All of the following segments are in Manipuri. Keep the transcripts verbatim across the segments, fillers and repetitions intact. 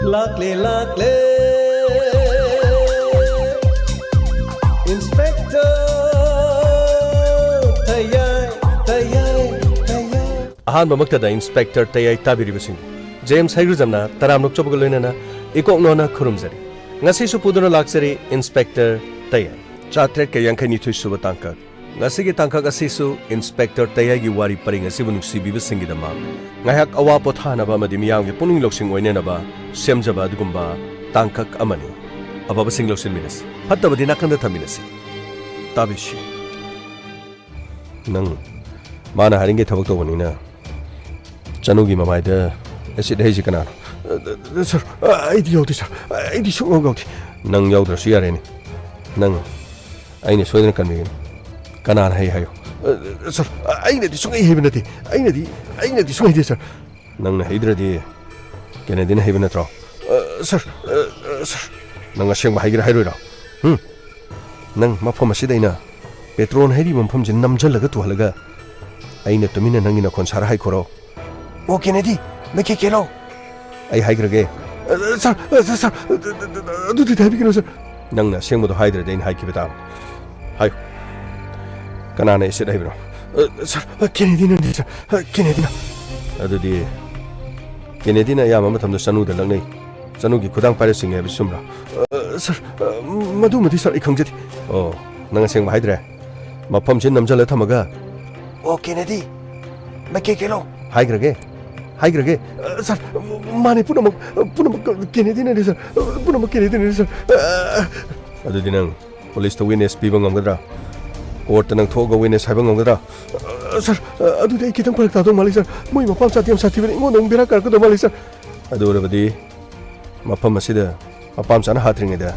ꯂꯥꯛꯂꯦ, ꯂꯥꯛꯂꯦ, ꯏꯟꯁꯄꯦꯛꯇꯔ ꯇꯌꯥꯏ, ꯇꯌꯥꯏ, ꯇꯌꯥꯏ꯫ ꯑꯍꯥꯟꯕꯃꯛꯇꯗ ꯏꯟꯁꯄꯦꯛꯇꯔ ꯇꯌꯥꯏ ꯇꯥꯕꯤꯔꯤꯕꯁꯤꯡ, ꯖꯦꯝꯁ ꯍꯩꯒ꯭ꯔꯨꯖꯝꯅ ꯇꯔꯥꯝꯅ ꯑꯣꯛꯆꯕꯒ ꯂꯣꯏꯅꯅ ꯏꯀꯣꯛꯅꯣꯅ ꯈꯨꯔꯨꯝꯖꯔꯤ꯫ ꯉꯁꯤꯁꯨ ꯄꯨꯗꯨꯅ ꯂꯥꯛꯆꯔꯤ ꯏꯟꯁꯄꯦꯛꯇꯔ ꯇꯌꯥꯏ꯫ ꯆꯥꯇ꯭ꯔꯦꯠꯀ ꯌꯥꯡꯈꯩ ꯅꯤꯊꯣꯏ ꯁꯨꯕ ꯇꯥꯡꯀꯛ꯫ ꯉꯁꯤꯒꯤ ꯇꯥꯡꯀꯛ ꯑꯁꯤꯁꯨ ꯏꯟꯁꯄꯦꯛꯇꯔ ꯇꯌꯥꯏꯒꯤ ꯋꯥꯔꯤ ꯄꯔꯤꯡ ꯑꯁꯤꯕꯨ ꯅꯨꯡꯁꯤꯕꯤꯕꯁꯤꯡꯒꯤꯗꯃꯛ ꯉꯥꯏꯍꯥꯛ ꯑꯋꯥ ꯄꯣꯊꯥꯅꯕ ꯑꯃꯗꯤ ꯃꯤꯌꯥꯝꯒꯤ ꯄꯨꯛꯅꯤꯡ ꯂꯧꯁꯤꯡ ꯑꯣꯏꯅꯅꯕ ꯁꯦꯝꯖꯕ ꯑꯗꯨꯒꯨꯝꯕ ꯇꯥꯡꯀꯛ ꯑꯃꯅꯤ꯫ ꯑꯐꯕꯁꯤꯡ ꯂꯧꯁꯤꯟꯃꯤꯟꯅꯁꯤ, ꯐꯠꯇꯕꯗꯤ ꯅꯥꯀꯟꯗ ꯊꯝꯃꯤꯟꯅꯁꯤ꯫ ꯇꯥꯕꯤꯁꯤ꯫ ꯅꯪ ꯃꯥꯅ ꯍꯥꯏꯔꯤꯉꯩ ꯊꯕꯛ ꯇꯧꯕꯅꯤꯅ ꯆꯅꯨꯒꯤ ꯃꯃꯥꯏꯗ ꯑꯦꯁꯤꯗ ꯍꯩꯁꯤ ꯀꯅꯥꯅꯣ? ꯑ, ꯁꯥꯔ, ꯑ, ꯑꯩꯗꯤ ꯌꯥꯎꯗꯦ, ꯁꯥꯔ꯫ ꯑꯩꯗꯤ ꯁꯨꯛꯌꯥꯎ ꯌꯥꯎꯗꯦ꯫ ꯅꯪ ꯌꯥꯎꯗ꯭ꯔꯁꯨ ꯌꯥꯔꯦꯅꯦ꯫ ꯅꯪ ꯑꯩꯅ ꯁꯣꯏꯗꯅ ꯀꯟꯕꯤꯒꯅꯤ꯫ ꯀꯅꯥꯅ ꯍꯩ ꯍꯥꯏꯌꯨ? ꯑ, ꯁꯥꯔ, ꯑꯩꯅꯗꯤ ꯁꯨꯡꯍꯩ ꯍꯩꯕ ꯅꯠꯇꯦ꯫ ꯑꯩꯅꯗꯤ, ꯑꯩꯅꯗꯤ ꯁꯨꯡꯍꯩꯗꯦ, ꯁꯥꯔ꯫ ꯅꯪꯅ ꯍꯩꯗ꯭ꯔꯗꯤ ꯀꯦꯅꯦꯗꯤꯅ ꯍꯩꯕ ꯅꯠꯇ꯭ꯔꯣ? ꯑ, ꯁꯥꯔ, ꯑ, ꯑ, ꯁꯥꯔ꯫ ꯅꯪ ꯑꯁꯦꯡꯕ ꯍꯥꯏꯒꯦꯔꯥ ꯍꯥꯏꯔꯣꯏꯔꯣ? ꯍꯨꯝ? ꯅꯪ ꯃꯐꯝ ꯑꯁꯤꯗ ꯑꯩꯅ ꯄꯦꯇ꯭ꯔꯣꯟ ꯍꯩꯔꯤꯕ ꯃꯐꯝꯁꯤ ꯅꯝꯁꯤꯜꯂꯒ ꯇꯨꯍꯜꯂꯒ ꯑꯩꯅ ꯇꯨꯃꯤꯟꯅ ꯅꯪꯒꯤ ꯅꯈꯣꯟ ꯁꯥꯔ ꯍꯥꯏꯈꯣꯔꯣ꯫ "ꯑꯣ ꯀꯦꯅꯦꯗꯤ, ꯃꯥꯏꯀꯩ ꯀꯦꯜꯂꯣ!" ꯑꯩ ꯍꯥꯏꯈ꯭ꯔꯒꯦ꯫ ꯑ, ꯁꯥꯔ, ꯑ, ꯁꯥꯔ, ꯁꯥꯔ, ꯑꯗꯨꯗꯤ ꯍꯥꯏꯕꯤꯒꯅꯨ, ꯁꯥꯔ꯫ ꯅꯪꯅ ꯑꯁꯦꯡꯕꯗꯣ ꯍꯥꯏꯗ꯭ꯔꯗꯤ ꯑꯩꯅ ꯍꯥꯏꯈꯤꯕ ꯇꯥꯕ꯫ ꯍꯥꯏꯌꯨ꯫ ꯀꯅꯥꯅ ꯑꯦꯁꯤꯗ ꯍꯩꯕꯅꯣ? ꯑ, ꯁꯥꯔ, ꯑ, ꯀꯦꯅꯦꯗꯤꯅꯅꯤ, ꯁꯥꯔ꯫ ꯑ, ꯀꯦꯅꯦꯗꯤꯅ꯫ ꯑꯗꯨꯗꯤ ꯀꯦꯅꯦꯗꯤꯅ ꯑꯌꯥꯝꯕ ꯃꯇꯝꯗ ꯆꯅꯨꯗ ꯂꯛꯅꯩ꯫ ꯆꯅꯨꯒꯤ ꯈꯨꯗꯥꯡ ꯄꯥꯏꯔ ꯆꯤꯡꯉꯦ ꯍꯥꯏꯕꯁꯤ ꯆꯨꯝꯕ꯭ꯔꯥ? ꯑ, ꯁꯥꯔ, ꯑ, ꯃꯗꯨꯃꯗꯤ, ꯁꯥꯔ, ꯑꯩ ꯈꯪꯖꯗꯦ꯫ ꯑꯣ, ꯅꯪ ꯑꯁꯦꯡꯕ ꯍꯥꯏꯗ꯭ꯔꯦ? ꯃꯐꯝꯁꯤ ꯅꯝꯁꯤꯜꯂ ꯊꯝꯃꯒ꯫ "ꯑꯣ ꯀꯦꯅꯦꯗꯤ, ꯃꯥꯏꯀꯩ ꯀꯦꯜꯂꯣ!" ꯍꯥꯏꯈ꯭ꯔꯒꯦ, ꯍꯥꯏꯈ꯭ꯔꯒꯦ꯫ ꯑ, ꯁꯥꯔ, ꯃꯥꯅꯦ, ꯄꯨꯝꯅꯃꯛ, ꯄꯨꯝꯅꯃꯛ ꯀꯦꯅꯦꯗꯤꯅꯅꯦ, ꯁꯥꯔ꯫ ꯄꯨꯝꯅꯃꯛ ꯀꯦꯅꯦꯗꯤꯅꯅꯦ, ꯁꯥꯔ꯫ ꯑ, ꯑꯗꯨꯗꯤ ꯅꯪ ꯄꯨꯂꯤꯁꯇ ꯋꯤꯠꯅꯦꯁ ꯄꯤꯕ ꯉꯝꯒꯗ꯭ꯔꯥ? ꯀꯣꯔꯠꯇ ꯅꯪ ꯊꯣꯛꯑꯒ ꯋꯤꯠꯅꯦꯁ ꯍꯥꯏꯕ ꯉꯝꯒꯗ꯭ꯔꯥ? ꯑ, ꯁꯥꯔ, ꯑ, ꯑꯗꯨꯗꯤ ꯑꯩ ꯈꯤꯇꯪ ꯐꯔꯛ ꯇꯥꯗꯧ ꯃꯥꯜꯂꯤ, ꯁꯥꯔ꯫ ꯃꯣꯏ ꯃꯄꯥ ꯃꯆꯥꯗꯤ ꯌꯥꯝ ꯁꯥꯊꯤꯕꯅꯤ, ꯑꯩꯉꯣꯟꯗ ꯑꯃꯨꯛ ꯕꯦꯔꯥ ꯀꯥꯔꯛꯀꯗꯧ ꯃꯥꯜꯂꯤ, ꯁꯥꯔ꯫ ꯑꯗꯨ ꯑꯣꯏꯔꯕꯗꯤ ꯃꯐꯝ ꯑꯁꯤꯗ ꯃꯄꯥ ꯃꯆꯥꯅ ꯍꯥꯠꯇ꯭ꯔꯤꯉꯩꯗ꯫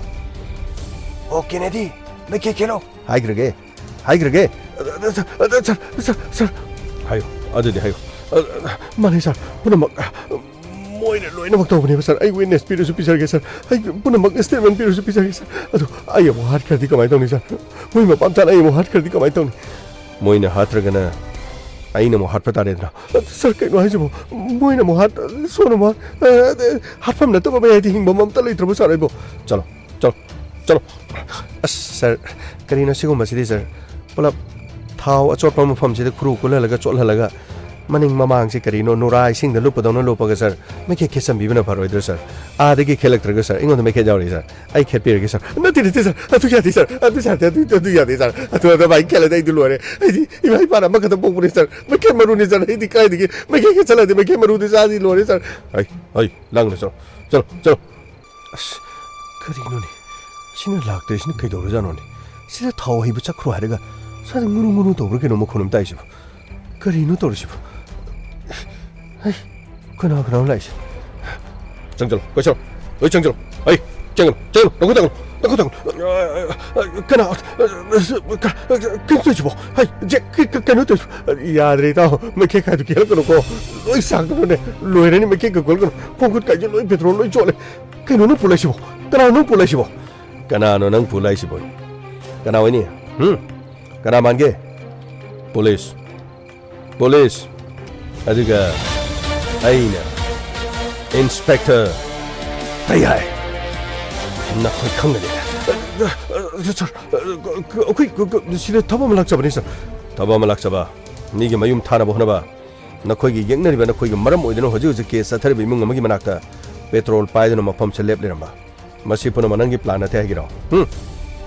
"ꯑꯣ ꯀꯦꯅꯦꯗꯤ, ꯃꯥꯏꯀꯩ ꯀꯦꯜꯂꯣ!" ꯍꯥꯏꯈ꯭ꯔꯒꯦ, ꯍꯥꯏꯈ꯭ꯔꯒꯦ꯫ ꯑ, ꯑ, ꯁꯥꯔ, ꯑ, ꯁꯥꯔ, ꯁꯥꯔ, ꯁꯥꯔ꯫ ꯍꯥꯏꯌꯨ, ꯑꯗꯨꯗꯤ ꯍꯥꯏꯌꯨ꯫ ꯑ, ꯑ, ꯃꯥꯅꯦ, ꯁꯥꯔ, ꯄꯨꯝꯅꯃꯛ, ꯑ, ꯃꯣꯏꯅ ꯂꯣꯏꯅꯃꯛ ꯇꯧꯕꯅꯦꯕ, ꯁꯥꯔ꯫ ꯑꯩ ꯋꯤꯠꯅꯦꯁ ꯄꯤꯔꯁꯨ ꯄꯤꯖꯔꯒꯦ, ꯁꯥꯔ꯫ ꯑꯩ ꯄꯨꯝꯅꯃꯛ ꯁ꯭ꯇꯦꯠꯃꯦꯟ ꯄꯤꯔꯁꯨ ꯄꯤꯖꯔꯒꯦ, ꯁꯥꯔ꯫ ꯑꯗꯣ ꯑꯩ ꯑꯃꯨꯛ ꯍꯥꯠꯈ꯭ꯔꯗꯤ ꯀꯃꯥꯏꯅ ꯇꯧꯅꯤ, ꯁꯥꯔ? ꯃꯣꯏ ꯃꯄꯥ ꯃꯆꯥꯅ ꯑꯩ ꯑꯃꯨꯛ ꯍꯥꯠꯈ꯭ꯔꯗꯤ ꯀꯃꯥꯏꯅ ꯇꯧꯅꯤ? ꯃꯣꯏꯅ ꯍꯥꯠꯇ꯭ꯔꯒꯅ ꯑꯩꯅ ꯑꯃꯨꯛ ꯍꯥꯠꯄ ꯇꯥꯔꯦꯗꯅ꯫ "ꯁꯥꯔ, ꯀꯩꯅꯣ ꯍꯥꯏꯁꯤꯕꯣ? ꯃꯣꯏꯅ ꯑꯃꯨꯛ ꯍꯥꯠ-, ꯁꯣꯝꯅ ꯑꯃꯨꯛ ꯍꯥꯠ-, ꯑ, ꯑ, ꯍꯥꯠꯐꯝ ꯅꯠꯇꯕ ꯃꯌꯥꯏꯗ ꯍꯤꯡꯕ ꯑꯃ ꯑꯝꯇ ꯂꯩꯇ꯭ꯔꯕꯣ ꯁꯥꯔ ꯑꯩꯕꯣ?" "ꯆꯠꯂꯣ, ꯆꯠꯂꯣ, ꯆꯠꯂꯣ꯫ ꯑꯁ, ꯁꯥꯔ, ꯀꯔꯤꯅꯣ ꯁꯤꯒꯨꯝꯕꯁꯤꯗꯤ, ꯁꯥꯔ? ꯄꯨꯂꯞ ꯊꯥꯎ ꯑꯆꯣꯠꯄ ꯃꯐꯝꯁꯤꯗ ꯈꯨꯔꯨ ꯀꯨꯜꯍꯜꯂꯒ ꯆꯣꯠꯍꯜꯂꯒ, ꯃꯅꯤꯡ ꯃꯃꯥꯡꯁꯦ ꯀꯔꯤꯅꯣ ꯅꯨꯔꯥ ꯏꯁꯤꯡꯗ ꯂꯨꯞꯄꯗꯧꯅ ꯂꯨꯞꯄꯒ, ꯁꯥꯔ, ꯃꯩꯈꯦꯠ ꯈꯦꯠꯆꯟꯕꯤꯕꯅ ꯐꯔꯣꯏꯗ꯭ꯔꯣ, ꯁꯥꯔ? ꯑꯥꯗꯒꯤ ꯈꯦꯠꯂꯛꯇ꯭ꯔꯒ, ꯁꯥꯔ, ꯑꯩꯉꯣꯟꯗ ꯃꯩꯈꯦꯠ ꯌꯥꯎꯔꯤ, ꯁꯥꯔ꯫ ꯑꯩ ꯈꯦꯠꯄꯤꯔꯒꯦ, ꯁꯥꯔ꯫" "ꯅꯠꯇꯦ, ꯅꯠꯇꯦ, ꯁꯥꯔ, ꯑꯗꯨ ꯌꯥꯗꯦ, ꯁꯥꯔ, ꯑꯗꯨ ꯁꯥꯔ, ꯑꯗꯨ, ꯑꯗꯨ ꯌꯥꯗꯦ, ꯁꯥꯔ꯫ ꯑꯗꯨ, ꯑꯗꯨꯃꯥꯏꯅ ꯈꯦꯠꯂꯗꯤ ꯑꯩꯗꯤ ꯂꯣꯏꯔꯦ꯫ ꯑꯩꯗꯤ ꯏꯃꯥ ꯏꯄꯥꯅ ꯑꯃꯈꯛꯇ ꯄꯣꯛꯄꯅꯦ, ꯁꯥꯔ꯫ ꯃꯩꯈꯦꯠ ꯃꯔꯨꯅꯤ, ꯁꯥꯔ꯫ ꯑꯩꯗꯤ ꯀꯥꯏꯗꯒꯤ ꯃꯩꯈꯦꯠ ꯈꯦꯠꯆꯜꯂꯗꯤ ꯃꯩꯈꯦꯠ ꯃꯔꯨꯗꯤ ꯆꯥꯗꯤ ꯂꯣꯏꯔꯦ, ꯁꯥꯔ꯫" "ꯑꯩ, ꯑꯩ, ꯂꯥꯡꯅꯨ, ꯆꯠꯂꯣ, ꯆꯠꯂꯣ, ꯆꯠꯂꯣ꯫" ꯑꯁ, ꯀꯔꯤꯅꯣꯅꯦ? ꯁꯤꯅ ꯂꯥꯛꯇ꯭ꯔꯤꯁꯤꯅ ꯀꯩꯗꯧꯔꯖꯥꯠꯅꯣꯅꯦ? ꯁꯤꯗ ꯊꯥꯎ ꯍꯩꯕ ꯆꯠꯈ꯭ꯔꯣ ꯍꯥꯏꯔꯒ ꯁ꯭ꯋꯥꯏꯗ ꯉꯨꯔꯨ ꯉꯨꯔꯨ ꯇꯧꯕ꯭ꯔꯥ ꯀꯩꯅꯣ ꯃꯈꯣꯟ ꯑꯃ ꯇꯥꯏꯁꯤꯕꯣ? ꯀꯔꯤꯅꯣ ꯇꯧꯔꯤꯁꯤꯕꯣ? ꯍꯩ, ꯀꯅꯥ ꯀꯅꯥꯅꯣ ꯂꯥꯛꯏꯁꯦ? ꯆꯪꯁꯤꯜꯂꯣ, ꯀꯣꯏꯁꯤꯜꯂꯣ, ꯂꯣꯏ ꯆꯪꯁꯤꯜꯂꯣ꯫ ꯍꯩ, ꯆꯪꯒꯅꯨ, ꯆꯪꯒꯅꯨ, ꯅꯈꯨꯠ ꯇꯪꯒꯅꯨ, ꯅꯈꯨꯠ ꯇꯪꯒꯅꯨ꯫ ꯀꯅꯥ, ꯀꯩꯅꯣ ꯇꯧꯔꯤꯁꯤꯕꯣ? ꯍꯩ, ꯖꯦ-, ꯀ-, ꯀ-, ꯀꯩꯅꯣ ꯇꯧꯔꯤꯁꯤꯕꯣ? ꯌꯥꯗ꯭ꯔꯦ, ꯏꯇꯥꯎ, ꯃꯩꯈꯦꯠ ꯀꯥꯏꯗꯨ ꯀꯦꯜꯂꯛꯀꯅꯨꯀꯣ꯫ ꯂꯣꯏ ꯁꯥꯡꯗꯅꯅꯦ, ꯂꯣꯏꯔꯅꯤ, ꯃꯩꯈꯦꯠꯀ ꯀꯣꯜꯂꯛꯀꯅꯨ꯫ ꯈꯣꯡ ꯈꯨꯠ ꯀꯥꯏꯁꯦ ꯂꯣꯏ ꯄꯦꯇ꯭ꯔꯣꯜ ꯂꯣꯏ ꯆꯣꯠꯂꯦ꯫ ꯀꯩꯅꯣ ꯅꯪ ꯄꯨ ꯂꯥꯛꯏꯁꯤꯕꯣ? ꯀꯅꯥꯅꯣ ꯅꯪ ꯄꯨ ꯂꯥꯛꯏꯁꯤꯕꯣ? ꯀꯅꯥꯅꯣ ꯅꯪ ꯄꯨ ꯂꯥꯛꯏꯁꯤꯕꯣ? ꯀꯅꯥ ꯑꯣꯏꯅꯤ? ꯍꯨꯝ? ꯀꯅꯥ ꯃꯥꯟꯒꯦ? ꯄꯨꯂꯤꯁ꯫ ꯄꯨꯂꯤꯁ꯫ ꯑꯗꯨꯒ ꯑꯩꯅ ꯏꯟꯁꯄꯦꯛꯇꯔ ꯇꯌꯥꯏ꯫ ꯅꯈꯣꯏ ꯈꯪꯒꯅꯤ꯫ ꯁꯥꯔ, ꯑꯩꯈꯣꯏ ꯁꯤꯗ ꯊꯕꯛ ꯑꯃ ꯂꯥꯛꯆꯕꯅꯤ, ꯁꯥꯔ꯫ ꯊꯕꯛ ꯑꯃ ꯂꯥꯛꯆꯕ? ꯃꯤꯒꯤ ꯃꯌꯨꯝ ꯊꯥꯅꯕ ꯍꯣꯠꯅꯕ? ꯅꯈꯣꯏꯒꯤ ꯌꯦꯛꯅꯔꯤꯕ, ꯅꯈꯣꯏꯒꯤ ꯃꯔꯝ ꯑꯣꯏꯗꯨꯅ ꯍꯧꯖꯤꯛ ꯍꯧꯖꯤꯛ ꯀꯦꯁ ꯆꯠꯊꯔꯤꯕ ꯏꯃꯨꯡ ꯑꯃꯒꯤ ꯃꯅꯥꯛꯇ ꯄꯦꯇ꯭ꯔꯣꯜ ꯄꯥꯏꯗꯨꯅ ꯃꯐꯝꯁꯤꯗ ꯂꯦꯞ ꯂꯩꯔꯝꯕ? ꯃꯁꯤ ꯄꯨꯝꯅꯃꯛ ꯅꯪꯒꯤ ꯄ꯭ꯂꯥꯟ ꯅꯠꯇꯦ ꯍꯥꯏꯒꯤꯔꯣ? ꯍꯨꯝ?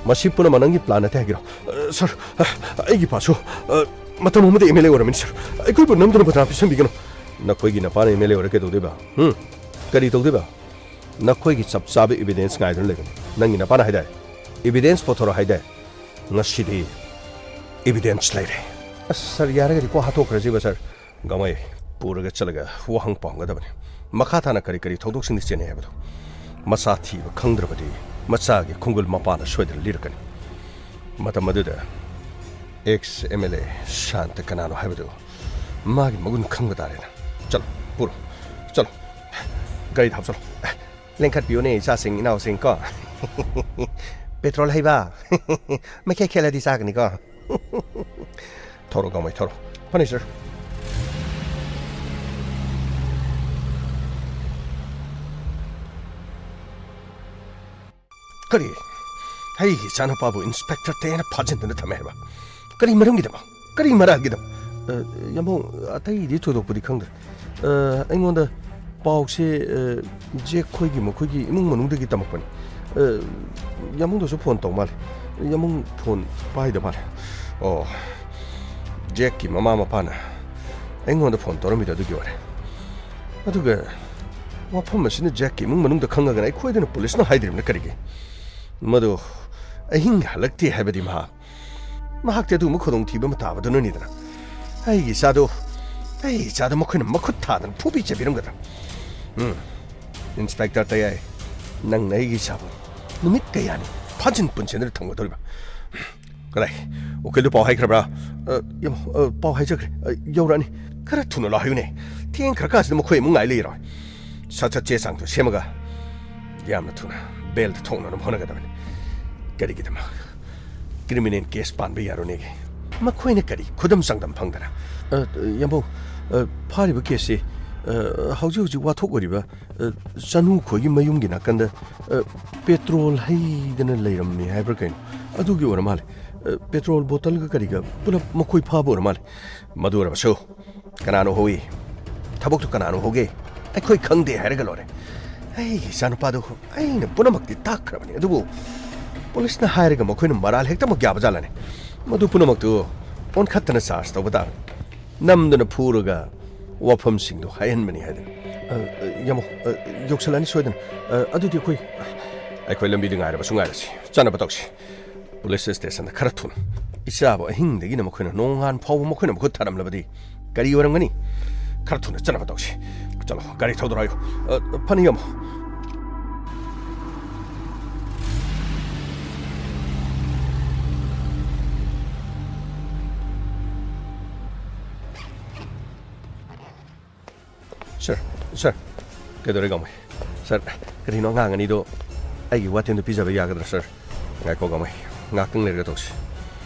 ꯃꯁꯤ ꯄꯨꯝꯅꯃꯛ ꯅꯪꯒꯤ ꯄ꯭ꯂꯥꯟ ꯅꯠꯇꯦ ꯍꯥꯏꯒꯤꯔꯣ? ꯑ, ꯁꯥꯔ, ꯑ, ꯑꯩꯒꯤ ꯏꯄꯥꯁꯨ, ꯑ, ꯃꯇꯝ ꯑꯃꯗ ꯑꯦꯝ ꯑꯦꯜ ꯑꯦ ꯑꯣꯏꯔꯝꯃꯤꯅꯤ, ꯁꯥꯔ꯫ ꯑꯩꯈꯣꯏꯕꯨ ꯅꯝꯗꯨꯅ ꯕꯗꯅꯥꯝ ꯄꯤꯁꯟꯕꯤꯒꯅꯨ꯫ ꯅꯈꯣꯏꯒꯤ ꯅꯄꯥꯅ ꯑꯦꯝ ꯑꯦꯜ ꯑꯦ ꯑꯣꯏꯔ ꯀꯩꯗꯧꯗꯣꯏꯕ? ꯍꯨꯝ? ꯀꯔꯤ ꯇꯧꯗꯣꯏꯕ? ꯅꯈꯣꯏꯒꯤ ꯆꯞ ꯆꯥꯕ ꯏꯕꯤꯗꯦꯟꯁ ꯉꯥꯏꯗꯨꯅ ꯂꯩꯕꯅꯤ꯫ ꯅꯪꯒꯤ ꯅꯄꯥꯅ ꯍꯥꯏꯗꯥꯏ, ꯏꯕꯤꯗꯦꯟꯁ ꯄꯨꯊꯣꯔꯛꯑꯣ ꯍꯥꯏꯗꯥꯏ? ꯉꯁꯤꯗꯤ ꯏꯕꯤꯗꯦꯟꯁ ꯂꯩꯔꯦ꯫ ꯑꯁ, ꯁꯥꯔ, ꯌꯥꯔꯒꯗꯤ ꯀꯣꯛ ꯍꯥꯠꯇꯣꯛꯈ꯭ꯔꯁꯤꯕ, ꯁꯥꯔ꯫ ꯒꯥꯡꯃꯩ, ꯄꯨꯔꯒ ꯆꯠꯂꯒ ꯋꯥꯍꯪ ꯄꯥꯎꯒꯗꯕꯅꯤ꯫ ꯃꯈꯥ ꯇꯥꯅ ꯀꯔꯤ ꯀꯔꯤ ꯊꯧꯗꯣꯛꯁꯤꯡꯗꯤ ꯆꯦꯟꯅꯩ ꯍꯥꯏꯕꯗꯨ꯫ ꯃꯆꯥ ꯊꯤꯕ ꯈꯪꯗ꯭ꯔꯕꯗꯤ ꯃꯆꯥꯒꯤ ꯈꯣꯡꯒꯨꯜ ꯃꯄꯥꯅ ꯁꯣꯏꯗꯅ ꯂꯤꯔꯛꯀꯅꯤ꯫ ꯃꯇꯝ ꯑꯗꯨꯗ X M L A Santa ꯀꯅꯥꯅꯣ ꯍꯥꯏꯕꯗꯨ ꯃꯥꯒꯤ ꯃꯒꯨꯟ ꯈꯪꯕ ꯇꯥꯔꯦꯅ꯫ ꯆꯠꯂꯣ, ꯄꯨꯔꯣ, ꯆꯠꯂꯣ꯫ ꯒꯥꯔꯤꯗ ꯍꯥꯞꯆꯜꯂꯣ꯫ ꯂꯦꯡꯈꯠꯄꯤꯌꯨꯅꯦ, ꯏꯆꯥꯁꯤꯡ, ꯏꯅꯥꯎꯁꯤꯡ ꯀꯣ꯫ ꯄꯦꯇ꯭ꯔꯣꯜ ꯍꯩꯕ꯫ ꯃꯩꯈꯦꯠ ꯈꯦꯠꯂꯗꯤ ꯆꯥꯒꯅꯤꯀꯣ꯫ ꯊꯧꯔꯣ, ꯒꯥꯡꯃꯩ, ꯊꯧꯔꯣ꯫ ꯐꯅꯤ, ꯁꯔ꯫ ꯀꯔꯤ? ꯑꯩꯒꯤ ꯏꯆꯥꯅꯨꯄꯥꯕꯨ ꯏꯟꯁꯄꯦꯛꯇꯔ ꯇꯌꯥꯏꯅ ꯐꯥꯖꯤꯟꯗꯨꯅ ꯊꯝꯃꯦ ꯍꯥꯏꯕ? ꯀꯔꯤ ꯃꯔꯝꯒꯤꯗꯃꯛ? ꯀꯔꯤ ꯃꯔꯥꯜꯒꯤꯗꯃꯛ? ꯑ, ꯌꯥꯝꯕꯨꯡ, ꯑꯇꯩꯗꯤ ꯊꯣꯏꯗꯣꯛꯄꯗꯤ ꯈꯪꯗ꯭ꯔꯦ꯫ ꯑ, ꯑꯩꯉꯣꯟꯗ ꯄꯥꯎꯁꯦ, ꯑ, ꯖꯦꯛ ꯈꯣꯏꯒꯤ ꯃꯈꯣꯏꯒꯤ ꯏꯃꯨꯡ ꯃꯅꯨꯡꯗꯒꯤ ꯇꯝꯃꯛꯄꯅꯤ꯫ ꯑ, ꯌꯥꯝꯕꯨꯡꯗꯁꯨ ꯐꯣꯟ ꯇꯧ ꯃꯥꯜꯂꯦ꯫ ꯌꯥꯝꯕꯨꯡ ꯐꯣꯟ ꯄꯥꯏꯗ ꯃꯥꯜꯂꯦ꯫ ꯑꯣ, ꯖꯦꯛꯀꯤ ꯃꯃꯥ ꯃꯄꯥꯅ ꯑꯩꯉꯣꯟꯗ ꯐꯣꯟ ꯇꯧꯔꯝꯃꯤꯗꯣ ꯑꯗꯨꯒꯤ ꯑꯣꯏꯔꯦ꯫ ꯑꯗꯨꯒ ꯋꯥꯐꯝ ꯑꯁꯤꯅ ꯖꯦꯛꯀꯤ ꯏꯃꯨꯡ ꯃꯅꯨꯡꯗ ꯈꯪꯉꯒꯅ ꯑꯩꯈꯣꯏꯗꯅ ꯄꯨꯂꯤꯁꯅ ꯍꯥꯏꯗ꯭ꯔꯤꯕꯅ ꯀꯔꯤꯒꯤ? ꯃꯗꯨ ꯑꯍꯤꯡ ꯍꯜꯂꯛꯇꯦ ꯍꯥꯏꯕꯗꯤ ꯃꯍꯥꯛ, ꯃꯍꯥꯛꯇꯤ ꯑꯗꯨꯒꯨꯝꯕ ꯈꯨꯗꯣꯡꯊꯤꯕ ꯑꯃ ꯇꯥꯕꯗꯨꯅꯅꯤꯗꯅ꯫ ꯑꯩꯒꯤ ꯏꯆꯥꯗꯨ, ꯑꯩꯒꯤ ꯏꯆꯥꯗꯨ ꯃꯈꯣꯏꯅ ꯃꯈꯨꯠ ꯊꯥꯗꯅ ꯐꯨꯕꯤꯖꯕꯤꯔꯝꯒꯗ꯭ꯔꯥ? ꯎꯝ, ꯏꯟꯁꯄꯦꯛꯇꯔ ꯇꯌꯥꯏ, ꯅꯪꯅ ꯑꯩꯒꯤ ꯏꯆꯥꯕꯨ ꯅꯨꯃꯤꯠ ꯀꯌꯥꯅꯤ ꯐꯥꯖꯤꯟ ꯄꯨꯟꯁꯤꯟꯗꯨꯅ ꯊꯝꯒꯗꯧꯔꯤꯕ? ꯀꯗꯥꯏ? ꯎꯀꯤꯜꯗꯨ ꯄꯥꯎ ꯍꯥꯏꯈ꯭ꯔꯕ꯭ꯔꯥ? ꯑ, ꯌꯥꯝ, ꯑ, ꯄꯥꯎ ꯍꯥꯏꯖꯈ꯭ꯔꯦ꯫ ꯑ, ꯌꯧꯔꯛꯑꯅꯤ꯫ ꯈꯔ ꯊꯨꯅ ꯂꯥꯛꯑꯣ ꯍꯥꯏꯌꯨꯅꯦ꯫ ꯊꯦꯡꯈ꯭ꯔꯀꯥꯟꯁꯤꯗ ꯃꯈꯣꯏ ꯑꯃꯨꯛ ꯉꯥꯏ ꯂꯩꯔꯣꯏ꯫ ꯁꯠ ꯁꯠ ꯆꯦ ꯆꯥꯡꯗꯣ ꯁꯦꯝꯃꯒ ꯌꯥꯝꯅ ꯊꯨꯅ ꯕꯦꯜꯗ ꯊꯣꯛꯅꯅꯕ ꯍꯣꯠꯅꯒꯗꯕꯅꯤ꯫ ꯀꯔꯤꯒꯤꯗꯃꯛ? ꯀ꯭ꯔꯤꯃꯤꯅꯦꯜ ꯀꯦꯁ ꯄꯥꯟꯕ ꯌꯥꯔꯣꯏꯅꯦꯒꯦ? ꯃꯈꯣꯏꯅ ꯀꯔꯤ ꯈꯨꯗꯝ ꯆꯥꯡꯗꯝ ꯐꯪꯗꯅ? ꯑ, ꯌꯥꯝꯕꯧ, ꯑ, ꯐꯥꯔꯤꯕ ꯀꯦꯁꯁꯤ, ꯑ, ꯍꯧꯖꯤꯛ ꯍꯧꯖꯤꯛ ꯋꯥꯊꯣꯛ ꯑꯣꯏꯔꯤꯕ, ꯑ, ꯆꯅꯨ ꯈꯣꯏꯒꯤ ꯃꯌꯨꯝꯒꯤ ꯅꯥꯀꯟꯗ, ꯑ, ꯄꯦꯇ꯭ꯔꯣꯜ ꯍꯩꯗꯅ ꯂꯩꯔꯝꯃꯤ ꯍꯥꯏꯕ꯭ꯔꯥ ꯀꯩꯅꯣ? ꯑꯗꯨꯒꯤ ꯑꯣꯏꯔ ꯃꯥꯜꯂꯦ꯫ ꯑ, ꯄꯦꯇ꯭ꯔꯣꯜ ꯕꯣꯇꯜꯒ ꯀꯔꯤꯒ ꯄꯨꯂꯞ ꯃꯈꯣꯏ ꯐꯥꯕ ꯑꯣꯏꯔ ꯃꯥꯜꯂꯦ꯫ ꯃꯗꯨ ꯑꯣꯏꯔꯕꯁꯨ ꯀꯅꯥꯅꯣ ꯍꯧꯏ? ꯊꯕꯛꯇꯨ ꯀꯅꯥꯅꯣ ꯍꯧꯒꯦ? ꯑꯩꯈꯣꯏ ꯈꯪꯗꯦ ꯍꯥꯏꯔꯒ ꯂꯣꯏꯔꯦ꯫ ꯑꯩꯒꯤ ꯏꯆꯥꯅꯨꯄꯥꯗꯨ ꯑꯩꯅ ꯄꯨꯝꯅꯃꯛꯇꯤ ꯇꯥꯛꯈ꯭ꯔꯕꯅꯤ, ꯑꯗꯨꯕꯨ ꯄꯨꯂꯤꯁꯅ ꯍꯥꯏꯔꯒ ꯃꯈꯣꯏꯅ ꯃꯔꯥꯜ ꯍꯦꯛꯇꯃꯛ ꯌꯥꯕ ꯖꯥꯠꯂꯅꯦ? ꯃꯗꯨ ꯄꯨꯝꯅꯃꯛꯇꯨ ꯑꯣꯟꯈꯠꯇꯅ ꯆꯥꯔꯖ ꯇꯧꯕ ꯇꯥꯕꯅꯤ꯫ ꯅꯝꯗꯅ ꯐꯨꯔꯒ ꯋꯥꯐꯝꯁꯤꯡꯗꯨ ꯍꯥꯏꯍꯟꯕꯅꯤ ꯍꯥꯏꯗꯅ꯫ ꯑ, ꯑ, ꯌꯥꯝꯕꯧ, ꯑ, ꯌꯧꯁꯜꯂꯛꯑꯅꯤ ꯁꯣꯏꯗꯅ꯫ ꯑ, ꯑꯗꯨꯗꯤ ꯑꯩꯈꯣꯏ, ꯑꯩꯈꯣꯏ ꯂꯝꯕꯤꯗ ꯉꯥꯏꯔꯕꯁꯨ ꯉꯥꯏꯔꯁꯤ꯫ ꯆꯠꯅꯕ ꯇꯧꯁꯤ꯫ ꯄꯨꯂꯤꯁ ꯁ꯭ꯇꯦꯁꯟꯗ ꯈꯔ ꯊꯨꯅ꯫ ꯏꯆꯥꯕꯨ ꯑꯍꯤꯡꯗꯒꯤꯅ ꯃꯈꯣꯏꯅ ꯅꯣꯡꯉꯥꯟ ꯐꯥꯎꯕ ꯃꯈꯣꯏꯅ ꯃꯈꯨꯠ ꯊꯥꯔꯝꯂꯕꯗꯤ ꯀꯔꯤ ꯑꯣꯏꯔꯝꯒꯅꯤ? ꯈꯔ ꯊꯨꯅ ꯆꯠꯅꯕ ꯇꯧꯁꯤ꯫ ꯆꯠꯂꯣ, ꯒꯥꯔꯤ ꯊꯧꯗꯣꯔꯛꯑꯣ꯫ ꯑ, ꯐꯅꯤ, ꯌꯥꯝꯕꯧ꯫ ꯁꯔ, ꯁꯔ, ꯀꯩꯗꯧꯔꯦ, ꯒꯥꯡꯃꯩ? ꯁꯔ, ꯀꯔꯤꯅꯣ ꯑꯉꯥꯡ ꯑꯅꯤꯗꯣ ꯑꯩꯒꯤ ꯋꯥꯇꯦꯟꯗꯣ ꯄꯤꯖꯕ ꯌꯥꯒꯗ꯭ꯔꯥ, ꯁꯔ? ꯉꯥꯏꯈꯣ, ꯒꯥꯡꯃꯩ, ꯉꯥꯛꯇꯪ ꯂꯩꯔꯒ ꯇꯧꯁꯤ꯫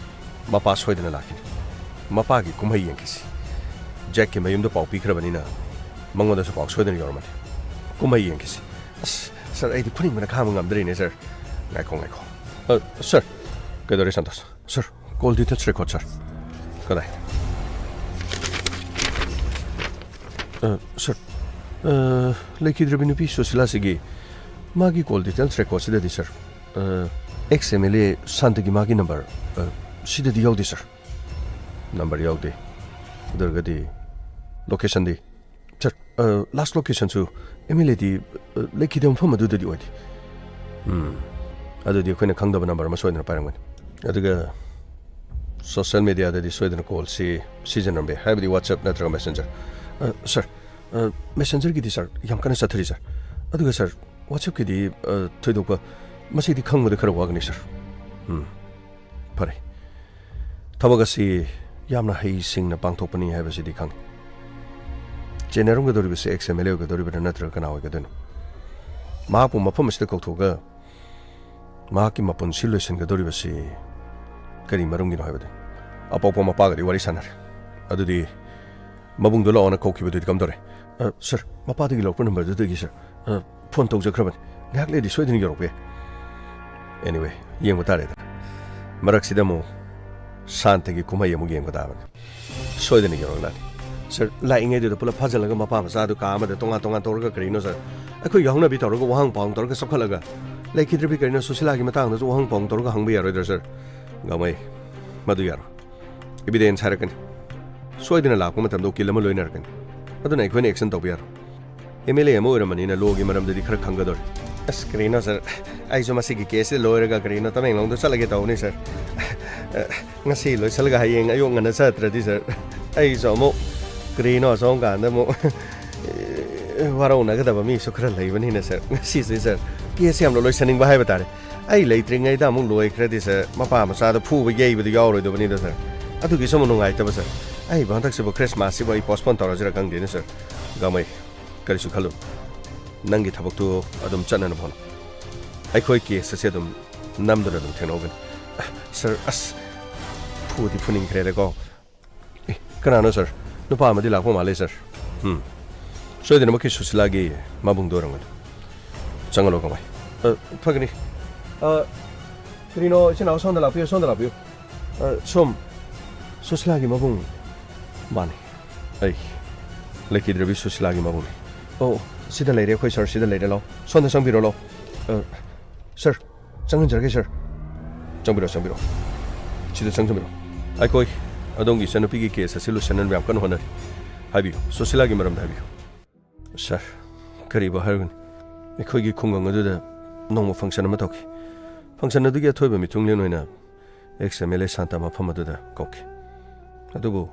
ꯃꯄꯥ ꯁꯣꯏꯗꯅ ꯂꯥꯛꯈꯤꯅꯤ꯫ ꯃꯄꯥꯒꯤ ꯀꯨꯝꯍꯩ ꯌꯦꯡꯈꯤꯁꯤ꯫ ꯖꯦꯛꯀꯤ ꯃꯌꯨꯝꯗ ꯄꯥꯎ ꯄꯤꯈ꯭ꯔꯕꯅꯤꯅ ꯃꯉꯣꯟꯗꯁꯨ ꯄꯥꯎ ꯁꯣꯏꯗꯅ ꯌꯧꯔꯝꯃꯅꯤ꯫ ꯀꯨꯝꯍꯩ ꯌꯦꯡꯈꯤꯁꯤ꯫ ꯑꯁ, ꯁꯥꯔ, ꯑꯩꯗꯤ ꯐꯨꯅꯤꯡꯕꯅ ꯈꯥꯡꯕ ꯉꯝꯗ꯭ꯔꯦꯅꯦ, ꯁꯥꯔ꯫ ꯉꯥꯏꯈꯣ, ꯉꯥꯏꯈꯣ꯫ ꯑ, ꯁꯥꯔ, ꯀꯩꯗꯧꯔꯦ, ꯁꯟꯇꯣꯁ? ꯁꯥꯔ, call details record, ꯁꯥꯔ꯫ ꯀꯗꯥꯏ? ꯑ, ꯁꯥꯔ, ꯑ, ꯂꯩꯈꯤꯗ꯭ꯔꯕꯤ ꯅꯨꯄꯤ ꯁꯨꯁꯤꯂꯥꯁꯤꯒꯤ ꯃꯥꯒꯤ call details record ꯁꯤꯗꯗꯤ, ꯁꯥꯔ, ꯑ, ex M L A ꯁꯥꯟꯇꯒꯤ ꯃꯥꯒꯤ number, ꯑ, ꯁꯤꯗꯗꯤ ꯌꯥꯎꯗꯦ, ꯁꯥꯔ꯫ Number ꯌꯥꯎꯗꯦ꯫ ꯑꯗꯨ ꯑꯣꯏꯔꯒꯗꯤ location ꯗꯤ? ꯁꯥꯔ, ꯑ, last location ꯁꯨ M L A ꯗꯤ, ꯑ, ꯂꯩꯈꯤꯗꯕ ꯃꯐꯝ ꯑꯗꯨꯗꯗꯤ ꯑꯣꯏꯗꯦ꯫ ꯎꯝ, ꯑꯗꯨꯗꯤ ꯑꯩꯈꯣꯏꯅ ꯈꯪꯗꯕ number ꯑꯃ ꯁꯣꯏꯗꯅ ꯄꯥꯏꯔꯝꯒꯅꯤ꯫ ꯑꯗꯨꯒ social media ꯗꯗꯤ ꯁꯣꯏꯗꯅ call ꯁꯤ ꯁꯤꯖꯤꯟꯅꯔꯝꯕ ꯌꯥꯏ, ꯍꯥꯏꯕꯗꯤ WhatsApp ꯅꯠꯇ꯭ꯔꯒ Messenger꯫ ꯑ, ꯁꯥꯔ, ꯑ, Messenger ꯒꯤꯗꯤ, ꯁꯥꯔ, ꯌꯥꯝ ꯀꯟꯅ ꯆꯠꯊꯔꯤ, ꯁꯥꯔ꯫ ꯑꯗꯨꯒ, ꯁꯥꯔ, WhatsApp ꯀꯤꯗꯤ, ꯑ, ꯊꯣꯏꯗꯣꯛꯄ, ꯃꯁꯤꯗꯤ ꯈꯪꯕꯗ ꯈꯔ ꯋꯥꯒꯅꯤ, ꯁꯥꯔ꯫ ꯎꯝ, ꯐꯔꯦ꯫ ꯊꯕꯛ ꯑꯁꯤ ꯌꯥꯝꯅ ꯍꯩꯁꯤꯡꯅ ꯄꯥꯡꯊꯣꯛꯄꯅꯤ ꯍꯥꯏꯕꯁꯤꯗꯤ ꯈꯪꯏ꯫ ꯆꯦꯟꯅꯔꯝꯒꯗꯧꯔꯤꯕꯁꯤ ex M L A ꯑꯣꯏꯒꯗꯧꯔꯤꯕ꯭ꯔꯥ, ꯅꯠꯇ꯭ꯔꯒ ꯀꯅꯥ ꯑꯣꯏꯒꯗꯣꯏꯅꯣ? ꯃꯍꯥꯛꯄꯨ ꯃꯐꯝ ꯑꯁꯤꯗ ꯀꯧꯊꯣꯛꯑꯒ ꯃꯍꯥꯛꯀꯤ ꯃꯄꯨꯟꯁꯤ ꯂꯣꯏꯁꯤꯟꯒꯗꯧꯔꯤꯕꯁꯤ ꯀꯔꯤ ꯃꯔꯝꯒꯤꯅꯣ ꯍꯥꯏꯕꯗꯨ? ꯑꯄꯣꯛꯄ ꯃꯄꯥꯒꯗꯤ ꯋꯥꯔꯤ ꯁꯥꯟꯅꯔꯦ꯫ ꯑꯗꯨꯗꯤ ꯃꯕꯨꯡꯗꯣ ꯂꯥꯛꯑꯣꯅ ꯀꯧꯈꯤꯕꯗꯨꯗꯤ ꯀꯝꯗꯧꯔꯦ? ꯑ, ꯁꯥꯔ, ꯃꯄꯥꯗꯒꯤ ꯂꯧꯔꯛꯄ number ꯗꯨꯗꯒꯤ, ꯁꯥꯔ꯫ ꯑ, phone ꯇꯧꯖꯈ꯭ꯔꯕꯅꯤ꯫ ꯉꯥꯏꯍꯥꯛ ꯂꯩꯔꯗꯤ ꯁꯣꯏꯗꯅ ꯌꯧꯔꯛꯄ ꯌꯥꯏ꯫ Anyway, ꯌꯦꯡꯕ ꯇꯥꯔꯦꯗꯅ꯫ ꯃꯔꯛꯁꯤꯗ ꯑꯃꯨꯛ ꯁꯥꯟꯇꯒꯤ ꯀꯨꯝꯍꯩ ꯑꯃꯨꯛ ꯌꯦꯡꯕ ꯇꯥꯕꯅꯤ꯫ ꯁꯣꯏꯗꯅ ꯌꯧꯔꯛꯂꯅꯤ꯫ ꯁꯥꯔ, ꯂꯥꯛꯏꯉꯩꯗꯨꯗ ꯄꯨꯂꯞ ꯐꯥꯖꯤꯜꯂꯒ ꯃꯄꯥ ꯃꯆꯥꯗꯨ ꯀꯥ ꯑꯃꯗ ꯇꯣꯉꯥꯟ ꯇꯣꯉꯥꯟ ꯇꯧꯔꯒ ꯀꯔꯤꯅꯣ, ꯁꯥꯔ? ꯑꯩꯈꯣꯏꯒꯤ ꯍꯧꯅꯕꯤ ꯇꯧꯔꯒ ꯋꯥꯍꯪ ꯄꯥꯎꯍꯪ ꯇꯧꯔꯒ ꯆꯞꯈꯠꯂꯒ ꯂꯩꯈꯤꯗ꯭ꯔꯕꯤ ꯀꯔꯤꯅꯣ ꯁꯨꯁꯤꯂꯥꯒꯤ ꯃꯇꯥꯡꯗꯁꯨ ꯋꯥꯍꯪ ꯄꯥꯎꯍꯪ ꯇꯧꯔꯒ ꯍꯪꯕ ꯌꯥꯔꯣꯏꯗ꯭ꯔꯥ, ꯁꯥꯔ? ꯒꯥꯡꯃꯩ, ꯃꯗꯨ ꯌꯥꯔꯣꯏ꯫ Evidence ꯍꯥꯏꯔꯛꯀꯅꯤ꯫ ꯁꯣꯏꯗꯅ ꯂꯥꯛꯄ ꯃꯇꯝꯗ ꯎꯀꯤꯜ ꯑꯃ ꯂꯣꯏꯅꯔꯛꯀꯅꯤ꯫ ꯑꯗꯨꯅ ꯑꯩꯈꯣꯏꯅ action ꯇꯧꯕ ꯌꯥꯔꯣꯏ꯫ M L A ꯑꯃ ꯑꯣꯏꯔꯝꯕꯅꯤꯅ law ꯒꯤ ꯃꯔꯝꯗꯗꯤ ꯈꯔ ꯈꯪꯒꯗꯧꯔꯦ꯫ ꯑꯁ, ꯀꯔꯤꯅꯣ, ꯁꯥꯔ? ꯑꯩꯁꯨ ꯃꯁꯤꯒꯤ case ꯁꯤ ꯂꯣꯏꯔꯒ ꯀꯔꯤꯅꯣ ꯇꯃꯦꯡꯂꯣꯡꯗ ꯆꯠꯂꯒꯦ ꯇꯧꯕꯅꯤ, ꯁꯥꯔ꯫ ꯑ, ꯉꯁꯤ ꯂꯣꯏꯁꯤꯜꯂꯒ ꯍꯌꯦꯡ ꯑꯌꯨꯛ ꯉꯟꯅ ꯆꯠꯇ꯭ꯔꯗꯤ, ꯁꯥꯔ, ꯑꯩꯁꯨ ꯑꯃꯨꯛ ꯀꯔꯤꯅꯣ ꯑꯁꯣꯝ ꯀꯥꯟꯗ ꯑꯃꯨꯛ, ꯑꯦ, ꯋꯥꯔꯧꯅꯒꯗꯕ ꯃꯤꯁꯨ ꯈꯔ ꯂꯩꯕꯅꯤꯅ, ꯁꯥꯔ, ꯉꯁꯤꯁꯦ, ꯁꯥꯔ, case ꯁꯦ ꯌꯥꯝꯅ ꯂꯣꯏꯁꯤꯟꯅꯤꯡꯕ ꯍꯥꯏꯕ ꯇꯥꯔꯦ꯫ ꯑꯩ ꯂꯩꯇ꯭ꯔꯤꯉꯩꯗ ꯑꯃꯨꯛ ꯂꯣꯏꯈ꯭ꯔꯗꯤ, ꯁꯥꯔ, ꯃꯄꯥ ꯃꯆꯥꯗ ꯐꯨꯕ ꯌꯩꯕꯗꯨ ꯌꯥꯎꯔꯣꯏꯗꯕꯅꯤꯗ, ꯁꯥꯔ꯫ ꯑꯗꯨꯒꯤꯁꯨ ꯑꯃꯨꯛ ꯅꯨꯡꯉꯥꯏꯇꯕ, ꯁꯥꯔ꯫ ꯑꯩꯕꯨ ꯍꯟꯗꯛꯁꯤꯕꯨ Christmas ꯁꯤꯕꯨ ꯑꯩ postpone ꯇꯧꯔꯁꯤꯔ ꯈꯪꯗꯦꯅꯦ, ꯁꯥꯔ꯫ ꯒꯥꯡꯃꯩ, ꯀꯔꯤꯁꯨ ꯈꯜꯂꯨ꯫ ꯅꯪꯒꯤ ꯊꯕꯛꯇꯨ ꯑꯗꯨꯝ ꯆꯠꯅꯅꯕ ꯍꯣꯠꯅꯧ꯫ ꯑꯩꯈꯣꯏ case ꯑꯁꯤ ꯑꯗꯨꯝ ꯅꯝꯗꯨꯅ ꯑꯗꯨꯝ ꯊꯦꯡꯅꯍꯧꯒꯅꯤ꯫ ꯁꯥꯔ, ꯑꯁ, ꯐꯨꯗꯤ ꯐꯨꯅꯤꯡꯈ꯭ꯔꯦꯗꯀꯣ꯫ ꯀꯅꯥꯅꯣ, ꯁꯥꯔ? ꯅꯨꯄꯥ ꯑꯃꯗꯤ ꯂꯥꯛꯄ ꯃꯥꯜꯂꯦ, ꯁꯥꯔ꯫ ꯎꯝ꯫ ꯁꯣꯏꯗꯅꯃꯛꯀꯤ ꯁꯨꯁꯤꯂꯥꯒꯤ ꯃꯕꯨꯡꯗꯣ ꯑꯣꯏꯔꯝꯒꯅꯤ꯫ ꯆꯪꯍꯜꯂꯣ, ꯀꯃꯥꯏ꯫ ꯑ, ꯐꯒꯅꯤ꯫ ꯑ, ꯀꯔꯤꯅꯣ, ꯏꯆꯤꯟ ꯏꯅꯥꯎ, ꯁꯣꯝꯗ ꯂꯥꯛꯄꯤꯌꯨ, ꯁꯣꯝꯗ ꯂꯥꯛꯄꯤꯌꯨ꯫ ꯑ, ꯁꯣꯝ, ꯁꯨꯁꯤꯂꯥꯒꯤ ꯃꯕꯨꯡ ꯃꯥꯅꯤ꯫ ꯑꯩ, ꯂꯩꯈꯤꯗ꯭ꯔꯕꯤ ꯁꯨꯁꯤꯂꯥꯒꯤ ꯃꯕꯨꯡꯅꯤ꯫ ꯑꯣ, ꯁꯤꯗ ꯂꯩꯔꯦ ꯑꯩꯈꯣꯏ, ꯁꯥꯔ, ꯁꯤꯗ ꯂꯩꯔꯦ, ꯂꯥꯎ꯫ ꯁꯣꯝꯗ ꯆꯪꯕꯤꯔꯣ, ꯂꯥꯎ꯫ ꯑ, ꯁꯥꯔ, ꯆꯪꯍꯟꯖꯔꯒꯦ, ꯁꯥꯔ꯫ ꯆꯪꯕꯤꯔꯣ, ꯆꯪꯕꯤꯔꯣ꯫ ꯁꯤꯗ ꯆꯪꯖꯕꯤꯔꯣ꯫ ꯑꯩꯈꯣꯏ ꯑꯗꯣꯝꯒꯤ ꯏꯆꯟꯅꯨꯄꯤꯒꯤ ꯀꯦꯁ ꯑꯁꯤ ꯂꯣꯏꯁꯤꯟꯅꯕ ꯌꯥꯝ ꯀꯟꯅ ꯍꯣꯠꯅꯔꯤ꯫ ꯍꯥꯏꯕꯤꯌꯨ, ꯁꯨꯁꯤꯂꯥꯒꯤ ꯃꯔꯝꯗ ꯍꯥꯏꯕꯤꯌꯨ꯫ ꯁꯥꯔ, ꯀꯔꯤꯕꯨ ꯍꯥꯏꯔꯨꯅꯤ? ꯑꯩꯈꯣꯏꯒꯤ ꯈꯨꯡꯒꯪ ꯑꯗꯨꯗ ꯅꯣꯡꯃ ꯐꯪꯁꯟ ꯑꯃ ꯇꯧꯈꯤ꯫ ꯐꯪꯁꯟ ꯑꯗꯨꯒꯤ ꯑꯊꯣꯏꯕ ꯃꯤꯊꯨꯡꯂꯦꯟ ꯑꯣꯏꯅ X M L A Santa ꯃꯐꯝ ꯑꯗꯨꯗ ꯀꯧꯈꯤ꯫ ꯑꯗꯨꯕꯨ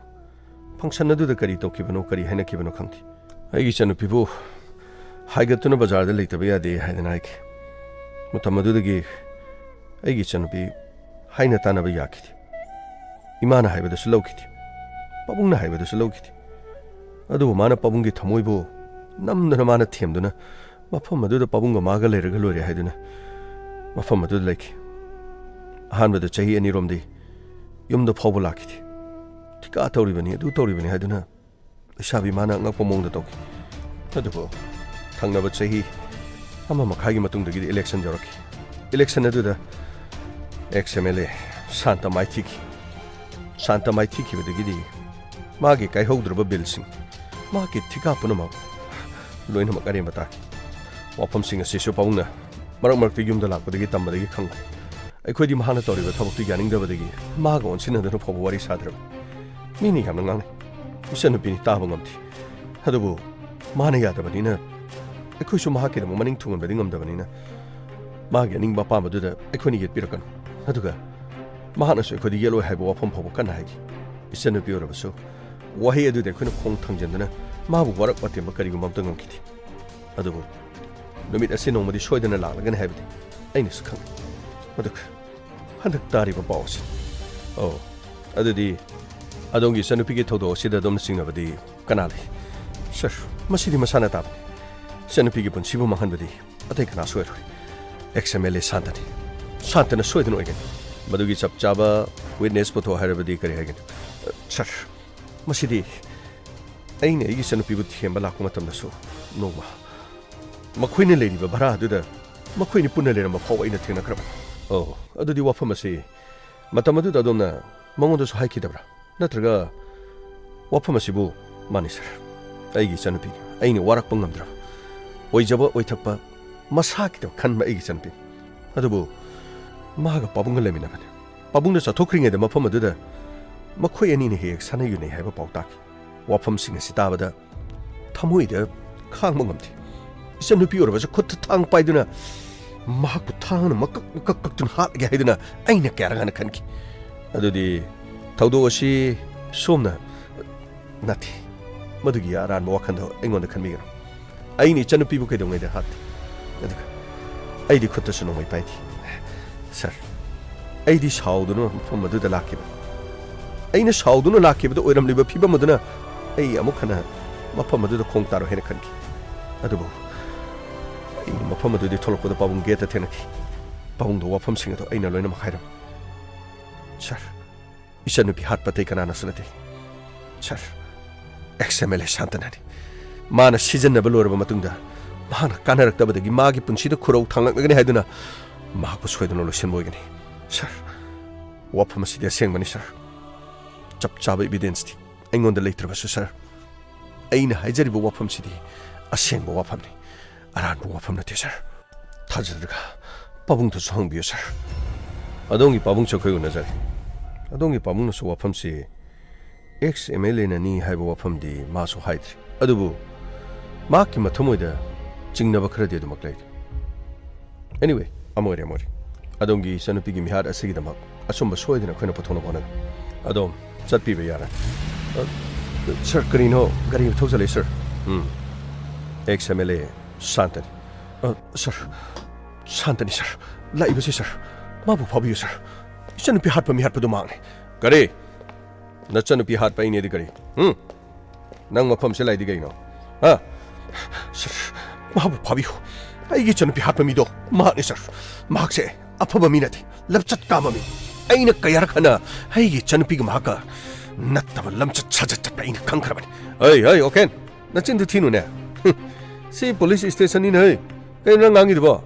ꯐꯪꯁꯟ ꯑꯗꯨꯗ ꯀꯔꯤ ꯇꯧꯈꯤꯕꯅꯣ, ꯀꯔꯤ ꯍꯥꯏꯅꯈꯤꯕꯅꯣ ꯈꯪꯗꯦ꯫ ꯑꯩꯒꯤ ꯏꯆꯟꯅꯨꯄꯤꯕꯨ ꯍꯥꯏꯒꯠꯇꯨꯅ ꯕꯖꯥꯔꯗ ꯂꯩꯇꯕ ꯌꯥꯗꯦ ꯍꯥꯏꯗꯅ ꯍꯥꯏꯈꯤ꯫ ꯃꯇꯝ ꯑꯗꯨꯗꯒꯤ ꯑꯩꯒꯤ ꯏꯆꯟꯅꯨꯄꯤ ꯍꯥꯏꯅ ꯇꯥꯅꯕ ꯌꯥꯈꯤꯗꯦ꯫ ꯏꯃꯥꯅ ꯍꯥꯏꯕꯗꯁꯨ ꯂꯧꯈꯤꯗꯦ꯫ ꯄꯥꯕꯨꯡꯅ ꯍꯥꯏꯕꯗꯁꯨ ꯂꯧꯈꯤꯗꯦ꯫ ꯑꯗꯨꯕꯨ ꯃꯥꯅ ꯄꯥꯕꯨꯡꯒꯤ ꯊꯃꯣꯏꯕꯨ ꯅꯝꯗꯨꯅ, ꯃꯥꯅ ꯊꯦꯝꯗꯨꯅ, ꯃꯐꯝ ꯑꯗꯨꯗ ꯄꯥꯕꯨꯡꯒ ꯃꯥꯒ ꯂꯩꯔꯒ ꯂꯣꯏꯔꯦ ꯍꯥꯏꯗꯨꯅ ꯃꯐꯝ ꯑꯗꯨꯗ ꯂꯩꯈꯤ꯫ ꯑꯍꯥꯟꯕꯗ ꯆꯍꯤ ꯑꯅꯤꯔꯣꯝꯗꯤ ꯌꯨꯝꯗ ꯐꯥꯎꯕ ꯂꯥꯛꯈꯤꯗꯦ꯫ ꯊꯤꯀꯥ ꯇꯧꯔꯤꯕꯅꯤ, ꯑꯗꯨ ꯇꯧꯔꯤꯕꯅꯤ ꯍꯥꯏꯗꯨꯅ ꯂꯩꯁꯥꯕꯤ ꯃꯥꯅ ꯑꯉꯛꯄ ꯃꯑꯣꯡꯗ ꯇꯧꯈꯤ꯫ ꯑꯗꯨꯕꯨ ꯊꯪꯅꯕ ꯆꯍꯤ ꯑꯃ ꯃꯈꯥꯏꯒꯤ ꯃꯇꯨꯡꯗꯒꯤꯗꯤ ꯏꯂꯦꯛꯁꯟ ꯌꯧꯔꯛꯈꯤ꯫ ꯏꯂꯦꯛꯁꯟ ꯑꯗꯨꯗ X M L A Santa ꯃꯥꯏꯊꯤꯈꯤ꯫ ꯁꯥꯟꯇ ꯃꯥꯏꯊꯤꯈꯤꯕꯗꯒꯤꯗꯤ ꯃꯥꯒꯤ ꯀꯥꯏꯍꯧꯗ꯭ꯔꯕ ꯕꯤꯜꯁꯤꯡ, ꯃꯍꯥꯛꯀꯤ ꯊꯤꯀꯥ ꯄꯨꯝꯅꯃꯛ, ꯂꯣꯏꯅꯃꯛ ꯑꯔꯦꯝꯕ ꯇꯥꯈꯤ꯫ ꯋꯥꯐꯝꯁꯤꯡ ꯑꯁꯤꯁꯨ ꯄꯥꯕꯨꯡꯅ ꯃꯔꯛ ꯃꯔꯛꯇ ꯌꯨꯝꯗ ꯂꯥꯛꯄꯗꯒꯤ ꯇꯝꯕꯗꯒꯤ ꯈꯪꯈ꯭ꯔꯦ꯫ ꯑꯩꯈꯣꯏꯗꯤ ꯃꯍꯥꯛꯅ ꯇꯧꯔꯤꯕ ꯊꯕꯛꯇꯨ ꯌꯥꯅꯤꯡꯗꯕꯗꯒꯤ ꯃꯥꯒ ꯑꯣꯟꯁꯤꯟꯅꯗꯨꯅ ꯐꯥꯎꯕ ꯋꯥꯔꯤ ꯁꯥꯗ꯭ꯔꯕꯅꯤ꯫ ꯃꯤꯅ ꯌꯥꯝꯅ ꯉꯥꯡꯅꯩ꯫ ꯏꯆꯟꯅꯨꯄꯤꯅꯤ, ꯇꯥꯕ ꯉꯝꯗꯦ꯫ ꯑꯗꯨꯕꯨ ꯃꯥꯅ ꯌꯥꯗꯕꯅꯤꯅ ꯑꯩꯈꯣꯏꯁꯨ ꯃꯍꯥꯛꯀꯤꯗꯃꯛ ꯃꯅꯤꯡ ꯊꯨꯡꯍꯟꯕꯗꯤ ꯉꯝꯗꯕꯅꯤꯅ ꯃꯥꯒꯤ ꯑꯅꯤꯡꯕ ꯑꯄꯥꯝꯕꯗꯨꯗ ꯑꯩꯈꯣꯏꯅ ꯌꯦꯠꯄꯤꯔꯛꯀꯅꯨ꯫ ꯑꯗꯨꯒ ꯃꯍꯥꯛꯅꯁꯨ ꯑꯩꯈꯣꯏꯗ ꯌꯦꯠꯂꯣꯏ ꯍꯥꯏꯕ ꯋꯥꯐꯝ ꯐꯥꯎꯕ ꯀꯟꯅ ꯍꯥꯏꯈꯤ꯫ ꯏꯆꯟꯅꯨꯄꯤ ꯑꯣꯏꯔꯕꯁꯨ ꯋꯥꯍꯩ ꯑꯗꯨꯗ ꯑꯩꯈꯣꯏꯅ ꯈꯣꯡ ꯊꯥꯡꯖꯤꯟꯗꯨꯅ ꯃꯥꯕꯨ ꯋꯥꯔꯛ ꯋꯥꯇꯦꯝꯕ ꯀꯔꯤꯒꯨꯝꯕ ꯑꯝꯇ ꯉꯝꯈꯤꯗꯦ꯫ ꯑꯗꯨꯕꯨ ꯅꯨꯃꯤꯠ ꯑꯁꯤ ꯅꯣꯡꯃꯗꯤ ꯁꯣꯏꯗꯅ ꯂꯥꯛꯂꯒꯅꯤ ꯍꯥꯏꯕꯗꯤ ꯑꯩꯅꯁꯨ ꯈꯪꯏ꯫ ꯑꯗꯨꯒ ꯍꯟꯗꯛ ꯇꯥꯔꯤꯕ ꯄꯥꯎ ꯑꯁꯤ꯫ ꯑꯣ, ꯑꯗꯨꯗꯤ ꯑꯗꯣꯝꯒꯤ ꯏꯆꯟꯅꯨꯄꯤꯒꯤ ꯊꯧꯗꯣꯛ ꯑꯁꯤꯗ ꯑꯗꯣꯝꯅ ꯆꯤꯡꯅꯕꯗꯤ ꯀꯅꯥ ꯂꯩ? ꯁꯥꯔ, ꯃꯁꯤꯗꯤ ꯃꯁꯥꯅ ꯇꯥꯕꯅꯤ꯫ ꯏꯆꯟꯅꯨꯄꯤꯒꯤ ꯄꯨꯟꯁꯤꯕꯨ ꯃꯥꯡꯍꯟꯕꯗꯤ ꯑꯇꯩ ꯀꯅꯥꯁꯨ ꯑꯣꯏꯔꯣꯏ꯫ ꯑꯦꯛꯁ ꯑꯦꯝ ꯑꯦꯜ ꯑꯦ ꯁꯥꯟꯇꯅꯤ꯫ ꯁꯥꯟꯇꯅ ꯁꯣꯏꯗꯅ ꯑꯣꯏꯒꯅꯤ꯫ ꯃꯗꯨꯒꯤ ꯆꯞ ꯆꯥꯕ ꯋꯤꯠꯅꯦꯁ ꯄꯨꯊꯣꯛ ꯍꯥꯏꯔꯕꯗꯤ ꯀꯔꯤ ꯍꯥꯏꯒꯅꯤ? ꯁꯥꯔ, ꯃꯁꯤꯗꯤ ꯑꯩꯅ ꯑꯩꯒꯤ ꯏꯆꯟꯅꯨꯄꯤꯕꯨ ꯊꯤꯍꯟꯕ ꯂꯥꯛꯄ ꯃꯇꯝꯗꯁꯨ ꯅꯣꯡꯃ ꯃꯈꯣꯏꯅ ꯂꯩꯔꯤꯕ ꯚꯔꯥ ꯑꯗꯨꯗ ꯃꯈꯣꯏꯅꯤ ꯄꯨꯟꯅ ꯂꯩꯔꯝꯕ ꯐꯥꯎꯕ ꯑꯩꯅ ꯊꯦꯡꯅꯈ꯭ꯔꯕꯅꯤ꯫ ꯑꯣ, ꯑꯗꯨꯗꯤ ꯋꯥꯐꯝ ꯑꯁꯤ ꯃꯇꯝ ꯑꯗꯨꯗ ꯑꯗꯣꯝꯅ ꯃꯉꯣꯟꯗꯁꯨ ꯍꯥꯏꯈꯤꯗꯕ꯭ꯔꯥ? ꯅꯠꯇ꯭ꯔꯒ ꯋꯥꯐꯝ ꯑꯁꯤꯕꯨ? ꯃꯥꯅꯤ ꯁꯥꯔ, ꯑꯩꯒꯤ ꯏꯆꯟꯅꯨꯄꯤꯅꯤ꯫ ꯑꯩꯅ ꯋꯥꯔꯛꯄ ꯉꯝꯗ꯭ꯔꯕ, ꯑꯣꯏꯖꯕ ꯑꯣꯏꯊꯛꯄ ꯃꯁꯥꯒꯤꯗꯃꯛ ꯈꯟꯕ ꯑꯩꯒꯤ ꯏꯆꯟꯅꯨꯄꯤꯅꯤ꯫ ꯑꯗꯨꯕꯨ ꯃꯥꯒ ꯄꯥꯕꯨꯡꯒ ꯂꯩꯃꯤꯟꯅꯕꯅꯤ꯫ ꯄꯥꯕꯨꯡꯅ ꯆꯠꯊꯣꯛꯈ꯭ꯔꯤꯉꯩꯗ ꯃꯐꯝ ꯑꯗꯨꯗ ꯃꯈꯣꯏ ꯑꯅꯤꯅ ꯍꯦꯛ ꯍꯦꯛ ꯁꯥꯟꯅ ꯌꯨꯅꯩ ꯍꯥꯏꯕ ꯄꯥꯎ ꯇꯥꯈꯤ꯫ ꯋꯥꯐꯝꯁꯤꯡ ꯑꯁꯤ ꯇꯥꯕꯗ ꯊꯃꯣꯏꯗ ꯈꯥꯡꯕ ꯉꯝꯗꯦ꯫ ꯏꯆꯟꯅꯨꯄꯤ ꯑꯣꯏꯔꯕꯁꯨ ꯈꯨꯠꯇ ꯊꯥꯡ ꯄꯥꯏꯗꯨꯅ ꯃꯍꯥꯛꯄꯨ ꯊꯥꯡꯅ ꯃꯀꯛ ꯃꯀꯛ ꯀꯛꯇꯨꯅ ꯍꯥꯠꯂꯒꯦ ꯍꯥꯏꯗꯨꯅ ꯑꯩꯅ ꯀꯌꯥꯔꯛ ꯍꯥꯟꯅ ꯈꯟꯈꯤ꯫ ꯑꯗꯨꯗꯤ ꯊꯧꯗꯣꯛ ꯑꯁꯤ ꯁꯣꯝꯅ ꯅꯠꯇꯦ, ꯃꯗꯨꯒꯤ ꯑꯔꯥꯟꯕ ꯋꯥꯈꯜꯗꯣ ꯑꯩꯉꯣꯟꯗ ꯈꯟꯕꯤꯒꯅꯨ꯫ ꯑꯩꯅ ꯏꯆꯟꯅꯨꯄꯤꯕꯨ ꯀꯩꯗꯧꯉꯩꯗ ꯍꯥꯠꯇꯦ? ꯑꯗꯨꯒ ꯑꯩꯗꯤ ꯈꯨꯠꯇꯁꯨ ꯅꯣꯡꯃꯩ ꯄꯥꯏꯗꯦ꯫ ꯁꯥꯔ, ꯑꯩꯗꯤ ꯁꯥꯎꯗꯨꯅ ꯃꯐꯝ ꯑꯗꯨꯗ ꯂꯥꯛꯈꯤꯕꯅꯤ꯫ ꯑꯩꯅ ꯁꯥꯎꯗꯨꯅ ꯂꯥꯛꯈꯤꯕꯗ ꯑꯣꯏꯔꯝꯂꯤꯕ ꯐꯤꯕꯝ ꯑꯗꯨꯅ ꯑꯩ ꯑꯃꯨꯛ ꯍꯟꯅ ꯃꯐꯝ ꯑꯗꯨꯗ ꯈꯣꯡ ꯇꯥꯔꯣꯏ ꯍꯥꯏꯅ ꯈꯟꯈꯤ꯫ ꯑꯗꯨꯕꯨ ꯑꯩꯅ ꯃꯐꯝ ꯑꯗꯨꯗꯒꯤ ꯊꯣꯛꯂꯛꯄꯗ ꯄꯥꯕꯨꯡ ꯒꯦꯠꯇ ꯊꯦꯡꯅꯈꯤ꯫ ꯄꯥꯕꯨꯡꯗ ꯋꯥꯐꯝꯁꯤꯡ ꯑꯗꯨ ꯑꯩꯅ ꯂꯣꯏꯅꯃꯛ ꯍꯥꯏꯔꯝꯃꯤ꯫ ꯁꯥꯔ, ꯏꯆꯟꯅꯨꯄꯤ ꯍꯥꯠꯄ ꯑꯇꯩ ꯀꯅꯥꯅꯁꯨ ꯅꯠꯇꯦ꯫ ꯁꯥꯔ, ꯑꯦꯛꯁ ꯑꯦꯝ ꯑꯦꯜ ꯑꯦ ꯁꯥꯟꯇꯅꯥꯅꯤ꯫ ꯃꯥꯅ ꯁꯤꯖꯤꯟꯅꯕ ꯂꯣꯏꯔꯕ ꯃꯇꯨꯡꯗ ꯃꯍꯥꯛꯅ ꯀꯥꯟꯅꯔꯛꯇꯕꯗꯒꯤ ꯃꯥꯒꯤ ꯄꯨꯟꯁꯤꯗ ꯈꯨꯔꯧ ꯊꯥꯡꯂꯛꯂꯒꯅꯤ ꯍꯥꯏꯗꯨꯅ ꯃꯍꯥꯛꯄꯨ ꯁꯣꯏꯗꯅ ꯂꯣꯏꯁꯤꯟꯕ ꯑꯣꯏꯒꯅꯤ꯫ ꯁꯥꯔ, ꯋꯥꯐꯝ ꯑꯁꯤꯗꯤ ꯑꯁꯦꯡꯕꯅꯤ ꯁꯥꯔ꯫ ꯆꯞ ꯆꯥꯕ ꯏꯕꯤꯗꯦꯟꯁꯇꯤ ꯑꯩꯉꯣꯟꯗ ꯂꯩꯇ꯭ꯔꯕꯁꯨ ꯁꯥꯔ, ꯑꯩꯅ ꯍꯥꯏꯖꯔꯤꯕ ꯋꯥꯐꯝꯁꯤꯗꯤ ꯑꯁꯦꯡꯕ ꯋꯥꯐꯝꯅꯤ, ꯑꯔꯥꯟꯕ ꯋꯥꯐꯝ ꯅꯠꯇꯦ ꯁꯥꯔ꯫ ꯊꯥꯖꯗ꯭ꯔꯒ ꯄꯥꯕꯨꯡꯗꯁꯨ ꯍꯪꯕꯤꯌꯨ ꯁꯥꯔ꯫ ꯑꯗꯣꯝꯒꯤ ꯄꯥꯕꯨꯡꯁꯨ ꯑꯩꯈꯣꯏ ꯎꯅꯖꯔꯦ꯫ ꯑꯗꯣꯝꯒꯤ ꯄꯥꯕꯨꯡꯅꯁꯨ ꯋꯥꯐꯝꯁꯤ ꯑꯦꯛꯁ ꯑꯦꯝ ꯑꯦꯜ ꯑꯦꯅꯅꯤ ꯍꯥꯏꯕ ꯋꯥꯐꯝꯗꯤ ꯃꯥꯁꯨ ꯍꯥꯏꯗ꯭ꯔꯤ꯫ ꯑꯗꯨꯕꯨ ꯃꯍꯥꯛꯀꯤ ꯃꯊꯃꯣꯏꯗ ꯆꯤꯡꯅꯕ ꯈꯔꯗꯤ ꯑꯗꯨꯃꯛ ꯂꯩꯔꯤ꯫ ꯑꯦꯅꯤꯋꯦ, ꯑꯃ ꯑꯣꯏꯔꯦ, ꯑꯃ ꯑꯣꯏꯔꯦ꯫ ꯑꯗꯣꯝꯒꯤ ꯏꯆꯟꯅꯨꯄꯤꯒꯤ ꯃꯤꯍꯥꯠ ꯑꯁꯤꯒꯤꯗꯃꯛ ꯑꯆꯨꯝꯕ ꯁꯣꯏꯗꯅ ꯑꯩꯈꯣꯏꯅ ꯄꯨꯊꯣꯛꯅꯕ ꯍꯣꯠꯅꯒꯅꯤ꯫ ꯑꯗꯣꯝ ꯆꯠꯄꯤꯕ ꯌꯥꯔꯅꯤ꯫ ꯑ, ꯁꯥꯔ, ꯀꯔꯤꯅꯣ? ꯒꯥꯔꯤ ꯑꯃ ꯊꯧꯖꯜꯂꯛꯑꯦ, ꯁꯥꯔ꯫ ꯎꯝ꯫ ꯑꯦꯛꯁ ꯑꯦꯝ ꯑꯦꯜ ꯑꯦ ꯁꯥꯟꯇꯅꯤ꯫ ꯑ, ꯁꯥꯔ, ꯁꯥꯟꯇꯅꯤ, ꯁꯥꯔ꯫ ꯂꯥꯛꯏꯕꯁꯤ, ꯁꯥꯔ, ꯃꯥꯕꯨ ꯐꯥꯕꯤꯌꯨ, ꯁꯥꯔ꯫ ꯏꯆꯟꯅꯨꯄꯤ ꯍꯥꯠꯄ ꯃꯤ ꯍꯥꯠꯄꯗꯨ ꯃꯍꯥꯛꯅꯤ꯫ ꯀꯔꯤ? ꯅꯆꯟꯅꯨꯄꯤ ꯍꯥꯠꯄ ꯑꯩꯅꯦꯗꯤ ꯀꯔꯤ? ꯎꯝ? ꯅꯪ ꯃꯐꯝꯁꯦ ꯂꯥꯛꯏꯗꯤ ꯀꯩꯅꯣ? ꯍꯥ? ꯁꯥꯔ, ꯃꯍꯥꯛꯄꯨ ꯐꯥꯕꯤꯌꯨ꯫ ꯑꯩꯒꯤ ꯏꯆꯟꯅꯨꯄꯤ ꯍꯥꯠꯄ ꯃꯤꯗꯣ ꯃꯍꯥꯛꯅꯤ, ꯁꯥꯔ꯫ ꯃꯍꯥꯛꯁꯦ ꯑꯐꯕ ꯃꯤ ꯅꯠꯇꯦ, ꯂꯞꯆꯠ ꯀꯥꯕ ꯃꯤ꯫ ꯑꯩꯅ ꯀꯌꯥꯔꯛ ꯍꯟꯅ ꯑꯩꯒꯤ ꯏꯆꯟꯅꯨꯄꯤꯒ ꯃꯍꯥꯛꯀ ꯅꯠꯇꯕ ꯂꯝꯆꯠ ꯁꯥꯖꯠ ꯆꯠꯄ ꯑꯩꯅ ꯈꯪꯈ꯭ꯔꯕꯅꯤ꯫ ꯍꯩ, ꯍꯩ, ꯑꯣꯀꯦꯟ, ꯅꯆꯤꯟꯗꯨ ꯊꯤꯅꯨꯅꯦ꯫ ꯁꯤ ꯄꯨꯂꯤꯁ ꯁ꯭ꯇꯦꯁꯟꯅꯤꯅꯦ, ꯍꯩ꯫ ꯀꯩꯅꯣ ꯅꯪ ꯉꯥꯡꯉꯤꯗꯨꯕꯣ?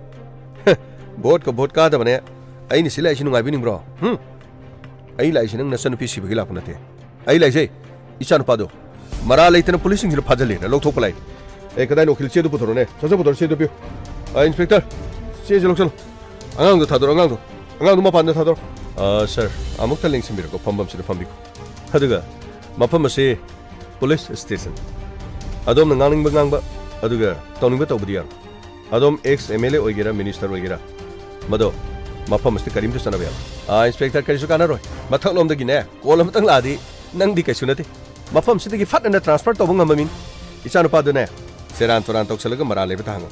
ꯚꯣꯠꯀ ꯚꯣꯠ ꯀꯥꯗꯕꯅꯦ꯫ ꯑꯩꯅ ꯁꯤ ꯂꯥꯛꯏꯁꯤ ꯅꯨꯡꯉꯥꯏꯕꯤꯅꯤꯡꯕ꯭ꯔꯣ? ꯍꯨꯝ? ꯑꯩ ꯂꯥꯛꯏꯁꯤ ꯅꯪ ꯅꯆꯟꯅꯨꯄꯤ ꯁꯤꯕꯒꯤ ꯂꯥꯛꯄ ꯅꯠꯇꯦ꯫ ꯑꯩ ꯂꯥꯛꯏꯁꯦ ꯏꯆꯥꯅꯨꯄꯥꯗꯣ ꯃꯔꯥꯜ ꯂꯩꯇꯅ ꯄꯨꯂꯤꯁꯁꯤꯡꯁꯤꯅ ꯐꯥꯖꯤꯜꯂꯦꯅ ꯂꯧꯊꯣꯛꯄ ꯂꯥꯛꯏꯅꯤ꯫ ꯑꯦ, ꯀꯗꯥꯏꯅꯣ ꯎꯀꯤꯜ? ꯆꯦꯗꯨ ꯄꯨꯊꯣꯔꯛꯑꯣꯅꯦ꯫ ꯁꯠ ꯁꯠ ꯄꯨꯊꯣꯔꯛꯑꯣ, ꯆꯦꯗꯨ ꯄꯤꯌꯨ꯫ ꯑ, ꯏꯟꯁꯄꯦꯛꯇꯔ, ꯆꯦꯁꯦ ꯂꯧꯁꯜꯂꯨ꯫ ꯑꯉꯥꯡꯗꯣ ꯊꯥꯗꯣꯔꯛꯑꯣ, ꯑꯉꯥꯡꯗꯣ꯫ ꯑꯉꯥꯡꯗꯣ ꯃꯄꯥꯟꯗ ꯊꯥꯗꯣꯔꯛꯑꯣ꯫ ꯑ, ꯁꯥꯔ, ꯑꯃꯨꯛꯇ ꯂꯦꯡꯁꯤꯟꯕꯤꯔꯣꯀꯣ, ꯐꯝꯐꯝꯁꯤꯗ ꯐꯝꯕꯤꯈꯣ꯫ ꯑꯗꯨꯒ ꯃꯐꯝ ꯑꯁꯤ ꯄꯨꯂꯤꯁ ꯁ꯭ꯇꯦꯁꯟ꯫ ꯑꯗꯣꯝꯅ ꯉꯥꯡꯅꯤꯡꯕ ꯉꯥꯡꯕ, ꯑꯗꯨꯒ ꯇꯧꯅꯤꯡꯕ ꯇꯧꯕꯗꯤ ꯌꯥꯔꯣꯏ꯫ ꯑꯗꯣꯝ ꯑꯦꯛꯁ ꯑꯦꯝ ꯑꯦꯜ ꯑꯦ ꯑꯣꯏꯒꯦꯔꯥ, ꯃꯤꯅꯤꯁꯇꯔ ꯑꯣꯏꯒꯦꯔꯥ, ꯃꯗꯣ ꯃꯐꯝ ꯑꯁꯤꯗ ꯀꯔꯤꯝꯇ ꯆꯠꯅꯕ ꯌꯥꯔꯣꯏ꯫ ꯑꯥ, ꯏꯟꯁꯄꯦꯛꯇꯔ, ꯀꯔꯤꯁꯨ ꯀꯥꯟꯅꯔꯣꯏ꯫ ꯃꯊꯛꯂꯣꯝꯗꯒꯤꯅꯦ, ꯀꯣꯜ ꯑꯃꯇꯪ ꯂꯥꯛꯑꯗꯤ ꯅꯪꯗꯤ ꯀꯩꯁꯨ ꯅꯠꯇꯦ꯫ ꯃꯐꯝꯁꯤꯗꯒꯤ ꯐꯠ ꯍꯥꯏꯅ ꯇ꯭ꯔꯥꯟꯁꯐꯔ ꯇꯧꯕ ꯉꯝꯕ ꯃꯤꯅꯤ꯫ ꯏꯆꯥꯅꯨꯄꯥꯗꯨꯅꯦ, ꯁꯦꯔꯥꯟ ꯇꯨꯔꯥꯟ ꯇꯧꯁꯜꯂꯒ ꯃꯔꯥꯜ ꯂꯩꯕ ꯇꯥꯍꯪꯉꯣ꯫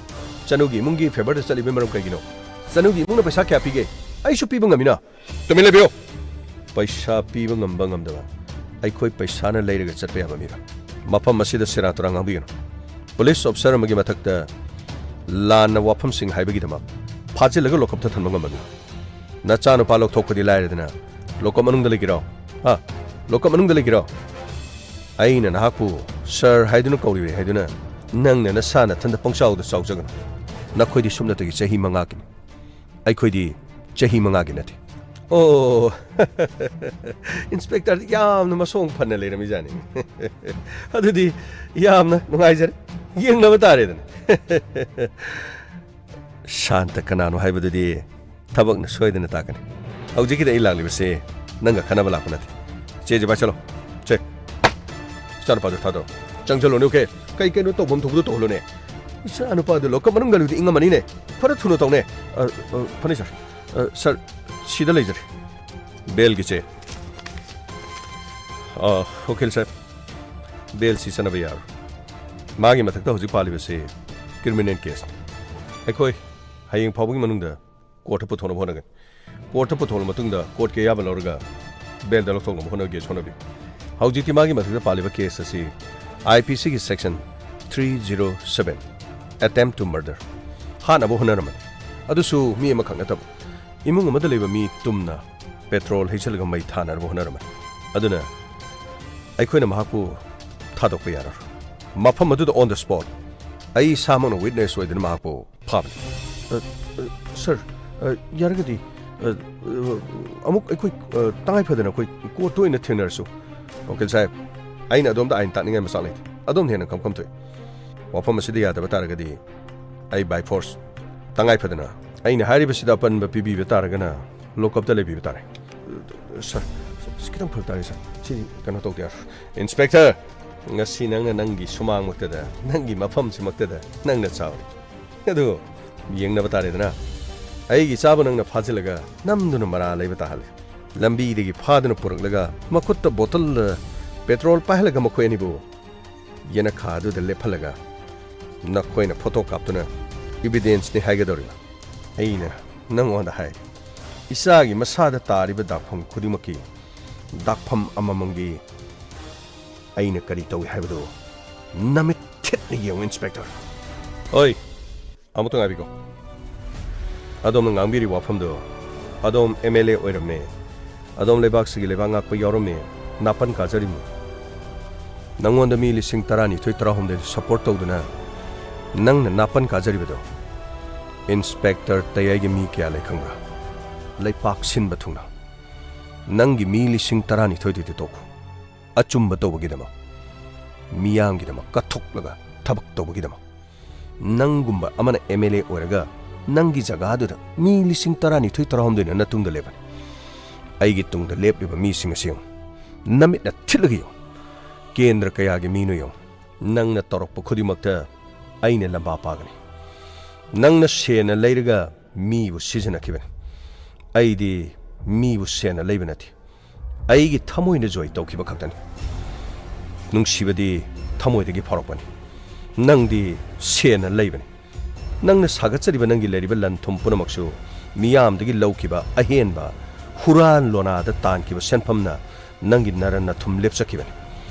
ꯆꯅꯨꯒꯤ ꯏꯃꯨꯡꯒꯤ ꯐꯦꯚꯔꯗ ꯆꯠꯂꯤꯕꯒꯤ ꯃꯔꯝ ꯀꯩꯒꯤꯅꯣ? ꯆꯅꯨꯒꯤ ꯏꯃꯨꯡꯅ ꯄꯩꯁꯥ ꯀꯌꯥ ꯄꯤꯒꯦ? ꯑꯩꯁꯨ ꯄꯤꯕ ꯉꯝꯃꯤꯅ꯫ ꯇꯨꯃꯤꯟ ꯂꯩꯕꯤꯌꯨ꯫ ꯄꯩꯁꯥ ꯄꯤꯕ ꯉꯝꯕ ꯉꯝꯗꯕ ꯑꯩꯈꯣꯏ ꯄꯩꯁꯥꯅ ꯂꯩꯔꯒ ꯆꯠꯄ ꯌꯥꯕ ꯃꯤꯔꯣ? ꯃꯐꯝ ꯑꯁꯤꯗ ꯁꯦꯔꯥꯟ ꯇꯨꯔꯥꯟ ꯉꯥꯡꯕꯤꯒꯅꯨ꯫ ꯄꯨꯂꯤꯁ ꯑꯣꯐꯤꯁꯥꯔ ꯑꯃꯒꯤ ꯃꯊꯛꯇ ꯂꯥꯟꯅ ꯋꯥꯐꯝꯁꯤꯡ ꯍꯥꯏꯕꯒꯤꯗꯃꯛ ꯐꯥꯖꯤꯜꯂꯒ ꯂꯣꯀꯞꯇ ꯊꯝꯕ ꯉꯝꯕ ꯃꯤ꯫ ꯅꯆꯥꯅꯨꯄꯥ ꯂꯧꯊꯣꯛꯄꯗꯤ ꯂꯥꯏꯔꯗꯅ, ꯂꯣꯀꯞ ꯃꯅꯨꯡꯗ ꯂꯩꯒꯦꯔꯣ? ꯍꯥ? ꯂꯣꯀꯞ ꯃꯅꯨꯡꯗ ꯂꯩꯒꯦꯔꯣ? ꯑꯩꯅ ꯅꯍꯥꯛꯄꯨ ꯁꯥꯔ ꯍꯥꯏꯗꯨꯅ ꯀꯧꯔꯤꯕꯅꯤ ꯍꯥꯏꯗꯨꯅ ꯅꯪꯅ ꯅꯁꯥ ꯅꯊꯟꯗ ꯄꯪꯆꯥꯎꯗ ꯆꯥꯎꯖꯒꯅꯨ꯫ ꯅꯈꯣꯏꯗꯤ ꯁꯨꯞꯅꯇꯒꯤ ꯆꯍꯤ ꯃꯉꯥꯒꯤꯅꯤ꯫ ꯑꯩꯈꯣꯏꯗꯤ ꯆꯍꯤ ꯃꯉꯥꯒꯤ ꯅꯠꯇꯦ꯫ ꯑꯣ, ꯏꯟꯁꯄꯦꯛꯇꯔꯗꯤ ꯌꯥꯝꯅ ꯃꯁꯣꯡ ꯐꯅ ꯂꯩꯔꯝꯃꯤꯖꯥꯠꯅꯤ꯫ ꯑꯗꯨꯗꯤ ꯌꯥꯝꯅ ꯅꯨꯡꯉꯥꯏꯖꯔꯦ꯫ ꯌꯦꯡꯅꯕ ꯇꯥꯔꯦꯗꯅ꯫ ꯁꯥꯟꯇ ꯀꯅꯥꯅꯣ ꯍꯥꯏꯕꯗꯨꯗꯤ ꯊꯕꯛꯅ ꯁꯣꯏꯗꯅ ꯇꯥꯛꯀꯅꯤ꯫ ꯍꯧꯖꯤꯛꯀꯤꯗꯤ ꯑꯩ ꯂꯥꯛꯂꯤꯕꯁꯦ ꯅꯪꯒ ꯈꯟꯅꯕ ꯂꯥꯛꯄ ꯅꯠꯇꯦ꯫ ꯆꯦꯁꯦ ꯄꯥꯏꯁꯜꯂꯣ꯫ ꯆꯦ, ꯏꯆꯥꯅꯨꯄꯥꯗꯣ ꯊꯥꯗꯣꯔꯛꯑꯣ꯫ ꯆꯪꯁꯜꯂꯣꯅꯦ, ꯑꯣꯀꯦ? ꯀꯩ ꯀꯩꯅꯣ ꯇꯧꯐꯝ ꯊꯣꯛꯄꯗꯣ ꯇꯧꯍꯜꯂꯣꯅꯦ꯫ ꯏꯆꯥꯅꯨꯄꯥꯗꯣ ꯂꯣꯀꯞ ꯃꯅꯨꯡꯗ ꯂꯩꯕꯗꯤ ꯏꯪꯉꯝꯃꯅꯤꯅꯦ꯫ ꯈꯔ ꯊꯨꯅ ꯇꯧꯅꯦ꯫ ꯑ, ꯑ, ꯐꯅꯤ, ꯁꯥꯔ꯫ ꯑ, ꯁꯥꯔ, ꯁꯤꯗ ꯂꯩꯖꯔꯦ꯫ ꯕꯦꯜꯒꯤ ꯆꯦ꯫ ꯑ, ꯎꯀꯤꯜ ꯁꯥꯍꯦꯕ, ꯕꯦꯜꯁꯤ ꯆꯠꯅꯕ ꯌꯥꯔꯣꯏ꯫ ꯃꯥꯒꯤ ꯃꯊꯛꯇ ꯍꯧꯖꯤꯛ ꯄꯥꯜꯂꯤꯕꯁꯤ ꯀ꯭ꯔꯤꯃꯤꯅꯦꯜ ꯀꯦꯁꯅꯤ꯫ ꯑꯩꯈꯣꯏ ꯍꯌꯦꯡ ꯐꯥꯎꯕꯒꯤ ꯃꯅꯨꯡꯗ ꯀꯣꯔꯠꯇ ꯄꯨꯊꯣꯛꯅꯕ ꯍꯣꯠꯅꯒꯅꯤ꯫ ꯀꯣꯔꯠꯇ ꯄꯨꯊꯣꯛꯂꯕ ꯃꯇꯨꯡꯗ ꯀꯣꯔꯠꯀꯤ ꯑꯌꯥꯕ ꯂꯧꯔꯒ ꯕꯦꯜꯗ ꯂꯧꯊꯣꯛꯅꯕ ꯍꯣꯠꯅꯒꯦꯁꯨ ꯍꯣꯠꯅꯕꯤ꯫ ꯍꯧꯖꯤꯛꯇꯤ ꯃꯥꯒꯤ ꯃꯊꯛꯇ ꯄꯥꯜꯂꯤꯕ ꯀꯦꯁ ꯑꯁꯤ ꯑꯥꯏ ꯄꯤ ꯁꯤꯒꯤ section three zero seven, attempt to murder, ꯍꯥꯠꯅꯕ ꯍꯣꯠꯅꯔꯝꯕꯅꯤ꯫ ꯑꯗꯨꯁꯨ ꯃꯤ ꯑꯃꯈꯛ ꯅꯠꯇꯕ, ꯏꯃꯨꯡ ꯑꯃꯗ ꯂꯩꯕ ꯃꯤ ꯇꯨꯝꯅ ꯄꯦꯇ꯭ꯔꯣꯜ ꯍꯩꯖꯤꯜꯂꯒ ꯃꯩ ꯊꯥꯅꯅꯕ ꯍꯣꯠꯅꯔꯝꯕꯅꯤ꯫ ꯑꯗꯨꯅ ꯑꯩꯈꯣꯏꯅ ꯃꯍꯥꯛꯄꯨ ꯊꯥꯗꯣꯛꯄ ꯌꯥꯔꯔꯣꯏ꯫ ꯃꯐꯝ ꯑꯗꯨꯗ on the spot ꯑꯩ ꯏꯁꯥꯃꯛꯅ witness ꯑꯣꯏꯗꯨꯅ ꯃꯍꯥꯛꯄꯨ ꯐꯥꯕꯅꯤ꯫ ꯑ, ꯑ, ꯁꯔ, ꯑ, ꯌꯥꯔꯒꯗꯤ, ꯑ, ꯑ, ꯑꯃꯨꯛ ꯑꯩꯈꯣꯏ, ꯑ, ꯇꯉꯥꯏ ꯐꯗꯅ ꯑꯩꯈꯣꯏ ꯀꯣꯔꯠꯇ ꯑꯣꯏꯅ ꯊꯦꯡꯅꯔꯁꯨ꯫ ꯎꯀꯤꯜ ꯁꯥꯍꯦꯕ, ꯑꯩꯅ ꯑꯗꯣꯝꯗ ꯑꯥꯏꯟ ꯇꯥꯛꯅꯤꯡꯉꯥꯏ ꯃꯆꯥꯛ ꯂꯩꯇꯦ꯫ ꯑꯗꯣꯝꯅ ꯍꯦꯟꯅ ꯈꯪꯐꯝ ꯊꯣꯛꯏ꯫ ꯋꯥꯐꯝ ꯑꯁꯤꯗ ꯌꯥꯗꯕ ꯇꯥꯔꯒꯗꯤ ꯑꯩ by force, ꯇꯉꯥꯏ ꯐꯗꯅ ꯑꯩꯅ ꯍꯥꯏꯔꯤꯕꯁꯤꯗ ꯑꯄꯟꯕ ꯄꯤꯕꯤꯕ ꯇꯥꯔꯒꯅ lock-up ꯇ ꯂꯩꯕꯤꯕ ꯇꯥꯔꯦ꯫ ꯁꯔ, ꯁꯤ ꯈꯤꯇꯪ ꯐꯔꯛ ꯇꯥꯔꯦ, ꯁꯔ꯫ ꯁꯤ ꯀꯩꯅꯣ ꯇꯧꯗ ꯌꯥꯔꯣꯏ꯫ ꯏꯟꯁꯄꯦꯛꯇꯔ, ꯉꯁꯤ ꯅꯪꯅ ꯅꯪꯒꯤ ꯁꯨꯃꯥꯡꯃꯛꯇꯗ, ꯅꯪꯒꯤ ꯃꯐꯝꯁꯤꯃꯛꯇꯗ ꯅꯪꯅ ꯆꯥꯎꯔꯦ꯫ ꯑꯗꯨ ꯌꯦꯡꯅꯕ ꯇꯥꯔꯦꯗꯅ꯫ ꯑꯩꯒꯤ ꯏꯆꯥꯕꯨ ꯅꯪꯅ ꯐꯥꯖꯤꯜꯂꯒ ꯅꯝꯗꯨꯅ ꯃꯔꯥ ꯂꯩꯕ ꯇꯥꯍꯜꯂꯦ꯫ ꯂꯝꯕꯤꯗꯒꯤ ꯐꯥꯗꯨꯅ ꯄꯨꯔꯛꯂꯒ ꯃꯈꯨꯠꯇ bottle, petrol ꯄꯥꯏꯍꯜꯂꯒ ꯃꯈꯣꯏ ꯑꯅꯤꯕꯨ ꯌꯦꯅꯈꯥ ꯑꯗꯨꯗ ꯂꯦꯞꯍꯜꯂꯒ ꯅꯈꯣꯏꯅ photo ꯀꯥꯞꯇꯨꯅ evidence ꯅꯤ ꯍꯥꯏꯒꯗꯧꯔꯤꯕ꯫ ꯑꯩꯅ ꯅꯪꯉꯣꯟꯗ ꯍꯥꯏ, ꯏꯆꯥꯒꯤ ꯃꯁꯥꯗ ꯇꯥꯔꯤꯕ ꯗꯥꯛꯐꯝ ꯈꯨꯗꯤꯡꯃꯛꯀꯤ ꯗꯥꯛꯐꯝ ꯑꯃꯃꯝꯒꯤ ꯑꯩꯅ ꯀꯔꯤ ꯇꯧꯏ ꯍꯥꯏꯕꯗꯨ ꯅꯃꯤꯠ ꯊꯤꯠꯅ ꯌꯦꯡꯉꯨ, ꯏꯟꯁꯄꯦꯛꯇꯔ꯫ ꯍꯣꯏ, ꯑꯃꯨꯛꯇ ꯉꯥꯏꯕꯤꯈꯣ꯫ ꯑꯗꯣꯝꯅ ꯉꯥꯡꯕꯤꯔꯤꯕ ꯋꯥꯐꯝꯗꯨ ꯑꯗꯣꯝ M L A ꯑꯣꯏꯔꯝꯃꯦ, ꯑꯗꯣꯝ ꯂꯩꯕꯥꯛꯁꯤꯒꯤ ꯂꯩꯕꯥꯛ ꯉꯥꯛꯄ ꯌꯥꯎꯔꯝꯃꯦ, ꯅꯥꯄꯟ ꯀꯥꯖꯔꯤꯃꯤ꯫ ꯅꯪꯉꯣꯟꯗ ꯃꯤ ꯂꯤꯁꯤꯡ ꯇꯔꯥꯅꯤꯊꯣꯏ ꯇꯔꯥꯍꯨꯝꯗꯣꯏ support ꯇꯧꯗꯨꯅ ꯅꯪꯅ ꯅꯥꯄꯟ ꯀꯥꯖꯔꯤꯕꯗꯣ ꯏꯟꯁꯄꯦꯛꯇꯔ ꯇꯌꯥꯏꯒꯤ ꯃꯤ ꯀꯌꯥ ꯂꯩ ꯈꯪꯕ꯭ꯔꯥ? ꯂꯩꯄꯥꯛ ꯁꯤꯟꯕ ꯊꯨꯡꯅ꯫ ꯅꯪꯒꯤ ꯃꯤ ꯂꯤꯁꯤꯡ ꯇꯔꯥꯅꯤꯊꯣꯏꯗꯨꯗꯤ ꯇꯣꯛꯈꯣ, ꯑꯆꯨꯝꯕ ꯇꯧꯕꯒꯤꯗꯃꯛ, ꯃꯤꯌꯥꯝꯒꯤꯗꯃꯛ ꯀꯠꯊꯣꯛꯂꯒ ꯊꯕꯛ ꯇꯧꯕꯒꯤꯗꯃꯛ꯫ ꯅꯪꯒꯨꯝꯕ ꯑꯃꯅ M L A ꯑꯣꯏꯔꯒ ꯅꯪꯒꯤ ꯖꯒꯥꯗꯨꯗ ꯃꯤ ꯂꯤꯁꯤꯡ ꯇꯔꯥꯅꯤꯊꯣꯏ ꯇꯔꯥꯍꯨꯝꯗꯣꯏꯅ ꯅꯇꯨꯡꯗ ꯂꯦꯞꯄꯅꯤ꯫ ꯑꯩꯒꯤ ꯇꯨꯡꯗ ꯂꯦꯞꯂꯤꯕ ꯃꯤꯁꯤꯡ ꯑꯁꯤ ꯌꯦꯡꯉꯨ꯫ ꯅꯃꯤꯠꯅ ꯊꯤꯠꯂꯒ ꯌꯦꯡꯉꯨ꯫ ꯀꯦꯟꯗ꯭ꯔ ꯀꯌꯥꯒꯤ ꯃꯤꯅꯣ ꯌꯦꯡꯉꯨ꯫ ꯅꯪꯅ ꯇꯧꯔꯛꯄ ꯈꯨꯗꯤꯡꯃꯛꯇ ꯑꯩꯅ ꯂꯝꯕꯥ ꯄꯥꯒꯅꯤ꯫ ꯅꯪꯅ ꯁꯦꯟꯅ ꯂꯩꯔꯒ ꯃꯤꯕꯨ ꯁꯤꯖꯤꯟꯅꯈꯤꯕꯅꯤ꯫ ꯑꯩꯗꯤ ꯃꯤꯕꯨ ꯁꯦꯟꯅ ꯂꯩꯕ ꯅꯠꯇꯦ꯫ ꯑꯩꯒꯤ ꯊꯃꯣꯏꯅ ꯖꯣꯏ ꯇꯧꯈꯤꯕ ꯈꯛꯇꯅꯤ꯫ ꯅꯨꯡꯁꯤꯕꯗꯤ ꯊꯃꯣꯏꯗꯒꯤ ꯐꯥꯎꯔꯛꯄꯅꯤ꯫ ꯅꯪꯗꯤ ꯁꯦꯟꯅ ꯂꯩꯕꯅꯤ꯫ ꯅꯪꯅ ꯁꯥꯒꯠꯆꯔꯤꯕ ꯅꯪꯒꯤ ꯂꯩꯔꯤꯕ ꯂꯟ ꯊꯨꯝ ꯄꯨꯝꯅꯃꯛꯁꯨ ꯃꯤꯌꯥꯝꯗꯒꯤ ꯂꯧꯈꯤꯕ ꯑꯍꯦꯟꯕ ꯍꯨꯔꯥꯟ ꯂꯣꯅꯥꯗ ꯇꯥꯟꯈꯤꯕ ꯁꯦꯟꯐꯝꯅ ꯅꯪꯒꯤ ꯅꯔꯟ ꯅꯊꯨꯝ ꯂꯦꯞꯆꯈꯤꯕꯅꯤ꯫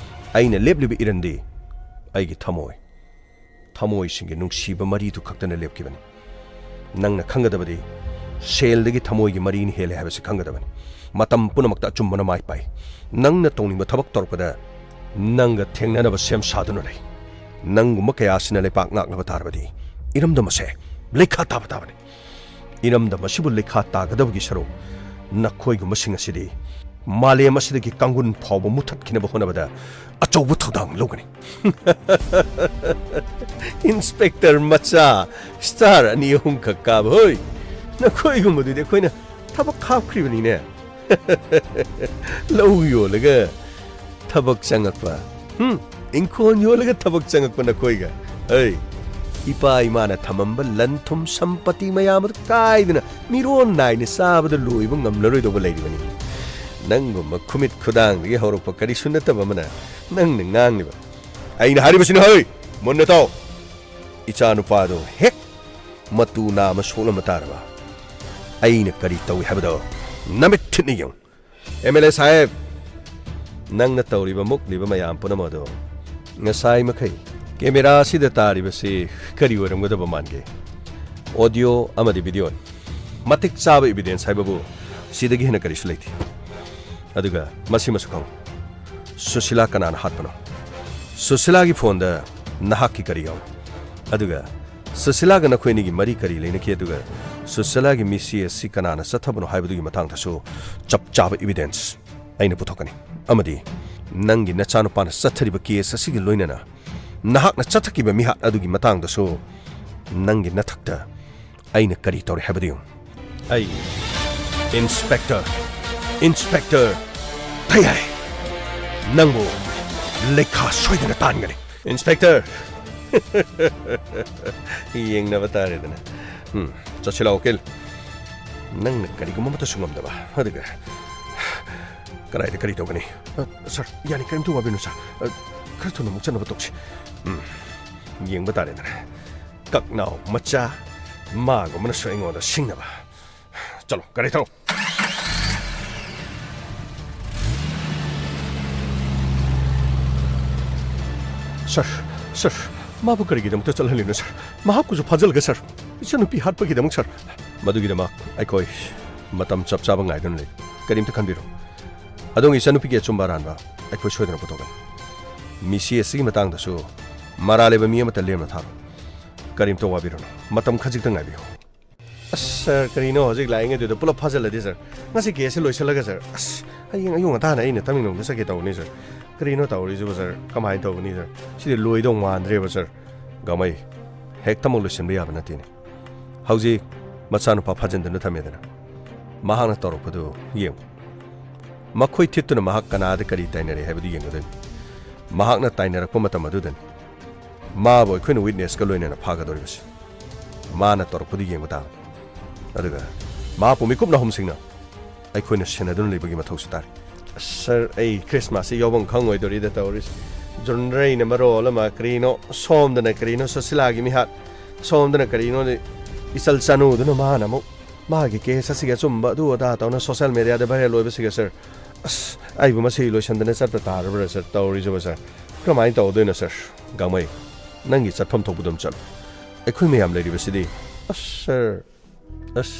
ꯑꯩꯅ ꯂꯦꯞꯂꯤꯕ ꯏꯔꯟꯗꯤ ꯑꯩꯒꯤ ꯊꯃꯣꯏ, ꯊꯃꯣꯏꯁꯤꯡꯒꯤ ꯅꯨꯡꯁꯤꯕ ꯃꯔꯤꯗꯨ ꯈꯛꯇꯅ ꯂꯦꯞꯈꯤꯕꯅꯤ꯫ ꯅꯪꯅ ꯈꯪꯒꯗꯕꯗꯤ ꯁꯦꯜꯗꯒꯤ ꯊꯃꯣꯏꯒꯤ ꯃꯔꯤꯅ ꯍꯦꯜꯂꯦ ꯍꯥꯏꯕꯁꯤ ꯈꯪꯒꯗꯕꯅꯤ꯫ ꯃꯇꯝ ꯄꯨꯝꯅꯃꯛꯇ ꯑꯆꯨꯝꯕꯅ ꯃꯥꯏ ꯄꯥꯛꯏ꯫ ꯅꯪꯅ ꯇꯧꯅꯤꯡꯕ ꯊꯕꯛ ꯇꯧꯔꯛꯄꯗ ꯅꯪꯒ ꯊꯦꯡꯅꯅꯕ ꯁꯦꯝ ꯁꯥꯗꯨꯅ ꯂꯩ꯫ ꯅꯪꯒꯨꯝꯕ ꯀꯌꯥꯁꯤꯅ ꯂꯩꯄꯥꯛ ꯉꯥꯛꯂꯕ ꯇꯥꯔꯕꯗꯤ ꯏꯔꯝꯗꯝ ꯑꯁꯦ ꯂꯩꯈꯥ ꯇꯥꯕ ꯇꯥꯕꯅꯤ꯫ ꯏꯔꯝꯗꯝ ꯑꯁꯤꯕꯨ ꯂꯩꯈꯥ ꯇꯥꯒꯗꯕꯒꯤ ꯁꯔꯨꯛ ꯅꯈꯣꯏꯒꯨꯝꯕꯁꯤꯡ ꯑꯁꯤꯗꯤ ꯃꯥꯂꯦꯝ ꯑꯁꯤꯗꯒꯤ ꯀꯥꯡꯒꯨꯟ ꯐꯥꯎꯕ ꯃꯨꯊꯠꯈꯤꯅꯕ ꯍꯣꯠꯅꯕꯗ ꯑꯆꯧꯕ ꯊꯧꯗꯥꯡ ꯂꯧꯒꯅꯤ꯫ ꯏꯟꯁꯄꯦꯛꯇꯔ ꯃꯆꯥ, ꯁ꯭ꯇꯥꯔ ꯑꯅꯤ ꯑꯍꯨꯝꯈꯛ ꯀꯥꯕ ꯍꯣꯏ, ꯅꯈꯣꯏꯒꯨꯝꯕꯗꯨꯗꯤ ꯑꯩꯈꯣꯏꯅ ꯊꯕꯛ ꯍꯥꯞꯈ꯭ꯔꯤꯕꯅꯤꯅꯦ꯫ ꯂꯧ ꯌꯣꯜꯂꯒ ꯊꯕꯛ ꯆꯪꯉꯛꯄ꯫ ꯍꯨꯝ, ꯏꯪꯈꯣꯜ ꯌꯣꯜꯂꯒ ꯊꯕꯛ ꯆꯪꯉꯛꯄ ꯅꯈꯣꯏꯒ꯫ ꯑꯩ, ꯏꯄꯥ ꯏꯃꯥꯅ ꯊꯝꯃꯝꯕ ꯂꯟ ꯊꯨꯝ ꯁꯝꯄꯇꯤ ꯃꯌꯥꯝ ꯑꯗꯨ ꯀꯥꯏꯗꯅ ꯃꯤꯔꯣꯟ ꯅꯥꯏꯅ ꯆꯥꯕꯗ ꯂꯣꯏꯕ ꯉꯝꯂꯔꯣꯏꯗꯧꯕ ꯂꯩꯔꯤꯕꯅꯤ꯫ ꯅꯪꯒꯨꯝꯕ ꯈꯨꯃꯤꯠ ꯈꯨꯗꯥꯡꯗꯒꯤ ꯍꯧꯔꯛꯄ ꯀꯔꯤꯁꯨ ꯅꯠꯇꯕ ꯑꯃꯅ ꯅꯪꯅ ꯉꯥꯡꯂꯤꯕ꯫ ꯑꯩꯅ ꯍꯥꯏꯔꯤꯕꯁꯤꯅ ꯍꯣꯏ, ꯃꯨꯟꯅ ꯇꯥꯎ꯫ ꯏꯆꯥꯅꯨꯄꯥꯗꯣ ꯍꯦꯛ ꯃꯇꯨ ꯅꯥꯝꯃ ꯁꯣꯛꯂꯝꯕ ꯇꯥꯔꯕ ꯑꯩꯅ ꯀꯔꯤ ꯇꯧꯏ ꯍꯥꯏꯕꯗꯣ ꯅꯃꯤꯠ ꯊꯤꯠꯅ ꯌꯦꯡꯉꯨ꯫ ꯑꯦꯝ ꯑꯦꯜ ꯑꯦ ꯁꯥꯍꯦꯕ, ꯅꯪꯅ ꯇꯧꯔꯤꯕ ꯃꯨꯛꯂꯤꯕ ꯃꯌꯥꯝ ꯄꯨꯝꯅꯃꯛ ꯑꯗꯣ ꯉꯁꯥꯏ ꯃꯈꯩ ꯀꯦꯃꯦꯔꯥ ꯑꯁꯤꯗ ꯇꯥꯔꯤꯕꯁꯤ ꯀꯔꯤ ꯑꯣꯏꯔꯝꯒꯗꯕ ꯃꯥꯟꯒꯦ? ꯑꯣꯗꯤꯑꯣ ꯑꯃꯗꯤ ꯚꯤꯗꯤꯑꯣꯅꯤ꯫ ꯃꯇꯤꯛ ꯆꯥꯕ ꯏꯕꯤꯗꯦꯟꯁ ꯍꯥꯏꯕꯕꯨ ꯁꯤꯗꯒꯤ ꯍꯦꯟꯅ ꯀꯔꯤꯁꯨ ꯂꯩꯇꯦ꯫ ꯑꯗꯨꯒ ꯃꯁꯤꯃꯁꯨ ꯈꯪꯉꯨ, ꯁꯨꯁꯤꯂꯥ ꯀꯅꯥꯅ ꯍꯥꯠꯄꯅꯣ? ꯁꯨꯁꯤꯂꯥꯒꯤ ꯐꯣꯟꯗ ꯅꯍꯥꯛꯀꯤ ꯀꯔꯤ ꯌꯥꯎꯏ? ꯑꯗꯨꯒ ꯁꯨꯁꯤꯂꯥꯒ ꯅꯈꯣꯏ ꯑꯅꯤꯒꯤ ꯃꯔꯤ ꯀꯔꯤ ꯂꯩꯅꯈꯤ? ꯑꯗꯨꯒ ꯁꯨꯁꯤꯂꯥꯒꯤ ꯃꯤꯁꯤ ꯑꯁꯤ ꯀꯅꯥꯅ ꯆꯠꯊꯕꯅꯣ ꯍꯥꯏꯕꯗꯨꯒꯤ ꯃꯇꯥꯡꯗꯁꯨ ꯆꯞ ꯆꯥꯕ ꯏꯕꯤꯗꯦꯟꯁ ꯑꯩꯅ ꯄꯨꯊꯣꯛꯀꯅꯤ꯫ ꯑꯃꯗꯤ ꯅꯪꯒꯤ ꯅꯆꯥꯅꯨꯄꯥꯅ ꯆꯠꯊꯔꯤꯕ ꯀꯦꯁ ꯑꯁꯤꯒ ꯂꯣꯏꯅꯅ ꯅꯍꯥꯛꯅ ꯆꯠꯊꯈꯤꯕ ꯃꯤꯍꯥꯠ ꯑꯗꯨꯒꯤ ꯃꯇꯥꯡꯗꯁꯨ ꯅꯪꯒꯤ ꯅꯊꯛꯇ ꯑꯩꯅ ꯀꯔꯤ ꯇꯧꯔꯦ ꯍꯥꯏꯕꯗꯨ ꯌꯦꯡꯉꯨ꯫ ꯑꯩ ꯏꯟꯁꯄꯦꯛꯇꯔ, ꯏꯟꯁꯄꯦꯛꯇꯔ ꯊꯩꯍꯥꯏ, ꯅꯪꯕꯨ ꯂꯩꯈꯥ ꯁꯣꯏꯗꯅ ꯇꯥꯟꯒꯅꯤ꯫ ꯏꯟꯁꯄꯦꯛꯇꯔ! ꯌꯦꯡꯅꯕ ꯇꯥꯔꯦꯗꯅ꯫ ꯎꯝ, ꯆꯠꯁꯤ ꯂꯥꯛꯑꯣ, ꯎꯀꯤꯜ꯫ ꯅꯪꯅ ꯀꯔꯤꯒꯨꯝꯕ ꯑꯃꯠꯇꯁꯨ ꯉꯝꯗꯕ, ꯑꯗꯨꯒ ꯀꯗꯥꯏꯗ ꯀꯔꯤ ꯇꯧꯒꯅꯤ? ꯑ, ꯁꯥꯔ, ꯌꯥꯅꯤ, ꯀꯔꯤꯝꯇ ꯋꯥꯕꯤꯅꯨ, ꯁꯥꯔ꯫ ꯑ, ꯈꯔ ꯊꯨꯅ ꯑꯃꯨꯛ ꯆꯠꯅꯕ ꯇꯧꯁꯤ꯫ ꯎꯝ, ꯌꯦꯡꯕ ꯇꯥꯔꯦꯗꯅ꯫ ꯀꯛꯅꯥꯎ ꯃꯆꯥ, ꯃꯥꯒꯨꯝꯕꯅꯁꯨ ꯑꯩꯉꯣꯟꯗ ꯁꯤꯡꯅꯕ꯫ ꯆꯠꯂꯣ, ꯒꯥꯔꯤ ꯊꯧ꯫ ꯁꯥꯔ, ꯁꯥꯔ, ꯃꯥꯕꯨ ꯀꯔꯤꯒꯤꯗꯃꯛꯇ ꯆꯠꯍꯜꯂꯤꯅꯣ, ꯁꯥꯔ? ꯃꯍꯥꯛꯄꯨꯁꯨ ꯐꯥꯖꯤꯜꯂꯒ, ꯁꯥꯔ, ꯏꯆꯟꯅꯨꯄꯤ ꯍꯥꯠꯄꯒꯤꯗꯃꯛ, ꯁꯥꯔ꯫ ꯃꯗꯨꯒꯤꯗꯃꯛ ꯑꯩꯈꯣꯏ ꯃꯇꯝ ꯆꯞ ꯆꯥꯕ ꯉꯥꯏꯗꯨꯅ ꯂꯩ꯫ ꯀꯔꯤꯝꯇ ꯈꯟꯕꯤꯔꯨ꯫ ꯑꯗꯣꯝꯒꯤ ꯏꯆꯟꯅꯨꯄꯤꯒꯤ ꯑꯆꯨꯝꯕ ꯑꯔꯥꯟꯕ ꯑꯩꯈꯣꯏ ꯁꯣꯏꯗꯅ ꯄꯨꯊꯣꯛꯀꯅꯤ꯫ ꯃꯤꯁꯤ ꯑꯁꯤꯒꯤ ꯃꯇꯥꯡꯗꯁꯨ ꯃꯔꯥꯜ ꯂꯩꯕ ꯃꯤ ꯑꯃꯠꯇ ꯂꯦꯝꯅ ꯊꯥꯔꯣꯏ꯫ ꯀꯔꯤꯝꯇ ꯋꯥꯕꯤꯔꯨꯅꯨ, ꯃꯇꯝ ꯈꯖꯤꯛꯇ ꯉꯥꯏꯕꯤꯌꯨ꯫ ꯑꯁ ꯁꯥꯔ, ꯀꯔꯤꯅꯣ ꯍꯧꯖꯤꯛ ꯂꯥꯛꯏꯉꯩꯗꯨꯗ ꯄꯨꯂꯞ ꯐꯥꯖꯤꯜꯂꯗꯤ ꯁꯥꯔ? ꯉꯁꯤ ꯀꯦꯁꯁꯦ ꯂꯣꯏꯁꯤꯜꯂꯒ ꯁꯥꯔ, ꯑꯁ ꯍꯌꯦꯡ ꯑꯌꯨꯛ ꯉꯟꯇꯥꯅ ꯑꯩꯅ ꯇꯃꯦꯡꯂꯣꯡꯗ ꯆꯠꯀꯦ ꯇꯧꯕꯅꯤ ꯁꯥꯔ꯫ ꯀꯔꯤꯅꯣ ꯇꯧꯔꯤꯁꯤꯕꯨ ꯁꯥꯔ? ꯀꯃꯥꯏꯅ ꯇꯧꯒꯅꯤ ꯁꯥꯔ? ꯁꯤꯗꯤ ꯂꯣꯏꯗꯧ ꯃꯥꯟꯗ꯭ꯔꯦꯕ ꯁꯥꯔ꯫ ꯒꯥꯡꯃꯩ, ꯍꯦꯛꯇꯃꯛ ꯂꯣꯏꯁꯤꯟꯕ ꯌꯥꯕ ꯅꯠꯇꯦꯅꯦ꯫ ꯍꯧꯖꯤꯛ ꯃꯆꯥꯅꯨꯄꯥ ꯐꯥꯖꯤꯟꯗꯨꯅ ꯊꯝꯃꯦꯗꯅ, ꯃꯍꯥꯛꯅ ꯇꯧꯔꯛꯄꯗꯨ ꯌꯦꯡꯉꯨ꯫ ꯃꯈꯣꯏ ꯊꯤꯠꯇꯨꯅ ꯃꯍꯥꯛ ꯀꯅꯥꯗ ꯀꯔꯤ ꯇꯥꯏꯅꯔꯦ ꯍꯥꯏꯕꯗꯨ ꯌꯦꯡꯒꯗꯣꯏꯅꯤ꯫ ꯃꯍꯥꯛꯅ ꯇꯥꯏꯅꯔꯛꯄ ꯃꯇꯝ ꯑꯗꯨꯗꯅꯤ ꯃꯥꯕꯨ ꯑꯩꯈꯣꯏꯅ ꯋꯤꯠꯅꯦꯁꯀ ꯂꯣꯏꯅꯅ ꯐꯥꯒꯗꯧꯔꯤꯕꯁꯤ꯫ ꯃꯥꯅ ꯇꯧꯔꯛꯄꯗꯨ ꯌꯦꯡꯕ ꯇꯥꯕꯅꯤ꯫ ꯑꯗꯨꯒ ꯃꯍꯥꯛꯄꯨ ꯃꯤꯀꯨꯞ ꯅꯥꯍꯨꯝꯁꯤꯡꯅ ꯑꯩꯈꯣꯏꯅ ꯁꯦꯟꯅꯗꯨꯅ ꯂꯩꯕꯒꯤ ꯃꯊꯧꯁꯨ ꯇꯥꯔꯤ꯫ ꯁꯥꯔ, ꯑꯩ ꯈ꯭ꯔꯤꯁꯃꯥꯁꯁꯤ ꯌꯥꯎꯐꯝ ꯈꯪꯉꯣꯏꯗꯧꯔꯤꯗ ꯇꯧꯔꯤꯁꯤ꯫ ꯖꯨꯟꯔꯩꯅ ꯃꯔꯣꯜ ꯑꯃ ꯀꯔꯤꯅꯣ, ꯁꯣꯝꯗꯅ ꯀꯔꯤꯅꯣ ꯁꯨꯁꯤꯂꯥꯒꯤ ꯃꯤꯍꯥꯠ, ꯁꯣꯝꯗꯅ ꯀꯔꯤꯅꯣ ꯏꯆꯜ ꯆꯥꯅꯨꯗꯨꯅ ꯃꯥꯅ ꯑꯃꯨꯛ ꯃꯥꯒꯤ ꯀꯦꯁ ꯑꯁꯤꯒꯤ ꯑꯆꯨꯝꯕ ꯑꯗꯨ ꯑꯗꯥ ꯇꯧꯅ ꯁꯣꯁꯦꯜ ꯃꯦꯗꯤꯌꯥꯗ ꯚꯥꯏꯔꯦꯜ ꯑꯣꯏꯕꯁꯤꯒ ꯁꯥꯔ꯫ ꯑꯁ, ꯑꯩꯕꯨ ꯃꯁꯤ ꯂꯣꯏꯁꯤꯟꯗꯅ ꯆꯠꯄ ꯇꯥꯔꯕ꯭ꯔꯥ ꯁꯥꯔ? ꯇꯧꯔꯤꯁꯤꯕꯨ ꯁꯥꯔ, ꯀꯔꯝꯍꯥꯏꯅ ꯇꯧꯗꯣꯏꯅꯣ ꯁꯥꯔ? ꯒꯥꯡꯃꯩ, ꯅꯪꯒꯤ ꯆꯠꯐꯝ ꯊꯣꯛꯄ ꯑꯗꯨꯝ ꯆꯠꯂꯨ꯫ ꯑꯩꯈꯣꯏ ꯃꯌꯥꯝ ꯂꯩꯔꯤꯕꯁꯤꯗꯤ꯫ ꯑꯁ ꯁꯥꯔ, ꯑꯁ,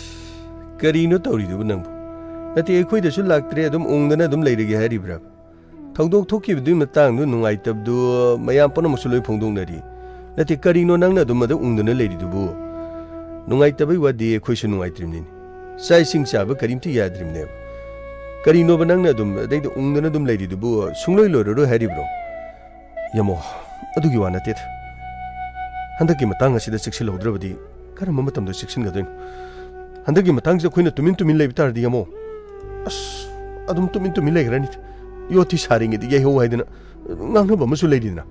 ꯀꯔꯤꯅꯣ ꯇꯧꯔꯤꯗꯨꯕꯨ ꯅꯪꯕꯨ? ꯅꯠꯇꯦ, ꯑꯩꯈꯣꯏꯗꯁꯨ ꯂꯥꯛꯇ꯭ꯔꯦ, ꯑꯗꯨꯝ ꯎꯪꯗꯅ ꯑꯗꯨꯝ ꯂꯩꯔꯒꯦ ꯍꯥꯏꯔꯤꯕ꯭ꯔꯥ? ꯊꯧꯗꯣꯛ ꯊꯣꯛꯈꯤꯕꯗꯨꯒꯤ ꯃꯇꯥꯡꯗꯨ ꯅꯨꯡꯉꯥꯏꯇꯕꯗꯨ ꯃꯌꯥꯝ ꯄꯨꯝꯅꯃꯛꯁꯨ ꯂꯣꯏ ꯐꯣꯡꯗꯣꯛꯅꯔꯤ꯫ ꯅꯠꯇꯦ, ꯀꯔꯤꯅꯣ ꯅꯪꯅ ꯑꯗꯨꯝ ꯑꯗꯨ ꯎꯪꯗꯅ ꯂꯩꯔꯤꯗꯨꯕꯨ? ꯅꯨꯡꯉꯥꯏꯇꯕꯩ ꯋꯥꯗꯤ ꯑꯩꯈꯣꯏꯁꯨ ꯅꯨꯡꯉꯥꯏꯇ꯭ꯔꯤꯕꯅꯤꯅꯦ꯫ ꯆꯥꯛ ꯏꯁꯤꯡ ꯆꯥꯕ ꯀꯔꯤꯝꯇ ꯌꯥꯗ꯭ꯔꯤꯕꯅꯦꯕ꯫ ꯀꯔꯤꯅꯣꯕ ꯅꯪꯅ ꯑꯗꯨꯝ ꯑꯗꯩꯗ ꯎꯪꯗꯅ ꯑꯗꯨꯝ ꯂꯩꯔꯤꯗꯨꯕꯨ? ꯁꯨꯡꯂꯣꯏ ꯂꯣꯏꯔꯔꯣꯏ ꯍꯥꯏꯔꯤꯕ꯭ꯔꯣ? ꯌꯥꯃꯣ, ꯑꯗꯨꯒꯤ ꯋꯥ ꯅꯠꯇꯦꯗ꯫ ꯍꯟꯗꯛꯀꯤ ꯃꯇꯥꯡ ꯑꯁꯤꯗ ꯆꯦꯛꯁꯤꯜꯍꯧꯗ꯭ꯔꯕꯗꯤ ꯀꯔꯝꯕ ꯃꯇꯝꯗ ꯆꯦꯛꯁꯤꯟꯒꯗꯣꯏꯅꯣ? ꯍꯟꯗꯛꯀꯤ ꯃꯇꯥꯡꯁꯤꯗ ꯑꯩꯈꯣꯏꯅ ꯇꯨꯃꯤꯟ ꯇꯨꯃꯤꯟ ꯂꯩꯕ ꯇꯥꯔꯗꯤ, ꯌꯥꯃꯣ, ꯑꯁ, ꯑꯗꯨꯝ ꯇꯨꯃꯤꯟ ꯇꯨꯃꯤꯟ ꯂꯩꯈ꯭ꯔꯅꯤ꯫ ꯌꯣꯠꯇꯤ ꯁꯥꯔꯤꯉꯩꯗ ꯌꯩꯍꯧ ꯍꯥꯏꯗꯅ ꯉꯥꯡꯅꯕ ꯑꯃꯁꯨ ꯂꯩꯔꯤꯗꯅ꯫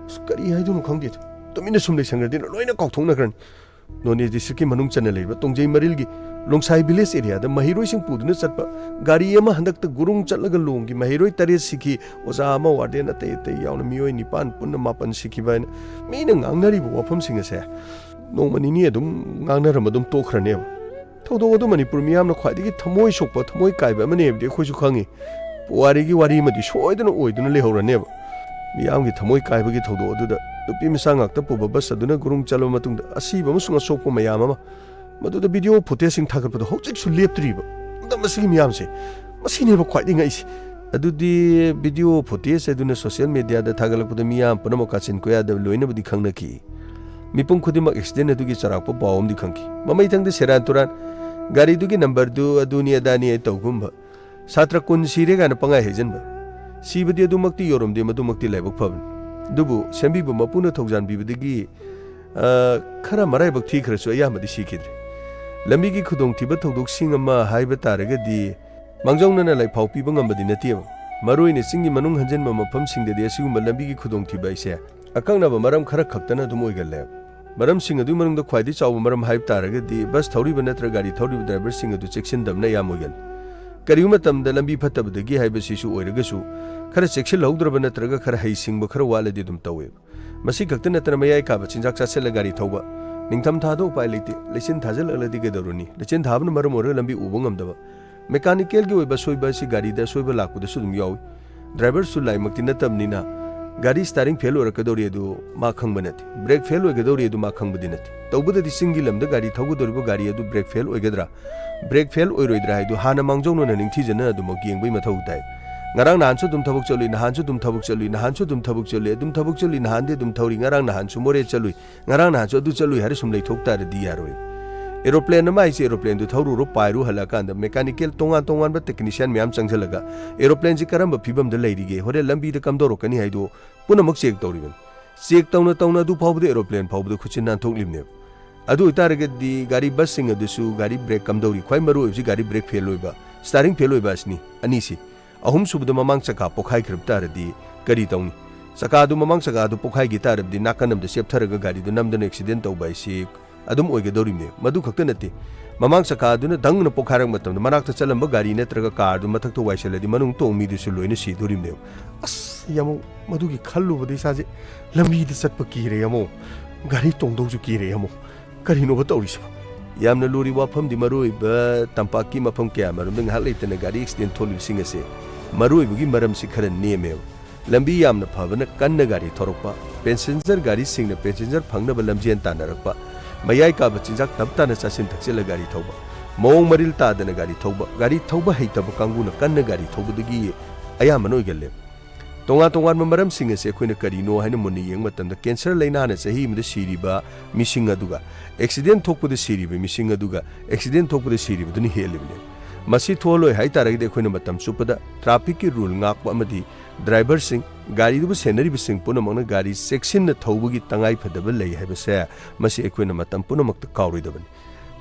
ꯑꯁ, ꯀꯔꯤ ꯍꯥꯏꯗꯣꯏꯅꯣ ꯈꯪꯗꯦꯗ꯫ ꯇꯨꯃꯤꯟꯅ ꯁꯨꯝ ꯂꯩꯁꯟꯈ꯭ꯔꯗꯤ ꯂꯣꯏꯅ ꯀꯥꯎꯊꯣꯛꯅꯈ꯭ꯔꯅꯤ꯫ ꯅꯣꯅꯦ ꯗꯤꯁꯇ꯭ꯔꯤꯛꯀꯤ ꯃꯅꯨꯡ ꯆꯟꯅ ꯂꯩꯕ ꯇꯣꯡꯖꯩ ꯃꯔꯤꯜꯒꯤ ꯂꯣꯡꯁꯥꯏ ꯚꯤꯂꯦꯖ ꯑꯦꯔꯤꯌꯥꯗ ꯃꯍꯩꯔꯣꯏꯁꯤꯡ ꯄꯨꯗꯨꯅ ꯆꯠꯄ ꯒꯥꯔꯤ ꯑꯃ ꯍꯟꯗꯛꯇ ꯒꯨꯔꯨꯡ ꯆꯠꯂꯒ ꯂꯣꯡꯒꯤ ꯃꯍꯩꯔꯣꯏ ꯇꯔꯦꯠ ꯁꯤꯈꯤ꯫ ꯑꯣꯖꯥ ꯑꯃ, ꯋꯥꯔꯗꯦꯟ, ꯑꯇꯩ ꯑꯇꯩ ꯌꯥꯎꯅ ꯃꯤꯑꯣꯏ ꯅꯤꯄꯥꯟ ꯄꯨꯟꯅ ꯃꯥꯄꯟ ꯁꯤꯈꯤꯕ ꯍꯥꯏꯅ ꯃꯤꯅ ꯉꯥꯡꯅꯔꯤꯕ ꯋꯥꯐꯝꯁꯤꯡ ꯑꯁꯦ ꯅꯣꯡꯃ ꯅꯤꯅꯤ ꯑꯗꯨꯝ ꯉꯥꯡꯅꯔꯝꯃ ꯑꯗꯨꯝ ꯇꯣꯛꯈ꯭ꯔꯅꯦꯕ꯫ ꯊꯧꯗꯣꯛ ꯑꯗꯨ ꯃꯅꯤꯄꯨꯔ ꯃꯤꯌꯥꯝꯅ ꯈ꯭ꯋꯥꯏꯗꯒꯤ ꯊꯃꯣꯏ ꯁꯣꯛꯄ, ꯊꯃꯣꯏ ꯀꯥꯏꯕ ꯑꯃꯅꯤ ꯍꯥꯏꯕꯗꯤ ꯑꯩꯈꯣꯏꯁꯨ ꯈꯪꯉꯤ꯫ ꯄꯨꯋꯥꯔꯤꯒꯤ ꯋꯥꯔꯤ ꯑꯃꯗꯤ ꯁꯣꯏꯗꯅ ꯑꯣꯏꯗꯨꯅ ꯂꯩꯍꯧꯔꯅꯦꯕ꯫ ꯃꯤꯌꯥꯝꯒꯤ ꯊꯃꯣꯏ ꯀꯥꯏꯕꯒꯤ ꯊꯧꯗꯣꯛ ꯑꯗꯨꯗ ꯅꯨꯄꯤ ꯃꯆꯥ ꯉꯥꯛꯇ ꯄꯨꯕ ꯕꯁ ꯑꯗꯨꯅ ꯒꯨꯔꯨꯡ ꯆꯠꯂꯕ ꯃꯇꯨꯡꯗ ꯑꯁꯤꯕ ꯑꯃꯁꯨꯡ ꯑꯁꯣꯛꯄ ꯃꯌꯥꯝ ꯑꯃ, ꯃꯗꯨꯗ ꯚꯤꯗꯤꯑꯣ ꯐꯨꯇꯦꯖꯁꯤꯡ ꯊꯥꯒꯠꯄꯗꯣ ꯍꯧꯖꯤꯛꯁꯨ ꯂꯦꯞꯇ꯭ꯔꯤꯕ꯫ ꯑꯗ ꯃꯁꯤꯒꯤ ꯃꯤꯌꯥꯝꯁꯦ, ꯃꯁꯤꯅꯦꯕ ꯈ꯭ꯋꯥꯏꯗꯒꯤ ꯉꯛꯏꯁꯦ꯫ ꯑꯗꯨꯗꯤ video footage ꯑꯗꯨꯅ social mediaꯗ ꯊꯥꯒꯠꯂꯛꯄꯗ ꯃꯤꯌꯥꯝ ꯄꯨꯝꯅꯃꯛ ꯀꯥꯆꯤꯟ ꯀꯣꯌꯥꯗ ꯂꯣꯏꯅꯕꯨꯗꯤ ꯈꯪꯅꯈꯤ꯫ ꯃꯤꯄꯨꯝ ꯈꯨꯗꯤꯡꯃꯛ accident ꯑꯗꯨꯒꯤ ꯆꯥꯎꯔꯥꯛꯄ ꯄꯥꯎ ꯑꯃꯗꯤ ꯈꯪꯈꯤ꯫ ꯃꯃꯩꯊꯪꯗ ꯁꯦꯔꯥꯟ ꯇꯨꯔꯥꯟ ꯒꯥꯔꯤꯗꯨꯒꯤ numberꯗꯨ ꯑꯗꯨꯅꯤ ꯑꯗꯥꯅꯤ ꯍꯥꯏ ꯇꯧꯒꯨꯝꯕ꯫ ꯁꯥꯇ꯭ꯔ ꯀꯨꯟ ꯁꯤꯔꯦ ꯀꯥꯏꯅ ꯄꯪꯍꯥꯏ ꯍꯥꯏꯖꯤꯟꯕ꯫ ꯁꯤꯕꯗꯤ ꯑꯗꯨꯃꯛꯇꯤ ꯌꯧꯔꯝꯗꯦ, ꯃꯗꯨꯃꯛꯇꯤ ꯂꯥꯏꯕꯛ ꯐꯕꯅꯤ꯫ ꯑꯗꯨꯕꯨ ꯁꯦꯝꯕꯤꯕ ꯃꯄꯨꯅ ꯊꯧꯖꯥꯟꯕꯤꯕꯗꯒꯤ, ꯑ, ꯈꯔ ꯃꯔꯥꯏꯕꯛ ꯊꯤꯈ꯭ꯔꯁꯨ ꯑꯌꯥꯝꯕꯗꯤ ꯁꯤꯈꯤꯗ꯭ꯔꯦ꯫ ꯂꯝꯕꯤꯒꯤ ꯈꯨꯗꯣꯡꯊꯤꯕ ꯊꯧꯗꯣꯛꯁꯤꯡ ꯑꯃ ꯍꯥꯏꯕ ꯇꯥꯔꯒꯗꯤ, ꯃꯥꯡꯖꯧꯅꯅ ꯂꯥꯏꯐꯥꯎ ꯄꯤꯕ ꯉꯝꯕꯗꯤ ꯅꯠꯇꯦꯕ꯫ ꯃꯔꯨꯑꯣꯏꯅ ꯆꯤꯡꯒꯤ ꯃꯅꯨꯡ ꯍꯟꯖꯤꯟꯕ ꯃꯐꯝꯁꯤꯡꯗꯗꯤ ꯑꯁꯤꯒꯨꯝꯕ ꯂꯝꯕꯤꯒꯤ ꯈꯨꯗꯣꯡꯊꯤꯕ ꯍꯥꯏꯁꯦ ꯑꯀꯛꯅꯕ ꯃꯔꯝ ꯈꯔ ꯈꯛꯇꯅ ꯑꯗꯨꯝ ꯑꯣꯏꯒꯜꯂꯦ꯫ ꯃꯔꯝꯁꯤꯡ ꯑꯗꯨꯒꯤ ꯃꯅꯨꯡꯗ ꯈ꯭ꯋꯥꯏꯗꯒꯤ ꯆꯥꯎꯕ ꯃꯔꯝ ꯍꯥꯏꯕ ꯇꯥꯔꯒꯗꯤ, bus ꯊꯧꯔꯤꯕ ꯅꯠꯇ꯭ꯔꯒ ꯒꯥꯔꯤ ꯊꯧꯔꯤꯕ driverꯁꯤꯡ ꯑꯗꯨ ꯆꯦꯛꯁꯤꯟꯗꯕꯅ ꯑꯌꯥꯝꯕ ꯑꯣꯏꯒꯜꯂꯤ꯫ ꯀꯔꯤꯒꯨꯝꯕ ꯃꯇꯝꯗ ꯂꯝꯕꯤ ꯐꯠꯇꯕꯗꯒꯤ ꯍꯥꯏꯕꯁꯤꯁꯨ ꯑꯣꯏꯔꯒꯁꯨ, ꯈꯔ ꯆꯦꯛꯁꯤꯜꯍꯧꯗ꯭ꯔꯕ ꯅꯠꯇ꯭ꯔꯒ ꯈꯔ ꯍꯩꯁꯤꯡꯕ ꯈꯔ ꯋꯥꯠꯂꯗꯤ ꯑꯗꯨꯝ ꯇꯧꯋꯦꯕ꯫ ꯃꯁꯤ ꯈꯛꯇ ꯅꯠꯇꯅ ꯃꯌꯥꯏ ꯀꯥꯕ ꯆꯤꯟꯖꯥꯛ ꯆꯥꯁꯤꯜꯂ ꯒꯥꯔꯤ ꯊꯧꯕ꯫ ꯅꯤꯡꯊꯝ ꯊꯥꯗ ꯎꯄꯥꯏ ꯂꯩꯇꯦ, ꯂꯩꯆꯤꯟ ꯊꯥꯖꯤꯜꯂꯛꯂꯗꯤ ꯀꯩꯗꯧꯔꯨꯅꯤ? ꯂꯩꯆꯤꯟ ꯊꯥꯕꯅ ꯃꯔꯝ ꯑꯣꯏꯔꯒ ꯂꯝꯕꯤ ꯎꯕ ꯉꯝꯗꯕ꯫ Mechanicalꯒꯤ ꯑꯣꯏꯕ ꯑꯁꯣꯏꯕ ꯑꯁꯤ ꯒꯥꯔꯤꯗ ꯑꯁꯣꯏꯕ ꯂꯥꯛꯄꯗꯁꯨ ꯑꯗꯨꯝ ꯌꯥꯎꯏ꯫ Driverꯁꯨ ꯂꯥꯏꯃꯛꯇꯤ ꯅꯠꯇꯕꯅꯤꯅ ꯒꯥꯔꯤ steering fail ꯑꯣꯏꯔꯛꯀꯗꯧꯔꯤ ꯑꯗꯨ ꯃꯥ ꯈꯪꯕ ꯅꯠꯇꯦ, brake fail ꯑꯣꯏꯒꯗꯧꯔꯤ ꯑꯗꯨ ꯃꯥ ꯈꯪꯕꯗꯤ ꯅꯠꯇꯦ꯫ ꯇꯧꯕꯗꯗꯤ ꯆꯤꯡꯒꯤ ꯂꯝꯗ ꯒꯥꯔꯤ ꯊꯧꯒꯗꯧꯔꯤꯕ ꯒꯥꯔꯤ ꯑꯗꯨ brake fail ꯑꯣꯏꯒꯗ꯭ꯔꯥ, brake fail ꯑꯣꯏꯔꯣꯏꯗ꯭ꯔꯥ ꯍꯥꯏꯗꯨ ꯍꯥꯟꯅ ꯃꯥꯡꯖꯧꯅꯅ ꯅꯤꯡꯊꯤꯖꯅ ꯑꯗꯨꯃꯛ ꯌꯦꯡꯕꯒꯤ ꯃꯊꯧ ꯇꯥꯏ꯫ ꯉꯔꯥꯡ ꯅꯍꯥꯟꯁꯨ ꯑꯗꯨꯝ ꯊꯕꯛ ꯆꯠꯂꯨꯏ, ꯅꯍꯥꯟꯁꯨ ꯑꯗꯨꯝ ꯊꯕꯛ ꯆꯠꯂꯨꯏ, ꯅꯍꯥꯟꯁꯨ ꯑꯗꯨꯝ ꯊꯕꯛ ꯆꯠꯂꯨꯏ, ꯑꯗꯨꯝ ꯊꯕꯛ ꯆꯠꯂꯨꯏ, ꯅꯍꯥꯟꯗꯤ ꯑꯗꯨꯝ ꯊꯧꯔꯤ, ꯉꯔꯥꯡ ꯅꯍꯥꯟꯁꯨ ꯃꯣꯔꯦ ꯆꯠꯂꯨꯏ, ꯉꯔꯥꯡ ꯅꯍꯥꯟꯁꯨ ꯑꯗꯨ ꯆꯠꯂꯨꯏ ꯍꯥꯏꯔ ꯁꯨꯝ ꯂꯩꯊꯣꯛ ꯇꯥꯔꯗꯤ ꯌꯥꯔꯣꯏ꯫ Aeroplane ꯑꯃ ꯍꯥꯏꯁꯦ, aeroplaneꯗꯨ ꯊꯧꯔꯨꯔꯣ, ꯄꯥꯏꯔꯨ, ꯍꯜꯂꯛꯑꯀꯥꯟꯗ mechanical ꯇꯣꯉꯥꯟ ꯇꯣꯉꯥꯟꯕ technician ꯃꯌꯥꯝ ꯆꯪꯁꯤꯜꯂꯒ aeroplaneꯁꯤ ꯀꯔꯝꯕ ꯐꯤꯕꯝꯗ ꯂꯩꯔꯤꯒꯦ, ꯍꯣꯔꯦꯟ ꯂꯝꯕꯤꯗ ꯀꯝꯗꯧꯔꯛꯀꯅꯤ ꯍꯥꯏꯗꯣ ꯄꯨꯝꯅꯃꯛ check ꯇꯧꯔꯤꯕꯅꯤ꯫ Check ꯇꯧꯅ ꯇꯧꯅ ꯑꯗꯨ ꯐꯥꯎꯕꯗ aeroplane ꯐꯥꯎꯕꯗ ꯈꯨꯠꯁꯤꯟ ꯅꯥꯟꯊꯣꯛꯂꯤꯕꯅꯦꯕ꯫ ꯑꯗꯨ ꯑꯣꯏꯇꯥꯔꯒꯗꯤ ꯒꯥꯔꯤ busꯁꯤꯡ ꯑꯗꯨꯁꯨ ꯒꯥꯔꯤ brake ꯀꯝꯗꯧꯔꯤ, ꯈ꯭ꯋꯥꯏ ꯃꯔꯨ ꯑꯣꯏꯕꯁꯤ ꯒꯥꯔꯤ brake fail ꯑꯣꯏꯕ, steering fail ꯑꯣꯏꯕ ꯑꯁꯤꯅꯤ, ꯑꯅꯤꯁꯤ꯫ ꯑꯍꯨꯝꯁꯨꯕꯗ ꯃꯃꯥꯡ ꯆꯀꯥ ꯄꯣꯛꯈꯥꯏꯈ꯭ꯔꯕ ꯇꯥꯔꯗꯤ ꯀꯔꯤ ꯇꯧꯅꯤ? ꯆꯀꯥꯗꯨ, ꯃꯃꯥꯡ ꯆꯀꯥꯗꯨ ꯄꯣꯛꯈꯥꯏꯈꯤ ꯇꯥꯔꯕꯗꯤ ꯅꯥꯀꯟ ꯑꯃꯗ ꯆꯦꯞꯊꯔꯒ ꯒꯥꯔꯤꯗꯨ ꯅꯝꯗꯅ accident ꯇꯧꯕ ꯍꯥꯏꯁꯤ ꯑꯗꯨꯝ ꯑꯣꯏꯒꯗꯧꯔꯤꯕꯅꯦ꯫ ꯃꯗꯨ ꯈꯛꯇ ꯅꯠꯇꯦ, ꯃꯃꯥꯡ ꯆꯀꯥꯗꯨꯅ ꯗꯪꯅ ꯄꯣꯛꯈꯥꯏꯔꯛꯄ ꯃꯇꯝꯗ ꯃꯅꯥꯛꯇ ꯆꯠꯂꯝꯕ ꯒꯥꯔꯤ ꯅꯠꯇ꯭ꯔꯒ carꯗꯨ ꯃꯊꯛꯇ ꯋꯥꯏꯁꯤꯜꯂꯗꯤ ꯃꯅꯨꯡ ꯇꯣꯡ ꯃꯤꯗꯨꯁꯨ ꯂꯣꯏꯅ ꯁꯤꯗꯣꯔꯤꯕꯅꯦꯕ꯫ ꯑꯁ, ꯌꯥꯃꯧ, ꯃꯗꯨꯒꯤ ꯈꯜꯂꯨꯕꯗ ꯏꯁꯥꯁꯦ ꯂꯝꯕꯤꯗ ꯆꯠꯄ ꯀꯤꯔꯦ, ꯌꯥꯃꯧ꯫ ꯒꯥꯔꯤ ꯇꯣꯡꯗꯧꯁꯨ ꯀꯤꯔꯦ, ꯌꯥꯃꯧ꯫ ꯀꯔꯤꯅꯣꯕ ꯇꯧꯔꯤꯁꯤꯕꯣ? ꯌꯥꯝꯅ ꯂꯨꯔꯤ ꯋꯥꯐꯝꯗꯤ, ꯃꯔꯨꯑꯣꯏꯕ ꯇꯝꯄꯥꯛꯀꯤ ꯃꯐꯝ ꯀꯌꯥ ꯃꯔꯨꯝꯗ ꯉꯥꯏꯍꯥꯛ ꯂꯩꯇꯅ ꯒꯥꯔꯤ accident ꯊꯣꯛꯂꯤꯕꯁꯤꯡ ꯑꯁꯦ ꯃꯔꯨꯑꯣꯏꯕꯒꯤ ꯃꯔꯝꯁꯤ ꯈꯔ ꯅꯦꯝꯃꯦꯕ꯫ ꯂꯝꯕꯤ ꯌꯥꯝꯅ ꯐꯕꯅ ꯀꯟꯅ ꯒꯥꯔꯤ ꯊꯧꯔꯛꯄ, passenger ꯒꯥꯔꯤꯁꯤꯡꯅ passenger ꯐꯪꯅꯕ ꯂꯝꯖꯦꯟ ꯇꯥꯟꯅꯔꯛꯄ, ꯃꯌꯥꯏ ꯀꯥꯕ ꯆꯤꯟꯖꯥꯛ ꯇꯞ ꯇꯥꯅ ꯆꯥꯁꯤꯟ ꯊꯛꯆꯤꯜꯂ ꯒꯥꯔꯤ ꯊꯧꯕ, ꯃꯑꯣꯡ ꯃꯔꯤꯜ ꯇꯥꯗꯅ ꯒꯥꯔꯤ ꯊꯧꯕ, ꯒꯥꯔꯤ ꯊꯧꯕ ꯍꯩꯇꯕ ꯀꯥꯡꯕꯨꯅ ꯀꯟꯅ ꯒꯥꯔꯤ ꯊꯧꯕꯗꯒꯤ ꯑꯌꯥꯝꯕꯅ ꯑꯣꯏꯒꯜꯂꯦꯕ꯫ ꯇꯣꯉꯥꯟ ꯇꯣꯉꯥꯟꯕ ꯃꯔꯝꯁꯤꯡ ꯑꯁꯦ ꯑꯩꯈꯣꯏꯅ ꯀꯔꯤꯅꯣ ꯍꯥꯏꯅ ꯃꯨꯟꯅ ꯌꯦꯡꯕ ꯃꯇꯝꯗ, ꯀꯦꯟꯁꯔ ꯂꯥꯏꯅꯥꯅ ꯆꯍꯤ ꯑꯃꯗ ꯁꯤꯔꯤꯕ ꯃꯤꯁꯤꯡ ꯑꯗꯨꯒ ꯑꯦꯛꯁꯤꯗꯦꯟ ꯊꯣꯛꯄꯗ ꯁꯤꯔꯤꯕ ꯃꯤꯁꯤꯡ ꯑꯗꯨꯒ ꯑꯦꯛꯁꯤꯗꯦꯟ ꯊꯣꯛꯄꯗ ꯁꯤꯔꯤꯕꯗꯨꯅ ꯍꯦꯜꯂꯤꯕꯅꯦꯕ꯫ ꯃꯁꯤ ꯊꯣꯛꯍꯜꯂꯣꯏ ꯍꯥꯏ ꯇꯥꯔꯒꯗꯤ ꯑꯩꯈꯣꯏꯅ ꯃꯇꯝ ꯆꯨꯞꯄꯗ ꯇ꯭ꯔꯥꯐꯤꯛꯀꯤ ꯔꯨꯜ ꯉꯥꯛꯄ ꯑꯃꯗꯤ ꯗ꯭ꯔꯥꯏꯚꯔꯁꯤꯡ, ꯒꯥꯔꯤꯗꯨꯕꯨ ꯁꯦꯟꯅꯔꯤꯕꯁꯤꯡ ꯄꯨꯝꯅꯃꯛꯅ ꯒꯥꯔꯤ ꯆꯦꯛꯁꯤꯟꯅ ꯊꯧꯕꯒꯤ ꯇꯉꯥꯏꯐꯗꯕ ꯂꯩ ꯍꯥꯏꯕꯁꯦ ꯃꯁꯤ ꯑꯩꯈꯣꯏꯅ ꯃꯇꯝ ꯄꯨꯝꯅꯃꯛꯇ ꯀꯥꯎꯔꯣꯏꯗꯕꯅꯤ꯫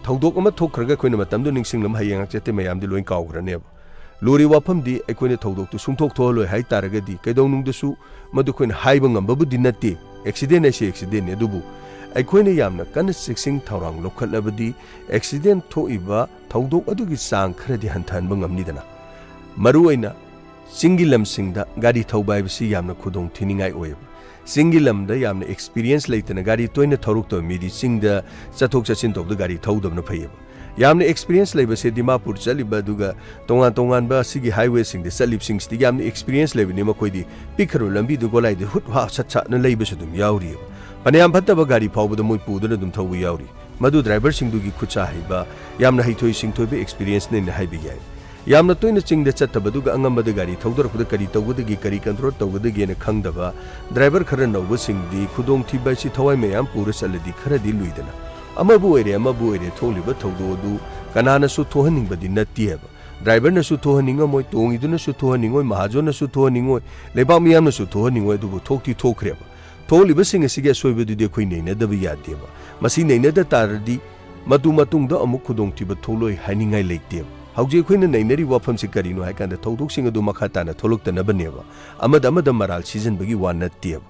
ꯊꯧꯗꯣꯛ ꯑꯃ ꯊꯣꯛꯈ꯭ꯔꯒ ꯑꯩꯈꯣꯏꯅ ꯃꯇꯝꯗꯨ ꯅꯤꯡꯁꯤꯡꯂꯝ ꯍꯌꯦꯡ ꯍꯪꯆꯤꯠꯇꯤ ꯃꯌꯥꯝꯗꯤ ꯂꯣꯏ ꯀꯥꯎꯈ꯭ꯔꯅꯦꯕ꯫ ꯂꯨꯔꯤꯕ ꯋꯥꯐꯝꯗꯤ ꯑꯩꯈꯣꯏꯅ ꯊꯧꯗꯣꯛꯇꯨ ꯁꯨꯡꯊꯣꯛ ꯊꯣꯛꯍꯜꯂꯣꯏ ꯍꯥꯏ ꯇꯥꯔꯒꯗꯤ ꯀꯩꯗꯧꯅꯨꯡꯗꯁꯨ ꯃꯗꯨ ꯑꯩꯈꯣꯏꯅ ꯍꯥꯏꯕ ꯉꯝꯕꯕꯨꯗꯤ ꯅꯠꯇꯦ꯫ ꯑꯦꯛꯁꯤꯗꯦꯟ ꯍꯥꯏꯁꯤ ꯑꯦꯛꯁꯤꯗꯦꯟꯅꯤ, ꯑꯗꯨꯕꯨ ꯑꯩꯈꯣꯏꯅ ꯌꯥꯝꯅ ꯀꯟꯅ ꯆꯦꯛꯁꯤꯟ ꯊꯧꯔꯥꯡ ꯂꯧꯈꯠꯂꯕꯗꯤ ꯑꯦꯛꯁꯤꯗꯦꯟ ꯊꯣꯛꯏꯕ ꯊꯧꯗꯣꯛ ꯑꯗꯨꯒꯤ ꯆꯥꯡ ꯈꯔꯗꯤ ꯍꯟꯊꯍꯟꯕ ꯉꯝꯅꯤꯗꯅ꯫ ꯃꯔꯨꯑꯣꯏꯅ ꯆꯤꯡꯒꯤ ꯂꯝꯁꯤꯡꯗ ꯒꯥꯔꯤ ꯊꯧꯕ ꯍꯥꯏꯕꯁꯤ ꯌꯥꯝꯅ ꯈꯨꯗꯣꯡ ꯊꯤꯅꯤꯡꯉꯥꯏ ꯑꯣꯏꯌꯦꯕ꯫ ꯆꯤꯡꯒꯤ ꯂꯝꯗ ꯌꯥꯝꯅ ꯑꯦꯛꯁꯄꯤꯔꯤꯌꯦꯟꯁ ꯂꯩꯇꯅ ꯒꯥꯔꯤ ꯇꯣꯏꯅ ꯊꯧꯔꯛꯇꯕ ꯃꯤꯗꯤ ꯆꯤꯡꯗ ꯆꯠꯊꯣꯛ ꯆꯠꯁꯤꯟ ꯇꯧꯕꯗ ꯒꯥꯔꯤ ꯊꯧꯗꯕꯅ ꯐꯩꯌꯦꯕ꯫ ꯌꯥꯝꯅ ꯑꯦꯛꯁꯄꯤꯔꯤꯌꯦꯟꯁ ꯂꯩꯕꯁꯦ ꯗꯤꯃꯥꯄꯨꯔ ꯆꯠꯂꯤꯕ ꯑꯗꯨꯒ ꯇꯣꯉꯥꯟ ꯇꯣꯉꯥꯟꯕ ꯑꯁꯤꯒꯤ ꯍꯥꯏꯋꯦꯁꯤꯡꯗ ꯆꯠꯂꯤꯕꯁꯤꯡꯁꯤꯗꯤ ꯌꯥꯝꯅ ꯑꯦꯛꯁꯄꯤꯔꯤꯌꯦꯟꯁ ꯂꯩꯕꯅꯤ꯫ ꯃꯈꯣꯏꯗꯤ ꯄꯤꯛꯈ꯭ꯔꯕ ꯂꯝꯕꯤꯗꯨ ꯒꯣꯂꯥꯏꯗ ꯍꯨꯠ ꯍꯥ ꯁꯠ ꯁꯠꯅ ꯂꯩꯕꯁꯨ ꯑꯗꯨꯝ ꯌꯥꯎꯔꯤꯑꯕ꯫ ꯐꯅꯌꯥꯝ ꯐꯠꯇꯕ ꯒꯥꯔꯤ ꯐꯥꯎꯕꯗ ꯃꯣꯏ ꯄꯨꯗꯨꯅ ꯑꯗꯨꯝ ꯊꯧꯕ ꯌꯥꯎꯔꯤ꯫ ꯃꯗꯨ ꯗ꯭ꯔꯥꯏꯚꯔꯁꯤꯡꯗꯨꯒꯤ ꯈꯨꯠꯁꯥ ꯍꯩꯕ, ꯌꯥꯝꯅ ꯍꯩꯊꯣꯏ ꯁꯤꯡꯊꯣꯏꯕ ꯑꯦꯛꯁꯄꯤꯔꯤꯌꯦꯟꯁꯅꯦꯅ ꯍꯥꯏꯕ ꯌꯥꯏ꯫ ꯌꯥꯝꯅ ꯇꯣꯏꯅ ꯆꯤꯡꯗ ꯆꯠꯇꯕꯗꯨꯒ ꯑꯉꯝꯕꯗ ꯒꯥꯔꯤ ꯊꯧꯗꯔꯛꯄꯗ ꯀꯔꯤ ꯇꯧꯒꯗꯒꯦ, ꯀꯔꯤ ꯀꯟꯇ꯭ꯔꯣꯜ ꯇꯧꯒꯗꯒꯦꯅ ꯈꯪꯗꯕ ꯗ꯭ꯔꯥꯏꯚꯔ ꯈꯔ ꯅꯧꯕꯁꯤꯡꯗꯤ ꯈꯨꯗꯣꯡꯊꯤꯕ ꯍꯥꯏꯁꯤ ꯊꯋꯥꯏ ꯃꯌꯥꯝ ꯄꯨꯔ ꯆꯠꯂꯗꯤ ꯈꯔꯗꯤ ꯂꯨꯏꯗꯅ꯫ ꯑꯃꯕꯨ ꯑꯣꯏꯔꯦ, ꯑꯃꯕꯨ ꯑꯣꯏꯔꯦ, ꯊꯣꯛꯂꯤꯕ ꯊꯧꯗꯣꯛ ꯑꯗꯨ ꯀꯅꯥꯅꯁꯨ ꯊꯣꯛꯍꯟꯅꯤꯡꯕꯗꯤ ꯅꯠꯇꯦ ꯍꯥꯏꯕ꯫ ꯗ꯭ꯔꯥꯏꯚꯔꯅꯁꯨ ꯊꯣꯛꯍꯟꯅꯤꯡꯉꯝꯃꯣꯏ, ꯇꯣꯡꯉꯤꯗꯨꯅꯁꯨ ꯊꯣꯛꯍꯟꯅꯤꯡꯉꯣꯏ, ꯃꯍꯥꯖꯣꯟꯅꯁꯨ ꯊꯣꯛꯍꯟꯅꯤꯡꯉꯣꯏ, ꯂꯩꯕꯥꯛ ꯃꯤꯌꯥꯝꯅꯁꯨ ꯊꯣꯛꯍꯟꯅꯤꯡꯉꯣꯏ, ꯑꯗꯨꯕꯨ ꯊꯣꯛꯇꯤ ꯊꯣꯛꯈ꯭ꯔꯦꯕ꯫ ꯊꯣꯛꯂꯤꯕꯁꯤꯡ ꯑꯁꯤꯒꯤ ꯑꯁꯣꯏꯕꯗꯨꯗꯤ ꯑꯩꯈꯣꯏ ꯅꯩꯅꯗꯕ ꯌꯥꯗꯦꯕ꯫ ꯃꯁꯤ ꯅꯩꯅꯗ ꯇꯥꯔꯗꯤ ꯃꯇꯨ ꯃꯇꯨꯡꯗ ꯑꯃꯨꯛ ꯈꯨꯗꯣꯡꯊꯤꯕ ꯊꯣꯛꯂꯣꯏ ꯍꯥꯏꯅꯤꯡꯉꯥꯏ ꯂꯩꯇꯦꯕ꯫ ꯍꯧꯖꯤꯛ ꯑꯩꯈꯣꯏꯅ ꯅꯩꯅꯔꯤꯕ ꯋꯥꯐꯝꯁꯤ ꯀꯔꯤꯅꯣ ꯍꯥꯏꯀꯥꯟꯗ ꯊꯧꯗꯣꯛꯁꯤꯡ ꯑꯗꯨ ꯃꯈꯥ ꯇꯥꯅ ꯊꯣꯛꯂꯛꯇꯅꯕꯅꯦꯕ, ꯑꯃꯗ ꯑꯃꯗ ꯃꯔꯥꯜ ꯁꯤꯖꯤꯟꯕꯒꯤ ꯋꯥ ꯅꯠꯇꯦꯕ꯫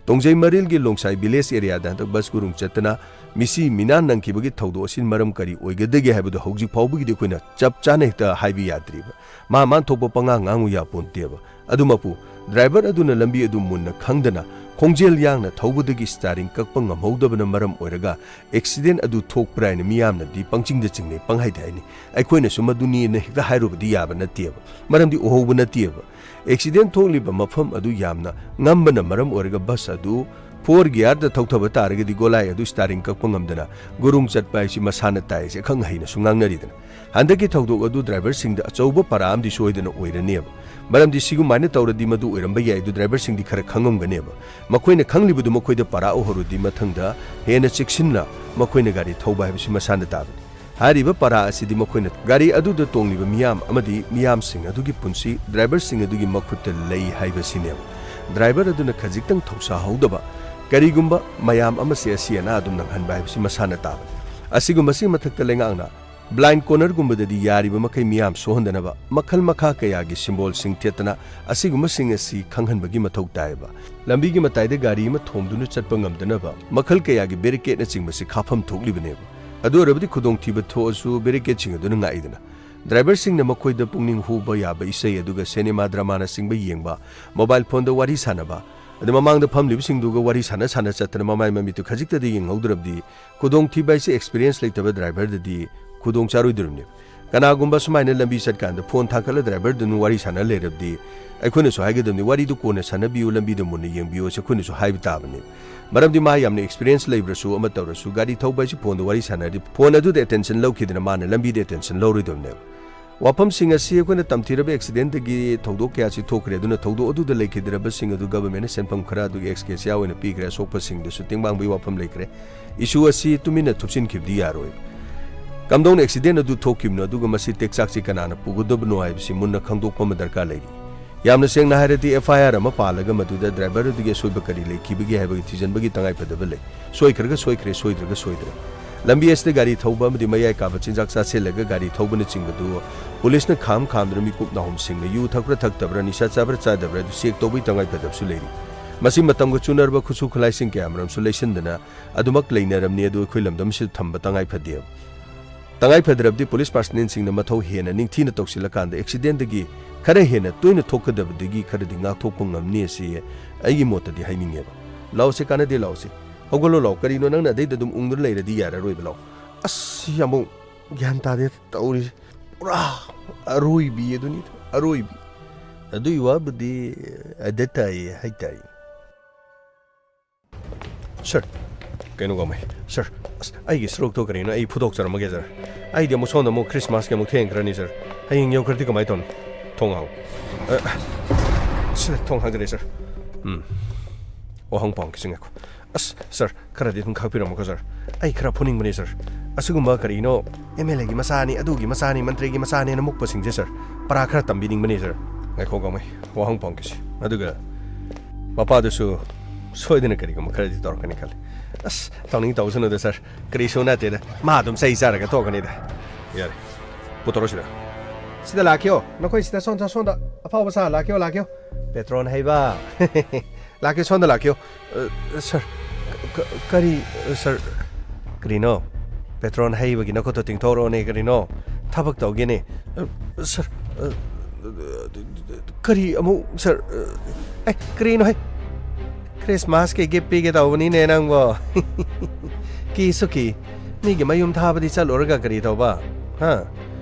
ꯇꯣꯡꯖꯩ ꯃꯔꯤꯜꯒꯤ ꯂꯣꯡꯁꯥꯏ ꯚꯤꯂꯦꯖ ꯑꯦꯔꯤꯌꯥꯗ ꯍꯟꯗꯛ ꯕꯁ ꯒꯨꯔꯨꯡ ꯆꯠꯇꯅ ꯃꯤꯁꯤ ꯃꯤꯅꯥ ꯅꯪꯈꯤꯕꯒꯤ ꯊꯧꯗꯣꯛ ꯑꯁꯤ ꯃꯔꯝ ꯀꯔꯤ ꯑꯣꯏꯒꯗꯒꯦ ꯍꯥꯏꯕꯗꯨ ꯍꯧꯖꯤꯛ ꯐꯥꯎꯕꯒꯤꯗꯤ ꯑꯩꯈꯣꯏꯅ ꯆꯞ ꯆꯥꯅ ꯍꯦꯛꯇ ꯍꯥꯏꯕ ꯌꯥꯗ꯭ꯔꯤꯕ꯫ ꯃꯥ ꯃꯥꯟ ꯊꯣꯛꯄ ꯄꯉꯥꯡ ꯉꯥꯡꯉꯨ ꯌꯥꯄꯣꯟꯇꯦꯕ꯫ ꯑꯗꯨꯃꯛꯄꯨ ꯗ꯭ꯔꯥꯏꯚꯔ ꯑꯗꯨꯅ ꯂꯝꯕꯤ ꯑꯗꯨ ꯃꯨꯟꯅ ꯈꯪꯗꯅ ꯈꯣꯡꯖꯦꯜ ꯌꯥꯡꯅ ꯊꯧꯕꯗꯒꯤ ꯁ꯭ꯇꯥꯔꯤꯡ ꯀꯛꯄ ꯉꯝꯍꯧꯗꯕꯅ ꯃꯔꯝ ꯑꯣꯏꯔꯒ ꯑꯦꯛꯁꯤꯗꯦꯟ ꯑꯗꯨ ꯊꯣꯛꯄ꯭ꯔꯥ ꯍꯥꯏꯅ ꯃꯤꯌꯥꯝꯅꯗꯤ ꯄꯪꯆꯤꯡꯗ ꯆꯤꯡꯅꯩ, ꯄꯪꯍꯥꯏꯗ ꯍꯥꯏꯅꯩ꯫ ꯑꯩꯈꯣꯏꯅꯁꯨ ꯃꯗꯨꯅꯤꯅ ꯍꯦꯛꯇ ꯍꯥꯏꯔꯨꯕꯗꯤ ꯌꯥꯕ ꯅꯠꯇꯦꯕ, ꯃꯔꯝꯗꯤ ꯎꯍꯧꯕ ꯅꯠꯇꯦꯕ꯫ ꯑꯦꯛꯁꯤꯗꯦꯟ ꯊꯣꯛꯂꯤꯕ ꯃꯐꯝ ꯑꯗꯨ ꯌꯥꯝꯅ ꯉꯝꯕꯅ ꯃꯔꯝ ꯑꯣꯏꯔꯒ ꯕꯁ ꯑꯗꯨ ꯐꯣꯔ ꯒꯤꯌꯥꯔꯗ ꯊꯧꯊꯕ ꯇꯥꯔꯒꯗꯤ ꯒꯣꯂꯥꯏ ꯑꯗꯨ ꯁ꯭ꯇꯥꯔꯤꯡ ꯀꯛꯄ ꯉꯝꯗꯅ ꯒꯨꯔꯨꯡ ꯆꯠꯄ ꯍꯥꯏꯁꯤ ꯃꯁꯥꯅ ꯇꯥꯏ ꯍꯥꯏꯁꯤ ꯑꯈꯪ ꯑꯍꯩꯅꯁꯨ ꯉꯥꯡꯅꯔꯤꯗꯅ꯫ ꯍꯟꯗꯛꯀꯤ ꯊꯧꯗꯣꯛ ꯑꯗꯨ ꯗ꯭ꯔꯥꯏꯚꯔꯁꯤꯡꯗ ꯑꯆꯧꯕ ꯄꯥꯔꯥ ꯑꯃꯗꯤ ꯁꯣꯏꯗꯅ ꯑꯣꯏꯔꯅꯦꯕ꯫ ꯃꯔꯝꯗꯤ ꯁꯤꯒꯨꯝꯃꯥꯏꯅ ꯇꯧꯔꯗꯤ ꯃꯗꯨ ꯑꯣꯏꯔꯝꯕ ꯌꯥꯏ, ꯑꯗꯨ ꯗ꯭ꯔꯥꯏꯚꯔꯁꯤꯡꯗꯤ ꯈꯔ ꯈꯪꯉꯝꯒꯅꯦꯕ꯫ ꯃꯈꯣꯏꯅ ꯈꯪꯂꯤꯕꯗꯨ ꯃꯈꯣꯏꯗ ꯄꯥꯔꯥ ꯎꯍꯧꯔꯗꯤ ꯃꯊꯪꯗ ꯍꯦꯟꯅ ꯆꯦꯛꯁꯤꯟꯅ ꯃꯈꯣꯏꯅ ꯒꯥꯔꯤ ꯊꯧꯕ ꯍꯥꯏꯕꯁꯤ ꯃꯁꯥꯅ ꯇꯥꯕꯅꯤ꯫ ꯍꯥꯏꯔꯤꯕ ꯄꯥꯔꯥ ꯑꯁꯤꯗꯤ ꯃꯈꯣꯏꯅ ꯒꯥꯔꯤ ꯑꯗꯨꯗ ꯇꯣꯡꯂꯤꯕ ꯃꯤꯌꯥꯝ ꯑꯃꯗꯤ ꯃꯤꯌꯥꯝꯁꯤꯡ ꯑꯗꯨꯒꯤ ꯄꯨꯟꯁꯤ ꯗ꯭ꯔꯥꯏꯚꯔꯁꯤꯡ ꯑꯗꯨꯒꯤ ꯃꯈꯨꯠꯇ ꯂꯩ ꯍꯥꯏꯕꯁꯤꯅꯦꯕ꯫ ꯗ꯭ꯔꯥꯏꯚꯔ ꯑꯗꯨꯅ ꯈꯖꯤꯛꯇꯪ ꯊꯧꯁꯥꯍꯧꯗꯕ, ꯀꯔꯤꯒꯨꯝꯕ ꯃꯌꯥꯝ ꯑꯃꯁꯦ ꯑꯁꯤ ꯑꯅꯥ ꯑꯗꯨꯝ ꯅꯪꯍꯟꯕ ꯍꯥꯏꯕꯁꯤ ꯃꯁꯥꯅ ꯇꯥꯕꯅꯤ꯫ ꯑꯁꯤꯒꯨꯝꯕꯁꯤ ꯃꯊꯛꯇ ꯂꯩꯉꯥꯛꯅ ꯕ꯭ꯂꯥꯏꯟ ꯀꯣꯔꯅꯔꯒꯨꯝꯕꯗꯗꯤ ꯌꯥꯔꯤꯕ ꯃꯈꯩ ꯃꯤꯌꯥꯝ ꯁꯣꯛꯍꯟꯗꯅꯕ ꯃꯈꯜ ꯃꯈꯥ ꯀꯌꯥꯒꯤ ꯁꯤꯝꯕꯣꯜꯁꯤꯡ ꯊꯦꯠꯇꯅ ꯑꯁꯤꯒꯨꯝꯕꯁꯤꯡ ꯑꯁꯤ ꯈꯪꯍꯟꯕꯒꯤ ꯃꯊꯧ ꯇꯥꯏꯌꯦꯕ꯫ ꯂꯝꯕꯤꯒꯤ ꯃꯇꯥꯏꯗ ꯒꯥꯔꯤ ꯑꯃ ꯊꯣꯝꯗꯨꯅ ꯆꯠꯄ ꯉꯝꯗꯅꯕ ꯃꯈꯜ ꯀꯌꯥꯒꯤ ꯕꯦꯔꯤꯀꯦꯗꯅꯆꯤꯡꯕꯁꯤ ꯈꯥꯞꯐꯝ ꯊꯣꯛꯂꯤꯕꯅꯦꯕ꯫ ꯑꯗꯨ ꯑꯣꯏꯔꯕꯗꯤ ꯈꯨꯗꯣꯡꯊꯤꯕ ꯊꯣꯛꯑꯁꯨ ꯕꯦꯔꯤꯀꯦꯗꯁꯤꯡ ꯑꯗꯨꯅ ꯉꯥꯛꯏꯗꯅ꯫ ꯗ꯭ꯔꯥꯏꯚꯔꯁꯤꯡꯅ ꯃꯈꯣꯏꯗ ꯄꯨꯛꯅꯤꯡ ꯍꯨꯕ ꯌꯥꯕ ꯏꯁꯩ ꯑꯗꯨꯒ ꯁꯤꯅꯦꯃꯥ ꯗ꯭ꯔꯃꯥꯅꯆꯤꯡꯕ ꯌꯦꯡꯕ, ꯃꯣꯕꯥꯏꯜ ꯐꯣꯟꯗ ꯋꯥꯔꯤ ꯁꯥꯟꯅꯕ, ꯑꯗꯨ ꯃꯃꯥꯡꯗ ꯐꯝꯂꯤꯕꯁꯤꯡꯗꯨꯒ ꯋꯥꯔꯤ ꯁꯥꯟꯅ ꯁꯥꯟꯅ ꯆꯠꯇꯅ ꯃꯃꯥꯏ ꯃꯃꯤꯠꯇꯨ ꯈꯖꯤꯛꯇꯗ ꯌꯦꯡꯍꯧꯗ꯭ꯔꯕꯗꯤ ꯈꯨꯗꯣꯡꯊꯤꯕ ꯍꯥꯏꯁꯦ ꯑꯦꯛꯁꯄꯤꯔꯤꯌꯦꯟꯁ ꯂꯩꯇꯕ ꯗ꯭ꯔꯥꯏꯚꯔꯗꯗꯤ ꯈꯨꯗꯣꯡ ꯆꯥꯔꯣꯏꯗꯣꯔꯤꯕꯅꯦꯕ꯫ ꯀꯅꯥꯒꯨꯝꯕ ꯁꯨꯃꯥꯏꯅ ꯂꯝꯕꯤ ꯆꯠꯀꯥꯟꯗ ꯐꯣꯟ ꯊꯥꯡꯀꯠꯂ ꯗ꯭ꯔꯥꯏꯚꯔꯗꯨꯅ ꯋꯥꯔꯤ ꯁꯥꯟꯅ ꯂꯩꯔꯕꯗꯤ ꯑꯩꯈꯣꯏꯅꯁꯨ ꯍꯥꯏꯒꯗꯕꯅꯤ, "ꯋꯥꯔꯤꯗꯨ ꯀꯣꯟꯅ ꯁꯥꯟꯅꯕꯤꯌꯨ, ꯂꯝꯕꯤꯗ ꯃꯨꯟꯅ ꯌꯦꯡꯕꯤꯌꯨ" ꯑꯁꯤ ꯑꯩꯈꯣꯏꯅꯁꯨ ꯍꯥꯏꯕ ꯇꯥꯕꯅꯦꯕ꯫ ꯃꯔꯝꯗꯤ ꯃꯥ ꯌꯥꯝꯅ ꯑꯦꯛꯁꯄꯤꯔꯤꯌꯦꯟꯁ ꯂꯩꯕ꯭ꯔꯁꯨ ꯑꯃ ꯇꯧꯔꯁꯨ ꯒꯥꯔꯤ ꯊꯧꯕ ꯍꯥꯏꯁꯤ ꯐꯣꯟꯗ ꯋꯥꯔꯤ ꯁꯥꯟꯅꯔꯗꯤ ꯐꯣꯟ ꯑꯗꯨꯗ ꯑꯦꯇꯦꯟꯁꯟ ꯂꯧꯈꯤꯗꯅ ꯃꯥꯅ ꯂꯝꯕꯤꯗ ꯑꯦꯇꯦꯟꯁꯟ ꯂꯧꯔꯣꯏꯗꯕꯅꯦꯕ꯫ ꯋꯥꯐꯝꯁꯤꯡ ꯑꯁꯤ ꯑꯩꯈꯣꯏꯅ ꯇꯝꯊꯤꯔꯕ ꯑꯦꯛꯁꯤꯗꯦꯟꯗꯒꯤ ꯊꯧꯗꯣꯛ ꯀꯌꯥꯁꯤ ꯊꯣꯛꯈ꯭ꯔꯦ꯫ ꯑꯗꯨꯅ ꯊꯧꯗꯣꯛ ꯑꯗꯨꯗ ꯂꯩꯈꯤꯗ꯭ꯔꯕꯁꯤꯡ ꯑꯗꯨ ꯒꯚꯔꯟꯃꯦꯟꯠꯅ ꯁꯦꯟꯐꯝ ꯈꯔ ꯑꯗꯨꯒꯤ ꯑꯦꯛꯁ ꯒ꯭ꯔꯦꯁꯤꯌꯥ ꯑꯣꯏꯅ ꯄꯤꯈ꯭ꯔꯦ꯫ ꯑꯁꯣꯛꯄꯁꯤꯡꯗꯁꯨ ꯇꯦꯡꯕꯥꯡꯕꯒꯤ ꯋꯥꯐꯝ ꯂꯩꯈ꯭ꯔꯦ꯫ ꯏꯁꯨ ꯑꯁꯤ ꯇꯨꯃꯤꯟꯅ ꯊꯨꯞꯆꯤꯟꯈꯤꯕꯗꯤ ꯌꯥꯔꯣꯏ꯫ ꯀꯝꯗꯧꯅ ꯑꯦꯛꯁꯤꯗꯦꯟꯠ ꯑꯗꯨ ꯊꯣꯛꯈꯤꯕꯅꯣ ꯑꯗꯨꯒ ꯃꯁꯤ ꯇꯦꯛꯆꯥꯛꯁꯤ ꯀꯅꯥꯅ ꯄꯨꯒꯗꯕꯅꯣ ꯍꯥꯏꯕꯁꯤ ꯃꯨꯟꯅ ꯈꯪꯗꯣꯛꯄ ꯑꯃ ꯗꯔꯀꯥꯔ ꯂꯩꯔꯤ꯫ ꯌꯥꯝꯅ ꯁꯦꯡꯅ ꯍꯥꯏꯔꯗꯤ, ꯑꯦꯐ ꯑꯥꯏ ꯑꯥꯔ ꯑꯃ ꯄꯥꯜꯂꯒ ꯃꯗꯨꯗ ꯗ꯭ꯔꯥꯏꯚꯔ ꯑꯗꯨꯒꯤ ꯑꯁꯣꯏꯕ ꯀꯔꯤ ꯂꯩꯈꯤꯕꯒꯦ ꯍꯥꯏꯕꯒꯤ ꯊꯤꯖꯤꯟꯕꯒꯤ ꯇꯉꯥꯏꯐꯗꯕ ꯂꯩ꯫ ꯁꯣꯏꯈ꯭ꯔꯒ ꯁꯣꯏꯈ꯭ꯔꯦ, ꯁꯣꯏꯗ꯭ꯔꯒ ꯁꯣꯏꯗ꯭ꯔꯦ꯫ ꯂꯝꯕꯤ ꯑꯁꯤꯗ ꯒꯥꯔꯤ ꯊꯧꯕ ꯑꯃꯗꯤ ꯃꯌꯥꯏ ꯀꯥꯕ ꯆꯤꯟꯖꯥꯛ ꯆꯥꯁꯤꯜꯂꯒ ꯒꯥꯔꯤ ꯊꯧꯕꯅꯆꯤꯡꯕꯗꯨ ꯄꯨꯂꯤꯁꯅ ꯈꯥꯝ ꯈꯥꯝꯗꯨꯅ ꯃꯤꯀꯨꯞ ꯅꯥꯍꯨꯝꯁꯤꯡꯅ ꯌꯨ ꯊꯛꯄ꯭ꯔꯥ ꯊꯛꯇꯕ꯭ꯔꯥ, ꯅꯤꯁꯥ ꯆꯥꯕ꯭ꯔꯥ ꯆꯥꯗꯕ꯭ꯔꯥ ꯑꯗꯨ ꯆꯦꯛ ꯇꯧꯕꯒꯤ ꯇꯉꯥꯏꯐꯗꯕꯁꯨ ꯂꯩꯔꯤ꯫ ꯃꯁꯤ ꯃꯇꯝꯒ ꯆꯨꯅꯔꯕ ꯈꯨꯠꯁꯨ ꯈꯨꯠꯂꯥꯏꯁꯤꯡ ꯀꯌꯥꯃꯔꯨꯝꯁꯨ ꯂꯩꯁꯤꯟꯗꯅ ꯑꯗꯨꯃꯛ ꯂꯩꯅꯔꯝꯅꯤ, ꯑꯗꯨ ꯑꯩꯈꯣꯏ ꯂꯝꯗꯝꯁꯤꯗ ꯊꯝꯕ ꯇꯉꯥꯏ ꯐꯗꯦ꯫ ꯇꯉꯥꯏ ꯐꯗ꯭ꯔꯕꯗꯤ ꯄꯨꯂꯤꯁ ꯄꯥꯔꯁꯅꯦꯜꯁꯤꯡꯅ ꯃꯊꯧ ꯍꯦꯟꯅ ꯅꯤꯡꯊꯤꯅ ꯇꯧꯁꯤꯜꯂꯀꯥꯟꯗ ꯑꯦꯛꯁꯤꯗꯦꯟꯗꯒꯤ ꯈꯔ ꯍꯦꯟꯅ ꯇꯣꯏꯅ ꯊꯣꯛꯀꯗꯕꯗꯒꯤ ꯈꯔꯗꯤ ꯉꯥꯛꯊꯣꯛꯄ ꯉꯝꯅꯤ ꯑꯁꯤ ꯑꯩꯒꯤ ꯃꯣꯠꯇꯗꯤ ꯍꯥꯏꯅꯤꯡꯉꯦꯕ꯫ ꯂꯥꯛꯑꯣꯁꯦ, ꯀꯥꯟꯅꯗꯦ, ꯂꯥꯛꯑꯣꯁꯦ꯫ ꯍꯧꯒꯠꯂꯣ, ꯂꯥꯛꯑꯣ꯫ ꯀꯔꯤꯅꯣ ꯅꯪꯅ ꯑꯗꯩꯗ ꯑꯗꯨꯝ ꯎꯪꯗꯨꯅ ꯂꯩꯔꯗꯤ ꯌꯥꯔꯔꯣꯏꯕ, ꯂꯥꯛꯑꯣ꯫ ꯑꯁ, ꯌꯥꯝꯕꯨꯡ, ꯒ꯭ꯌꯥꯟ ꯇꯥꯗꯦ ꯇꯧꯔꯤꯁꯦ꯫ ꯄꯨꯔꯥ ꯑꯔꯣꯏꯕꯤ ꯑꯗꯨꯅꯤ, ꯑꯔꯣꯏꯕꯤ꯫ ꯑꯗꯨꯏ ꯋꯥꯕꯨꯗꯤ ꯑꯗ ꯇꯥꯏꯌꯦ ꯍꯥꯏꯇꯥꯏ꯫ ꯁꯔ, ꯀꯩꯅꯣ ꯀꯃꯥꯏ? ꯁꯔ, ꯑꯁ, ꯑꯩꯒꯤ ꯁꯔꯨꯛꯇꯣ ꯀꯔꯤꯅꯣ? ꯑꯩ ꯐꯨꯗꯣꯛꯆꯔꯝꯃꯒꯦ, ꯁꯔ꯫ ꯑꯩꯗꯤ ꯑꯃꯨꯛ ꯁꯣꯝꯗ ꯑꯃꯨꯛ ꯈ꯭ꯔꯤꯁꯃꯥꯁꯀꯤ ꯑꯃꯨꯛ ꯊꯦꯡꯈ꯭ꯔꯅꯤ, ꯁꯔ꯫ ꯍꯌꯦꯡ ꯌꯧꯈ꯭ꯔꯗꯤ ꯀꯃꯥꯏ ꯇꯧꯅꯤ? ꯊꯣꯡ ꯍꯥꯡꯉꯨ꯫ ꯑ, ꯁꯤꯗ ꯊꯣꯡ ꯍꯥꯡꯖꯔꯦ, ꯁꯥꯔ꯫ ꯎꯝ꯫ ꯋꯥꯍꯪ ꯄꯥꯎꯈꯤꯁꯤ, ꯉꯥꯏꯈꯣ꯫ ꯑꯁ, ꯁꯥꯔ, ꯈꯔꯗꯤ ꯑꯗꯨꯝ ꯈꯥꯛꯄꯤꯔꯝꯃꯨꯀꯣ, ꯁꯥꯔ꯫ ꯑꯩ ꯈꯔ ꯐꯨꯅꯤꯡꯕꯅꯤ, ꯁꯥꯔ꯫ ꯑꯁꯤꯒꯨꯝꯕ ꯀꯔꯤꯅꯣ, ꯑꯦꯝ ꯑꯦꯜ ꯑꯦꯒꯤ ꯃꯆꯥꯅꯤ, ꯑꯗꯨꯒꯤ ꯃꯆꯥꯅꯤ, ꯃꯟꯇ꯭ꯔꯤꯒꯤ ꯃꯆꯥꯅꯤꯅ ꯃꯨꯛꯄꯁꯤꯡꯁꯦ, ꯁꯥꯔ, ꯄꯔꯥ ꯈꯔ ꯇꯝꯕꯤꯅꯤꯡꯕꯅꯤ, ꯁꯥꯔ꯫ ꯉꯥꯏꯈꯣ, ꯒꯥꯡꯃꯩ, ꯋꯥꯍꯪ ꯄꯥꯎꯈꯤꯁꯤ꯫ ꯑꯗꯨꯒ ꯃꯄꯥꯗꯨꯁꯨ ꯁꯣꯏꯗꯅ ꯀꯔꯤꯒꯨꯝꯕ ꯈꯔꯗꯤ ꯇꯧꯔꯛꯀꯅꯤ ꯈꯜꯂꯤ꯫ ꯑꯁ, ꯇꯧꯅꯤꯡ ꯇꯧꯁꯅꯨꯗ, ꯁꯥꯔ꯫ ꯀꯔꯤꯁꯨ ꯅꯠꯇꯦꯗ꯫ ꯃꯥ ꯑꯗꯨꯝ ꯆꯩ ꯆꯥꯔꯒ ꯇꯣꯛꯀꯅꯤꯗ꯫ ꯌꯥꯔꯦ꯫ ꯄꯨꯊꯣꯔꯛꯑꯣ ꯁꯤꯗ꯫ ꯁꯤꯗ ꯂꯥꯛꯈꯤꯌꯣ꯫ ꯅꯈꯣꯏ ꯁꯤꯗ ꯁꯣꯝꯗ, ꯁꯣꯝꯗ꯫ ꯑꯐꯥꯎꯕ ꯁꯥꯔ, ꯂꯥꯛꯈꯤꯌꯣ, ꯂꯥꯛꯈꯤꯌꯣ꯫ ꯄꯦꯇ꯭ꯔꯣꯟ ꯍꯩꯕ꯫ ꯂꯥꯛꯈꯤꯌꯣ, ꯁꯣꯝꯗ ꯂꯥꯛꯈꯤꯌꯣ꯫ ꯑ, ꯁꯥꯔ, ꯀ-, ꯀꯔꯤ, ꯑ, ꯁꯥꯔ? ꯀꯔꯤꯅꯣ? ꯄꯦꯇ꯭ꯔꯣꯟ ꯍꯩꯕꯒꯤ ꯅꯈꯨꯠꯇꯣ ꯇꯤꯡꯊꯣꯔꯛꯑꯣꯅꯦ, ꯀꯔꯤꯅꯣ? ꯊꯕꯛ ꯇꯧꯒꯦꯅꯦ꯫ ꯑ, ꯁꯥꯔ, ꯑ, ꯀꯔꯤ ꯑꯃꯨꯛ, ꯁꯥꯔ? ꯑ, ꯑꯦ, ꯀꯔꯤꯅꯣ ꯍꯦ? ꯈ꯭ꯔꯤꯁꯃꯥꯁꯀꯤ ꯒꯤꯐ ꯄꯤꯒꯦ ꯇꯧꯕꯅꯤꯅꯦ ꯅꯪꯕꯣ꯫ ꯀꯤꯁꯨ ꯀꯤ꯫ ꯃꯤꯒꯤ ꯃꯌꯨꯝ ꯊꯥꯕꯗꯤ ꯆꯠꯂꯨꯔꯒ ꯀꯔꯤ ꯇꯧꯕ? ꯍꯥ?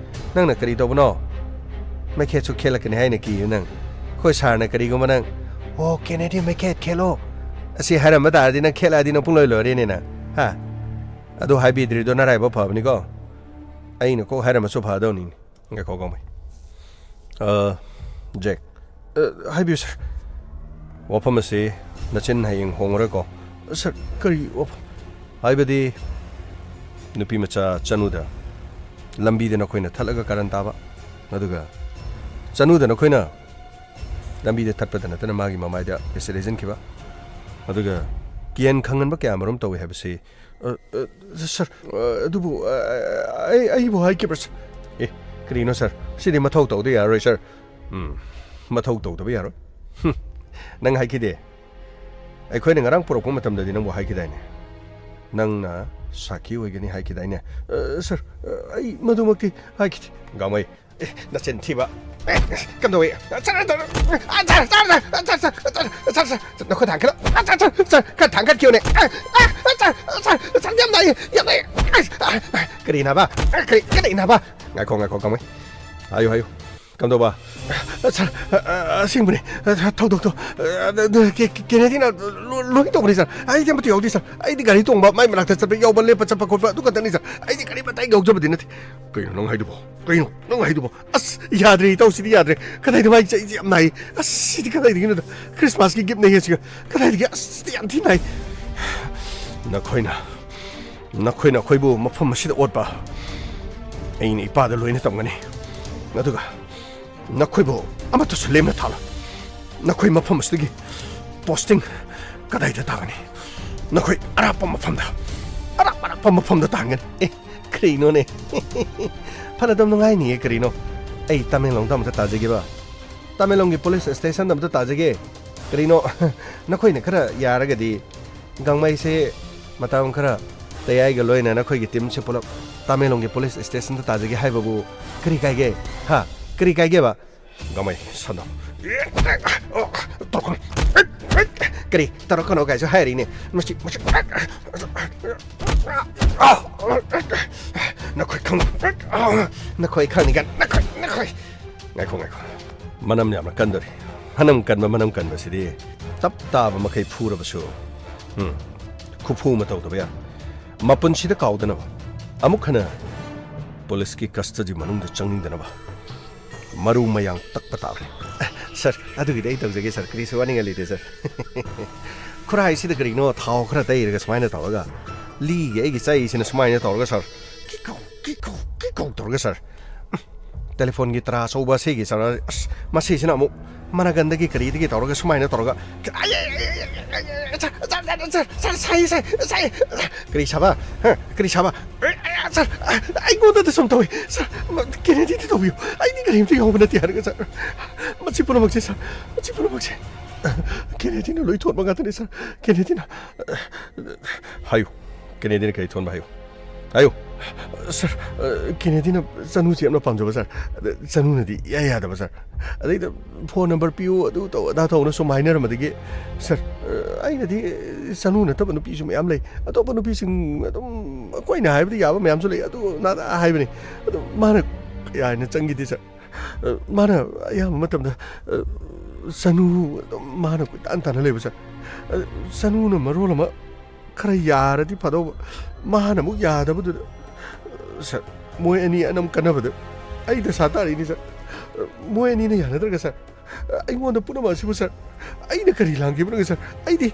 ꯅꯪꯅ ꯀꯔꯤ ꯇꯧꯕꯅꯣ? ꯃꯩꯈꯦꯠꯁꯨ ꯈꯦꯠꯂꯛꯀꯅꯤ ꯍꯥꯏꯅ ꯀꯤꯌꯦ ꯅꯪ꯫ ꯑꯩꯈꯣꯏ ꯁꯥꯔꯅ ꯀꯔꯤꯒꯨꯝꯕ ꯅꯪ, "ꯑꯣ, ꯀꯦꯅꯦꯗꯤ ꯃꯩꯈꯦꯠ ꯈꯦꯠꯂꯣ," ꯑꯁꯤ ꯍꯥꯏꯔꯝꯕ ꯇꯥꯔꯗꯤ ꯅꯪ ꯈꯦꯠꯂꯛꯑꯗꯤ ꯅꯪ ꯄꯨꯡꯂꯣꯏ ꯂꯣꯏꯔꯦꯅꯦ ꯅꯪ꯫ ꯍꯥ? ꯑꯗꯨ ꯍꯥꯏꯕꯤꯗ꯭ꯔꯤꯗꯣ ꯅꯔꯥꯏꯕꯛ ꯐꯕꯅꯤꯀꯣ꯫ ꯑꯩꯅ ꯀꯣꯛ ꯍꯥꯏꯔꯝꯃꯁꯨ ꯐꯗꯧꯅꯤꯅꯦ꯫ ꯉꯥꯏꯈꯣ, ꯒꯥꯡꯃꯩ꯫ ꯑ, ꯖꯦꯛ꯫ ꯑ, ꯍꯥꯏꯕꯤꯌꯨ, ꯁꯥꯔ꯫ ꯋꯥꯐꯝ ꯑꯁꯤ ꯅꯆꯤꯟ ꯍꯌꯦꯡ ꯍꯣꯡꯉꯔꯣꯏꯀꯣ꯫ ꯁꯥꯔ, ꯀꯔꯤ ꯋꯥꯐꯝ? ꯍꯥꯏꯕꯗꯤ, ꯅꯨꯄꯤ ꯃꯆꯥ ꯆꯅꯨꯗ ꯂꯝꯕꯤꯗ ꯅꯈꯣꯏꯅ ꯊꯠꯂꯒ ꯀꯥꯔꯟ ꯇꯥꯕ, ꯑꯗꯨꯒ ꯆꯅꯨꯗ ꯅꯈꯣꯏꯅ ꯂꯝꯕꯤꯗ ꯊꯠꯄꯗ ꯅꯠꯇꯅ ꯃꯥꯒꯤ ꯃꯃꯥꯏꯗ ꯑꯦꯁꯤꯗ ꯍꯩꯖꯤꯟꯈꯤꯕ, ꯑꯗꯨꯒ ꯀꯤꯌꯦꯟ ꯈꯪꯍꯟꯕ ꯀꯌꯥ ꯑꯃꯔꯣꯝ ꯇꯧꯏ ꯍꯥꯏꯕꯁꯤ, ꯑ, ꯑ, ꯁꯥꯔ, ꯑ, ꯑꯗꯨꯕꯨ, ꯑ, ꯑ, ꯑꯩ, ꯑꯩꯕꯨ ꯍꯥꯏꯈꯤꯕ꯭ꯔꯥ, ꯁꯥꯔ? ꯑꯦ, ꯀꯔꯤꯅꯣ, ꯁꯥꯔ? ꯁꯤꯗꯤ ꯃꯊꯧ ꯇꯧꯗ ꯌꯥꯔꯣꯏ, ꯁꯥꯔ꯫ ꯎꯝ, ꯃꯊꯧ ꯇꯧꯗꯕ ꯌꯥꯔꯣꯏ꯫ ꯍꯨꯝ, ꯅꯪ ꯍꯥꯏꯈꯤꯗꯦ꯫ ꯑꯩꯈꯣꯏꯅ ꯉꯔꯥꯡ ꯄꯨꯔꯛꯄ ꯃꯇꯝꯗꯗꯤ ꯅꯪꯕꯨ ꯍꯥꯏꯈꯤꯗꯥꯏꯅꯦ? ꯅꯪꯅ ꯁꯥꯈꯤ ꯑꯣꯏꯒꯅꯤ ꯍꯥꯏꯈꯤꯗꯥꯏꯅꯦ? ꯑ, ꯁꯥꯔ, ꯑ, ꯑꯩ ꯃꯗꯨꯃꯛꯇꯤ ꯍꯥꯏꯈꯤꯗꯦ꯫ ꯒꯥꯡꯃꯩ, ꯑꯦ, ꯅꯆꯤꯟ ꯊꯤꯕ꯫ ꯑꯦ, ꯀꯝꯗꯧꯏ? ꯁꯥꯔ, ꯁꯥꯔ, ꯁꯥꯔ, ꯁꯥꯔ, ꯅꯈꯨꯠ ꯊꯥꯡꯒꯠꯂꯣ꯫ ꯁꯥꯔ, ꯁꯥꯔ, ꯁꯥꯔ, ꯈꯔ ꯊꯥꯡꯒꯠꯈꯤꯌꯨꯅꯦ꯫ ꯑ, ꯑ, ꯁꯥꯔ, ꯁꯥꯔ, ꯁꯥꯔ, ꯌꯥꯝ ꯅꯥꯏꯌꯦ, ꯌꯥꯝ ꯅꯥꯏꯌꯦ꯫ ꯑ, ꯑ, ꯀꯔꯤ ꯅꯥꯕ? ꯑ, ꯀꯔꯤ, ꯀꯔꯤ ꯅꯥꯕ? ꯉꯥꯏꯈꯣ, ꯉꯥꯏꯈꯣ, ꯒꯥꯡꯃꯩ꯫ ꯍꯥꯏꯌꯨ, ꯍꯥꯏꯌꯨ꯫ ꯀꯝꯗꯧꯕ? ꯁꯥꯔ, ꯑ, ꯑ, ꯑꯁꯦꯡꯕꯅꯦ꯫ ꯑ, ꯊꯧꯗꯣꯛꯇꯣ, ꯑ, ꯑ, ꯀꯦ-, ꯀꯦ-, ꯀꯦꯅꯦꯗꯤꯅ ꯂꯣ-, ꯂꯣꯏ ꯇꯧꯕꯅꯤ, ꯁꯥꯔ꯫ ꯑꯩꯗꯤ ꯑꯃꯠꯇ ꯌꯥꯎꯗꯦ, ꯁꯥꯔ꯫ ꯑꯩꯗꯤ ꯒꯥꯔꯤ ꯇꯣꯡꯕ, ꯃꯥꯏ ꯃꯅꯥꯛꯇ ꯆꯠꯄ, ꯌꯥꯎꯕ, ꯂꯦꯞꯄ ꯆꯠꯄ ꯈꯣꯠꯄ ꯑꯗꯨ ꯈꯛꯇꯅꯤ, ꯁꯥꯔ꯫ ꯑꯩꯗꯤ ꯀꯔꯤꯃꯇ ꯑꯩ ꯌꯥꯎꯖꯕꯗꯤ ꯅꯠꯇꯦ꯫ ꯀꯩꯅꯣ ꯅꯪ ꯍꯥꯏꯗꯨꯕꯣ? ꯀꯩꯅꯣ ꯅꯪ ꯍꯥꯏꯗꯨꯕꯣ? ꯑꯁ, ꯌꯥꯗ꯭ꯔꯦ, ꯏꯇꯥꯎ, ꯁꯤꯗꯤ ꯌꯥꯗ꯭ꯔꯦ꯫ ꯀꯗꯥꯏꯗ ꯃꯥꯏ ꯆꯩꯁꯦ ꯌꯥꯝ ꯅꯥꯏ꯫ ꯑꯁ, ꯁꯤꯗꯤ ꯀꯗꯥꯏꯗꯒꯤꯅꯣꯗ? ꯈ꯭ꯔꯤꯁꯃꯥꯁꯀꯤ ꯒꯤꯐꯅꯦ ꯁꯤꯒ꯫ ꯀꯗꯥꯏꯗꯒꯤ? ꯑꯁ, ꯁꯤꯗꯤ ꯌꯥꯝ ꯊꯤ ꯅꯥꯏ꯫ ꯅꯈꯣꯏꯅ, ꯅꯈꯣꯏꯅ ꯑꯩꯈꯣꯏꯕꯨ ꯃꯐꯝ ꯑꯁꯤꯗ ꯑꯣꯠꯄ ꯑꯩꯅ ꯏꯄꯥꯗ ꯂꯣꯏꯅ ꯇꯝꯒꯅꯤ꯫ ꯑꯗꯨꯒ ꯅꯈꯣꯏꯕꯨ ꯑꯃꯠꯇꯁꯨ ꯂꯦꯝꯅ ꯊꯥꯂꯣꯏ꯫ ꯅꯈꯣꯏ ꯃꯐꯝ ꯑꯁꯤꯗꯒꯤ posting ꯀꯗꯥꯏꯗ ꯇꯥꯒꯅꯤ? ꯅꯈꯣꯏ ꯑꯔꯥꯞꯄ ꯃꯐꯝꯗ, ꯑꯔꯥꯞ ꯑꯔꯥꯞꯄ ꯃꯐꯝꯗ ꯇꯥꯍꯟꯒꯅꯤ꯫ ꯑꯦ, ꯀꯔꯤꯅꯣꯅꯦ? ꯐꯅ ꯑꯗꯨꯝ ꯅꯨꯡꯉꯥꯏꯅꯤꯌꯦ, ꯀꯔꯤꯅꯣ? ꯑꯩ ꯇꯃꯦꯡꯂꯣꯡꯗ ꯑꯃꯨꯛꯇ ꯇꯥꯖꯒꯦꯕ꯫ ꯇꯃꯦꯡꯂꯣꯡꯒꯤ police stationꯗ ꯑꯃꯨꯛꯇ ꯇꯥꯖꯒꯦ꯫ ꯀꯔꯤꯅꯣ? ꯅꯈꯣꯏꯅ ꯈꯔ ꯌꯥꯔꯒꯗꯤ ꯒꯥꯡꯃꯩꯁꯦ ꯃꯇꯝ ꯈꯔ ꯇꯌꯥꯏꯒ ꯂꯣꯏꯅ ꯅꯈꯣꯏꯒꯤ teamꯁꯦ ꯄꯨꯂꯞ ꯇꯃꯦꯡꯂꯣꯡꯒꯤ police stationꯗ ꯇꯥꯖꯒꯦ ꯍꯥꯏꯕꯕꯨ ꯀꯔꯤ ꯀꯥꯏꯒꯦ? ꯍꯥ? ꯀꯔꯤ ꯀꯥꯏꯒꯦꯕ? ꯒꯥꯡꯃꯩ, ꯁꯟꯗꯣ꯫ ꯇꯧꯔꯛꯀꯅꯨ꯫ ꯀꯔꯤ? ꯇꯧꯔꯛꯀꯅꯣ ꯀꯥꯏꯁꯨ ꯍꯥꯏꯔꯤꯅꯦ꯫ ꯃꯁꯤ, ꯃꯁꯤ꯫ ꯅꯈꯣꯏ ꯈꯪ-, ꯅꯈꯣꯏ ꯈꯪꯅꯤꯡꯒꯅꯤ꯫ ꯅꯈꯣꯏ, ꯅꯈꯣꯏ꯫ ꯉꯥꯏꯈꯣ, ꯉꯥꯏꯈꯣ꯫ ꯃꯅꯝ ꯌꯥꯝꯅ ꯀꯟꯗꯣꯔꯤ꯫ ꯃꯅꯝ ꯀꯟꯕ, ꯃꯅꯝ ꯀꯟꯕꯁꯤꯗꯤ ꯇꯞ ꯇꯥꯕ ꯃꯈꯩ ꯐꯨꯔꯕꯁꯨ, ꯎꯝ, ꯈꯨꯐꯨ ꯑꯃ ꯇꯧꯗꯕ ꯌꯥꯔꯣꯏ꯫ ꯃꯄꯨꯟꯁꯤꯗ ꯀꯥꯎꯗꯅꯕ, ꯑꯃꯨꯛ ꯍꯟꯅ policeꯀꯤ custody ꯃꯅꯨꯡꯗ ꯆꯪꯅꯤꯡꯗꯅꯕ ꯃꯔꯨ ꯃꯌꯥꯡ ꯇꯛꯄ ꯇꯥꯕꯅꯤ꯫ ꯁꯥꯔ, ꯑꯗꯨꯒꯤꯗꯤ ꯑꯩ ꯇꯧꯖꯒꯦ, ꯁꯥꯔ꯫ ꯀꯔꯤꯁꯨ ꯋꯥꯅꯤꯡꯉꯥꯏ ꯂꯩꯇꯦ, ꯁꯥꯔ꯫ ꯈꯨꯔꯥꯏꯁꯤꯗ ꯀꯔꯤꯅꯣ ꯊꯥꯎ ꯈꯔ ꯇꯩꯔꯒ ꯁꯨꯃꯥꯏꯅ ꯇꯧꯔꯒ, ꯂꯤꯒꯤ ꯑꯩꯒꯤ ꯆꯩꯁꯤꯅ ꯁꯨꯃꯥꯏꯅ ꯇꯧꯔꯒ, ꯁꯥꯔ, ꯀꯤꯛ ꯀꯧ, ꯀꯤꯛ ꯀꯧ, ꯀꯤꯛ ꯀꯧ ꯇꯧꯔꯒ, ꯁꯥꯔ꯫ ꯎꯝ, ꯇꯦꯂꯤꯐꯣꯟꯒꯤ ꯇꯔꯥ ꯑꯆꯧꯕ ꯑꯁꯤꯒꯤ, ꯁꯥꯔ, ꯑꯁ, ꯃꯁꯤꯁꯤꯅ ꯑꯃꯨꯛ ꯃꯅꯥꯒꯟꯗꯒꯤ ꯀꯔꯤꯗꯒꯤ ꯇꯧꯔꯒ ꯁꯨꯃꯥꯏꯅ ꯇꯧꯔꯒ, ꯑꯩ, ꯑꯩ, ꯑꯩ, ꯑꯩ, ꯑꯩ, ꯑꯩ, ꯁꯥꯔ, ꯁꯥꯔ, ꯁꯥꯏ, ꯁꯥꯏ, ꯁꯥꯏ, ꯁꯥꯏ꯫ ꯀꯔꯤ ꯁꯥꯕ? ꯍꯥ? ꯀꯔꯤ ꯁꯥꯕ? ꯑꯦ, ꯑꯦ, ꯁꯥꯔ, ꯑ, ꯑꯩꯉꯣꯟꯗꯗ ꯁꯨꯝ ꯇꯧꯏ꯫ ꯁꯥꯔ, ꯃ-, ꯀꯦꯅꯦꯗꯤꯗ ꯇꯧꯕꯤꯌꯨ꯫ ꯑꯩꯗꯤ ꯀꯔꯤꯝꯇ ꯌꯥꯎꯕ ꯅꯠꯇꯦ ꯍꯥꯏꯔꯒ, ꯁꯥꯔ, ꯃꯁꯤ ꯄꯨꯝꯅꯃꯛꯁꯦ, ꯁꯥꯔ, ꯃꯁꯤ ꯄꯨꯝꯅꯃꯛꯁꯦ ꯀꯦꯅꯦꯗꯤꯅ ꯂꯣꯏ ꯊꯣꯟꯕ ꯉꯥꯛꯇꯅꯤ, ꯁꯥꯔ꯫ ꯀꯦꯅꯦꯗꯤꯅ, ꯍꯥꯏꯌꯨ, ꯀꯦꯅꯦꯗꯤꯅ ꯀꯔꯤ ꯊꯣꯟꯕ ꯍꯥꯏꯌꯨ, ꯍꯥꯏꯌꯨ꯫ ꯁꯥꯔ, ꯑ, ꯀꯦꯅꯦꯗꯤꯅ ꯆꯅꯨꯁꯦ ꯌꯥꯝꯅ ꯄꯥꯝꯖꯕ, ꯁꯥꯔ꯫ ꯑꯗ ꯆꯅꯨꯅꯗꯤ ꯏꯌꯥ ꯌꯥꯗꯕ, ꯁꯥꯔ꯫ ꯑꯗꯩꯗ phone number ꯄꯤꯌꯨ, ꯑꯗꯨ ꯇꯧ, ꯑꯗꯥ ꯇꯧꯅ ꯁꯨꯝ ꯍꯥꯏꯅꯔꯝꯕꯗꯒꯤ, ꯁꯥꯔ, ꯑ, ꯑꯩꯅꯗꯤ ꯆꯅꯨ ꯅꯠꯇꯕ ꯅꯨꯄꯤꯁꯨ ꯃꯌꯥꯝ ꯂꯩ, ꯑꯇꯣꯞꯄ ꯅꯨꯄꯤꯁꯤꯡ ꯑꯗꯨꯝ ꯑꯩꯈꯣꯏꯅ ꯍꯥꯏꯕꯗꯤ ꯌꯥꯕ ꯃꯌꯥꯝꯁꯨ ꯂꯩ, ꯑꯗꯨ ꯅꯥꯗꯥ ꯍꯥꯏꯕꯅꯤ꯫ ꯑꯗꯨ ꯃꯥꯅ ꯀꯌꯥ ꯍꯦꯟꯅ ꯆꯪꯈꯤꯗꯦ, ꯁꯥꯔ꯫ ꯑ, ꯃꯥꯅ ꯑꯌꯥꯝꯕ ꯃꯇꯝꯗ, ꯑ, ꯆꯅꯨ ꯑꯗꯨꯝ ꯃꯥꯅ ꯀꯣꯏꯇꯥꯟ ꯇꯥꯟꯅ ꯂꯩꯕ, ꯁꯥꯔ꯫ ꯑ, ꯆꯅꯨꯅ ꯃꯔꯣꯜ ꯑꯃ ꯈꯔ ꯌꯥꯔꯗꯤ ꯐꯗꯧꯕ, ꯃꯥꯅ ꯑꯃꯨꯛ ꯌꯥꯗꯕꯗꯨꯗ, ꯁꯥꯔ, ꯃꯣꯏ ꯑꯅꯤ ꯑꯅꯝ ꯀꯟꯅꯕꯗ ꯑꯩ ꯗꯁꯥ ꯇꯥꯔꯛꯏꯅꯤ, ꯁꯥꯔ꯫ ꯃꯣꯏ ꯑꯅꯤꯅ ꯌꯥꯅꯗ꯭ꯔꯒ, ꯁꯥꯔ, ꯑꯩꯉꯣꯟꯗ ꯄꯨꯝꯅꯃꯛ ꯑꯁꯤꯕꯨ, ꯁꯥꯔ, ꯑꯩꯅ ꯀꯔꯤ ꯂꯥꯟꯈꯤꯕꯅꯣ, ꯁꯥꯔ? ꯑꯩꯗꯤ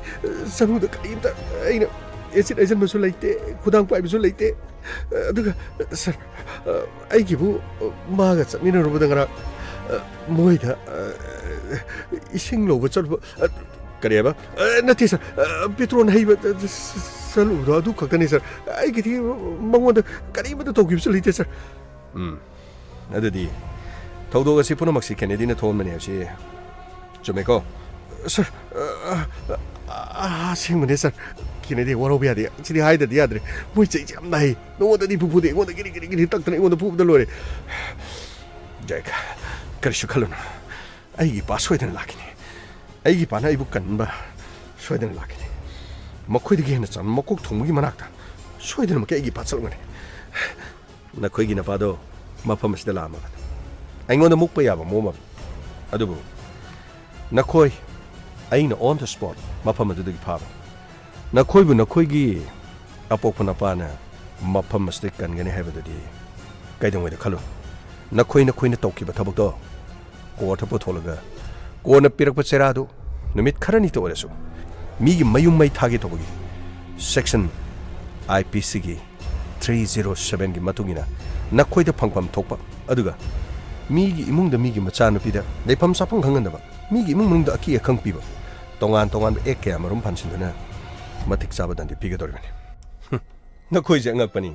ꯆꯅꯨꯗ ꯀꯔꯤꯝꯇ, ꯑꯩꯅ ꯑꯦꯁꯤꯠ ꯍꯩꯖꯤꯟꯕꯁꯨ ꯂꯩꯇꯦ, ꯈꯨꯗꯥꯡ ꯄꯥꯏꯕꯁꯨ ꯂꯩꯇꯦ꯫ ꯑꯗꯨꯒ, ꯁꯥꯔ, ꯑꯩꯒꯤꯕꯨ ꯃꯥꯒ ꯆꯠꯃꯤꯟꯅꯔꯨꯕꯗ ꯉꯔꯥꯡ ꯃꯣꯏꯗ ꯏꯁꯤꯡ ꯂꯧꯕ ꯆꯠꯂꯨꯕ, ꯀꯔꯤ ꯍꯥꯏꯕ? ꯑ, ꯅꯠꯇꯦ, ꯁꯥꯔ꯫ ꯑ, ꯄꯦꯇ꯭ꯔꯣꯜ ꯍꯩꯕ, ꯑ, ꯆ-, ꯆ-, ꯆꯠꯂꯨꯕꯗꯣ ꯑꯗꯨ ꯈꯛꯇꯅꯤ, ꯁꯥꯔ꯫ ꯑꯩꯒꯤꯗꯤ ꯃꯉꯣꯟꯗ ꯀꯔꯤꯃꯠꯇ ꯇꯧꯈꯤꯕꯁꯨ ꯂꯩꯇꯦ, ꯁꯥꯔ꯫ ꯎꯝ꯫ ꯑꯗꯨꯗꯤ ꯊꯧꯗꯣꯛ ꯑꯁꯤ ꯄꯨꯝꯅꯃꯛꯁꯤ ꯀꯦꯅꯦꯗꯤꯅ ꯊꯣꯛꯍꯟꯕꯅꯦ ꯍꯥꯏꯕꯁꯤ ꯆꯨꯝꯃꯦꯀꯣ? ꯁꯥꯔ, ꯑ, ꯑ, ꯑ, ꯑꯁꯦꯡꯕꯅꯦ, ꯁꯥꯔ꯫ ꯀꯦꯅꯦꯗꯤ ꯋꯥꯔꯧꯕ ꯌꯥꯗꯦ꯫ ꯁꯤꯗꯤ ꯍꯥꯏꯗ꯭ꯔꯗꯤ ꯌꯥꯗ꯭ꯔꯦ꯫ ꯃꯣꯏ ꯆꯩꯁꯦ ꯌꯥꯝ ꯅꯥꯏ꯫ ꯅꯉꯣꯟꯗꯗꯤ ꯐꯨ ꯐꯨꯗꯦ, ꯑꯩꯉꯣꯟꯗ ꯒꯤꯔꯤ ꯒꯤꯔꯤ ꯒꯤꯔꯤ ꯇꯛꯇꯅ ꯑꯩꯉꯣꯟꯗ ꯐꯨꯕꯗ ꯂꯣꯏꯔꯦ꯫ ꯖꯦꯛ, ꯀꯔꯤꯁꯨ ꯈꯜꯂꯨꯅꯨ꯫ ꯑꯩꯒꯤ ꯏꯄꯥ ꯁꯣꯏꯗꯅ ꯂꯥꯛꯈꯤꯅꯤ꯫ ꯑꯩꯒꯤ ꯏꯄꯥꯅ ꯑꯩꯕꯨ ꯀꯟꯕ ꯁꯣꯏꯗꯅ ꯂꯥꯛꯈꯤꯅꯤ꯫ ꯃꯈꯣꯏꯗꯒꯤ ꯍꯦꯟꯅ ꯆꯥꯎꯅ ꯃꯀꯣꯛ ꯊꯣꯡꯕꯒꯤ ꯃꯅꯥꯛꯇ ꯁꯣꯏꯗꯅꯃꯛꯀꯤ ꯑꯩꯒꯤ ꯏꯄꯥ ꯆꯠꯂꯝꯒꯅꯤ꯫ ꯅꯈꯣꯏꯒꯤ ꯅꯄꯥꯗꯣ ꯃꯐꯝ ꯑꯁꯤꯗ ꯂꯥꯛꯑꯝꯃꯕꯅꯤ꯫ ꯑꯩꯉꯣꯟꯗ ꯃꯨꯛꯄ ꯌꯥꯕ ꯃꯑꯣꯡ ꯑꯃ꯫ ꯑꯗꯨꯕꯨ ꯅꯈꯣꯏ, ꯑꯩꯅ on the spot ꯃꯐꯝ ꯑꯗꯨꯗꯒꯤ ꯐꯥꯕ꯫ ꯅꯈꯣꯏꯕꯨ ꯅꯈꯣꯏꯒꯤ ꯑꯄꯣꯛꯄ ꯅꯄꯥꯅ ꯃꯐꯝ ꯑꯁꯤꯗ ꯀꯟꯒꯅꯤ ꯍꯥꯏꯕꯗꯨꯗꯤ ꯀꯩꯗꯧꯉꯩꯗ ꯈꯜꯂꯨ? ꯅꯈꯣꯏ ꯅꯈꯣꯏꯅ ꯇꯧꯈꯤꯕ ꯊꯕꯛꯇꯣ ꯀꯣꯔꯠꯇ ꯄꯨꯊꯣꯛꯂꯒ ꯀꯣꯟꯅ ꯄꯤꯔꯛꯄ ꯆꯩꯔꯥꯗꯨ ꯅꯨꯃꯤꯠ ꯈꯔꯅꯤꯇ ꯑꯣꯏꯔꯁꯨ ꯃꯤꯒꯤ ꯃꯌꯨꯝ ꯃꯩ ꯊꯥꯒꯦ ꯇꯧꯕꯒꯤ section I P C ꯒꯤ three zero seven ꯒꯤ ꯃꯇꯨꯡ ꯏꯟꯅ ꯅꯈꯣꯏꯗ ꯐꯪꯐꯝ ꯊꯣꯛꯄ, ꯑꯗꯨꯒ ꯃꯤꯒꯤ ꯏꯃꯨꯡꯗ ꯃꯤꯒꯤ ꯃꯆꯥꯅꯨꯄꯤꯗ ꯂꯩꯐꯝ ꯆꯥꯐꯝ ꯈꯪꯍꯟꯗꯕ, ꯃꯤꯒꯤ ꯏꯃꯨꯡ ꯃꯅꯨꯡꯗ ꯑꯀꯤ ꯑꯈꯪ ꯄꯤꯕ, ꯇꯣꯉꯥꯟ ꯇꯣꯉꯥꯟꯕ act ꯀꯌꯥ ꯃꯔꯨꯝ ꯐꯥꯟꯁꯤꯟꯗꯨꯅ ꯃꯇꯤꯛ ꯆꯥꯕ ꯗꯟꯗꯤ ꯄꯤꯒꯗꯧꯔꯤꯕꯅꯤ꯫ ꯍꯨꯝ, ꯅꯈꯣꯏꯁꯦ ꯑꯉꯛꯄꯅꯤ꯫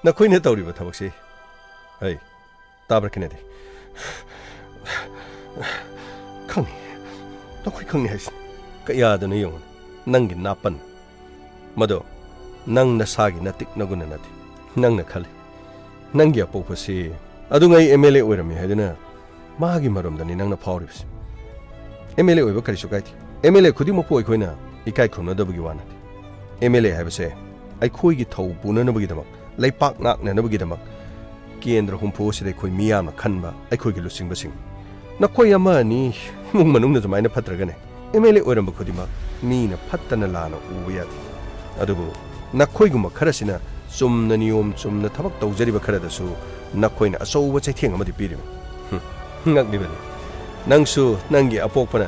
ꯅꯈꯣꯏꯅ ꯇꯧꯔꯤꯕ ꯊꯕꯛꯁꯤ꯫ ꯍꯩ, ꯇꯥꯕ꯭ꯔꯥ ꯀꯦꯅꯦꯗꯤ? ꯈꯪꯉꯤ꯫ ꯅꯈꯣꯏ ꯈꯪꯉꯤ ꯍꯥꯏꯁꯤꯅꯤ꯫ ꯀꯌꯥꯗꯅꯣ ꯌꯦꯡꯉꯨꯅꯦ꯫ ꯅꯪꯒꯤ ꯅꯥꯄꯟ꯫ ꯃꯗꯣ ꯅꯪ ꯅꯁꯥꯒꯤ ꯅꯇꯤꯛ ꯅꯒꯨꯟꯅ ꯅꯠꯇꯦ꯫ ꯅꯪꯅ ꯈꯜꯂꯤ꯫ ꯅꯪꯒꯤ ꯑꯄꯣꯛꯄꯁꯤ꯫ ꯑꯗꯨꯉꯩ M L A ꯑꯣꯏꯔꯝꯃꯤ ꯍꯥꯏꯗꯨꯅ ꯃꯥꯒꯤ ꯃꯔꯝꯗꯅꯤ ꯅꯪꯅ ꯐꯥꯎꯔꯤꯕꯁꯤ꯫ M L A ꯑꯣꯏꯕ ꯀꯔꯤꯁꯨ ꯀꯥꯏꯗꯦ꯫ M L A ꯈꯨꯗꯤꯡꯃꯛꯄꯨ ꯑꯩꯈꯣꯏꯅ ꯏꯀꯥꯏ ꯈꯨꯝꯅꯗꯕꯒꯤ ꯋꯥ ꯅꯠꯇꯦ꯫ M L A ꯍꯥꯏꯕꯁꯦ ꯑꯩꯈꯣꯏꯒꯤ ꯊꯧ ꯄꯨꯅꯅꯕꯒꯤꯗꯃꯛ, ꯂꯩꯄꯥꯛ ꯉꯥꯛꯅꯅꯕꯒꯤꯗꯃꯛ ꯀꯦꯟꯗ꯭ꯔ ꯍꯨꯝꯐꯨ ꯑꯁꯤꯗ ꯑꯩꯈꯣꯏ ꯃꯤꯌꯥꯝꯅ ꯈꯟꯕ ꯑꯩꯈꯣꯏꯒꯤ ꯂꯨꯆꯤꯡꯕꯁꯤꯡ, ꯅꯈꯣꯏ ꯑꯃ ꯑꯅꯤ ꯏꯃꯨꯡ ꯃꯅꯨꯡꯗ ꯑꯗꯨꯃꯥꯏꯅ ꯐꯠꯇ꯭ꯔꯒꯅꯦ, ꯑꯦꯝ ꯑꯦꯜ ꯑꯦ ꯑꯣꯏꯔꯝꯕ ꯈꯨꯗꯤꯡꯃꯛ ꯃꯤꯅ ꯐꯠꯇꯅ ꯂꯥꯟꯅ ꯎꯕ ꯌꯥꯗꯦ꯫ ꯑꯗꯨꯕꯨ ꯅꯈꯣꯏꯒꯨꯝꯕ ꯈꯔꯁꯤꯅ ꯆꯨꯝꯅ ꯅꯤꯌꯣꯝ ꯆꯨꯝꯅ ꯊꯕꯛ ꯇꯧꯖꯔꯤꯕ ꯈꯔꯗꯁꯨ ꯅꯈꯣꯏꯅ ꯑꯆꯧꯕ ꯆꯩꯊꯦꯡ ꯑꯃꯗꯤ ꯄꯤꯔꯤꯕꯅꯤ꯫ ꯍꯨꯝ, ꯉꯛꯂꯤꯕꯅꯤ꯫ ꯅꯪꯁꯨ ꯅꯪꯒꯤ ꯑꯄꯣꯛꯄꯅ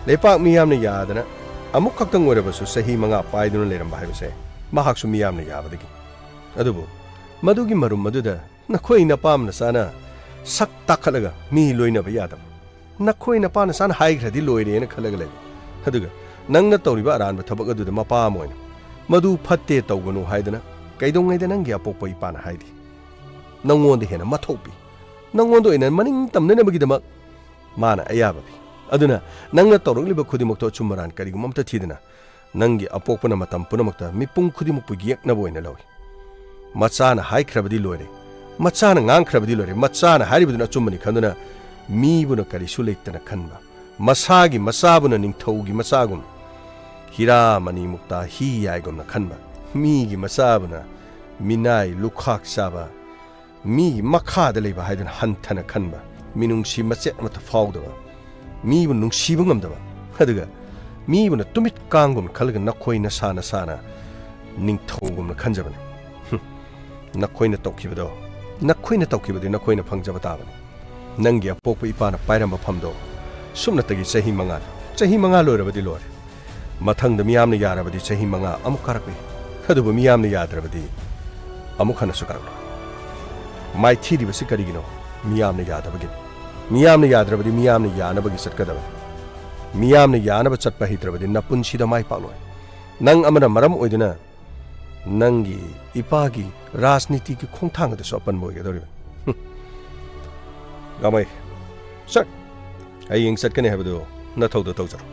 ꯂꯩꯄꯥꯛ ꯃꯤꯌꯥꯝꯅ ꯌꯥꯗꯅ ꯑꯃꯨꯛ ꯈꯛꯇꯪ ꯑꯣꯏꯔꯕꯁꯨ ꯆꯍꯤ ꯃꯉꯥ ꯄꯥꯏꯗꯨꯅ ꯂꯩꯔꯝꯕ ꯍꯥꯏꯕꯁꯦ ꯃꯍꯥꯛꯁꯨ ꯃꯤꯌꯥꯝꯅ ꯌꯥꯕꯗꯒꯤ꯫ ꯑꯗꯨꯕꯨ ꯃꯗꯨꯒꯤ ꯃꯔꯨꯝ ꯑꯗꯨꯗ ꯅꯈꯣꯏ ꯅꯄꯥꯝ ꯅꯆꯥꯅ ꯁꯛ ꯇꯥꯛꯈꯠꯂꯒ ꯃꯤ ꯂꯣꯏꯅꯕ ꯌꯥꯗꯕ꯫ ꯅꯈꯣꯏ ꯅꯄꯥ ꯅꯆꯥꯅ ꯍꯥꯏꯈ꯭ꯔꯗꯤ ꯂꯣꯏꯔꯦꯅ ꯈꯜꯂꯒ ꯂꯩꯕ꯫ ꯑꯗꯨꯒ ꯅꯪꯅ ꯇꯧꯔꯤꯕ ꯑꯔꯥꯟꯕ ꯊꯕꯛ ꯑꯗꯨꯗ ꯃꯄꯥ ꯑꯃ ꯑꯣꯏꯅ ꯃꯗꯨ ꯐꯠꯇꯦ ꯇꯧꯒꯅꯨ ꯍꯥꯏꯗꯅ ꯀꯩꯗꯧꯉꯩꯗ ꯅꯪꯒꯤ ꯑꯄꯣꯛꯄ ꯏꯄꯥꯅ ꯍꯥꯏꯗꯦ꯫ ꯅꯪꯉꯣꯟꯗ ꯍꯦꯟꯅ ꯃꯊꯧ ꯄꯤ꯫ ꯅꯪꯉꯣꯟꯗ ꯑꯣꯏꯅ ꯃꯅꯤꯡ ꯇꯝꯅꯅꯕꯒꯤꯗꯃꯛ ꯃꯥꯅ ꯑꯌꯥꯕ ꯄꯤ꯫ ꯑꯗꯨꯅ ꯅꯪꯅ ꯇꯧꯔꯛꯂꯤꯕ ꯈꯨꯗꯤꯡꯃꯛꯇꯣ ꯑꯆꯨꯝ ꯑꯔꯥꯟ ꯀꯔꯤꯒꯨꯝꯕ ꯑꯝꯇ ꯊꯤꯗꯅ ꯅꯪꯒꯤ ꯑꯄꯣꯛꯄꯅ ꯃꯇꯝ ꯄꯨꯝꯅꯃꯛꯇ ꯃꯤꯄꯨꯝ ꯈꯨꯗꯤꯡꯃꯛꯄꯨ ꯌꯦꯛꯅꯕ ꯑꯣꯏꯅ ꯂꯧꯏ꯫ ꯃꯆꯥꯅ ꯍꯥꯏꯈ꯭ꯔꯕꯗꯤ ꯂꯣꯏꯔꯦ, ꯃꯆꯥꯅ ꯉꯥꯡꯈ꯭ꯔꯕꯗꯤ ꯂꯣꯏꯔꯦ, ꯃꯆꯥꯅ ꯍꯥꯏꯔꯤꯕꯗꯨꯅ ꯑꯆꯨꯝꯕꯅꯤ ꯈꯟꯗꯨꯅ ꯃꯤꯕꯨꯅ ꯀꯔꯤꯁꯨ ꯂꯩꯇꯅ ꯈꯟꯕ, ꯃꯁꯥꯒꯤ ꯃꯆꯥꯕꯨꯅ ꯅꯤꯡꯊꯧꯒꯤ ꯃꯆꯥꯒꯨꯝ, ꯍꯤꯔꯥ ꯃꯅꯤ ꯃꯨꯛꯇꯥ ꯍꯤ ꯌꯥꯏꯒꯨꯝꯅ ꯈꯟꯕ, ꯃꯤꯒꯤ ꯃꯆꯥꯕꯨꯅ ꯃꯤꯅꯥꯏ ꯂꯨꯈꯥꯛ ꯆꯥꯕ, ꯃꯤꯒꯤ ꯃꯈꯥꯗ ꯂꯩꯕ ꯍꯥꯏꯗꯨꯅ ꯍꯟꯊꯅ ꯈꯟꯕ, ꯃꯤꯅꯨꯡꯁꯤ ꯃꯆꯦꯠ ꯑꯃꯠꯇ ꯐꯥꯎꯗꯕ, ꯃꯤꯕꯨ ꯅꯨꯡꯁꯤꯕ ꯉꯝꯗꯕ, ꯑꯗꯨꯒ ꯃꯤꯕꯨꯅ ꯇꯨꯃꯤꯠ ꯀꯥꯡꯒꯨꯝꯅ ꯈꯜꯂꯒ ꯅꯈꯣꯏ ꯅꯁꯥ ꯅꯁꯥꯅ ꯅꯤꯡꯊꯧꯒꯨꯝꯅ ꯈꯟꯖꯕꯅꯤ꯫ ꯍꯨꯝ, ꯅꯈꯣꯏꯅ ꯇꯧꯈꯤꯕꯗꯣ, ꯅꯈꯣꯏꯅ ꯇꯧꯈꯤꯕꯗꯤ ꯅꯈꯣꯏꯅ ꯐꯪꯖꯕ ꯇꯥꯕꯅꯤ꯫ ꯅꯪꯒꯤ ꯑꯄꯣꯛꯄ ꯏꯄꯥꯅ ꯄꯥꯏꯔꯝꯕ ꯐꯝꯗꯣ ꯁꯨꯞꯅꯇꯒꯤ ꯆꯍꯤ ꯃꯉꯥꯅꯤ꯫ ꯆꯍꯤ ꯃꯉꯥ ꯂꯣꯏꯔꯕꯗꯤ ꯂꯣꯏꯔꯦ꯫ ꯃꯊꯪꯗ ꯃꯤꯌꯥꯝꯅ ꯌꯥꯔꯕꯗꯤ ꯆꯍꯤ ꯃꯉꯥ ꯑꯃꯨꯛ ꯀꯥꯔꯛꯄ ꯌꯥꯏ꯫ ꯑꯗꯨꯕꯨ ꯃꯤꯌꯥꯝꯅ ꯌꯥꯗ꯭ꯔꯕꯗꯤ ꯑꯃꯨꯛ ꯍꯟꯅꯁꯨ ꯀꯥꯔꯛꯂꯣꯏ꯫ ꯃꯥꯏꯊꯤꯔꯤꯕꯁꯤ ꯀꯔꯤꯒꯤꯅꯣ? ꯃꯤꯌꯥꯝꯅ ꯌꯥꯗꯕꯒꯤꯅꯤ꯫ ꯃꯤꯌꯥꯝꯅ ꯌꯥꯗ꯭ꯔꯕꯗꯤ ꯃꯤꯌꯥꯝꯅ ꯌꯥꯅꯕꯒꯤ ꯆꯠꯀꯗꯕꯅꯤ꯫ ꯃꯤꯌꯥꯝꯅ ꯌꯥꯅꯕ ꯆꯠꯄ ꯍꯩꯇ꯭ꯔꯕꯗꯤ ꯅꯄꯨꯟꯁꯤꯗ ꯃꯥꯏ ꯄꯥꯛꯂꯣꯏ꯫ ꯅꯪ ꯑꯃꯅ ꯃꯔꯝ ꯑꯣꯏꯗꯨꯅ ꯅꯪꯒꯤ ꯏꯄꯥꯒꯤ ꯔꯥꯖꯅꯤꯇꯤꯒꯤ ꯈꯣꯡꯊꯥꯡ ꯑꯗꯨꯁꯨ ꯑꯄꯟꯕ ꯑꯣꯏꯒꯗꯧꯔꯤꯕꯅꯤ꯫ ꯍꯨꯝ꯫ ꯒꯥꯃꯩ, ꯁꯔ, ꯍꯌꯦꯡ ꯆꯠꯀꯅꯤ ꯍꯥꯏꯕꯗꯨ ꯅꯊꯧꯗꯣ ꯇꯧꯖꯔꯣ꯫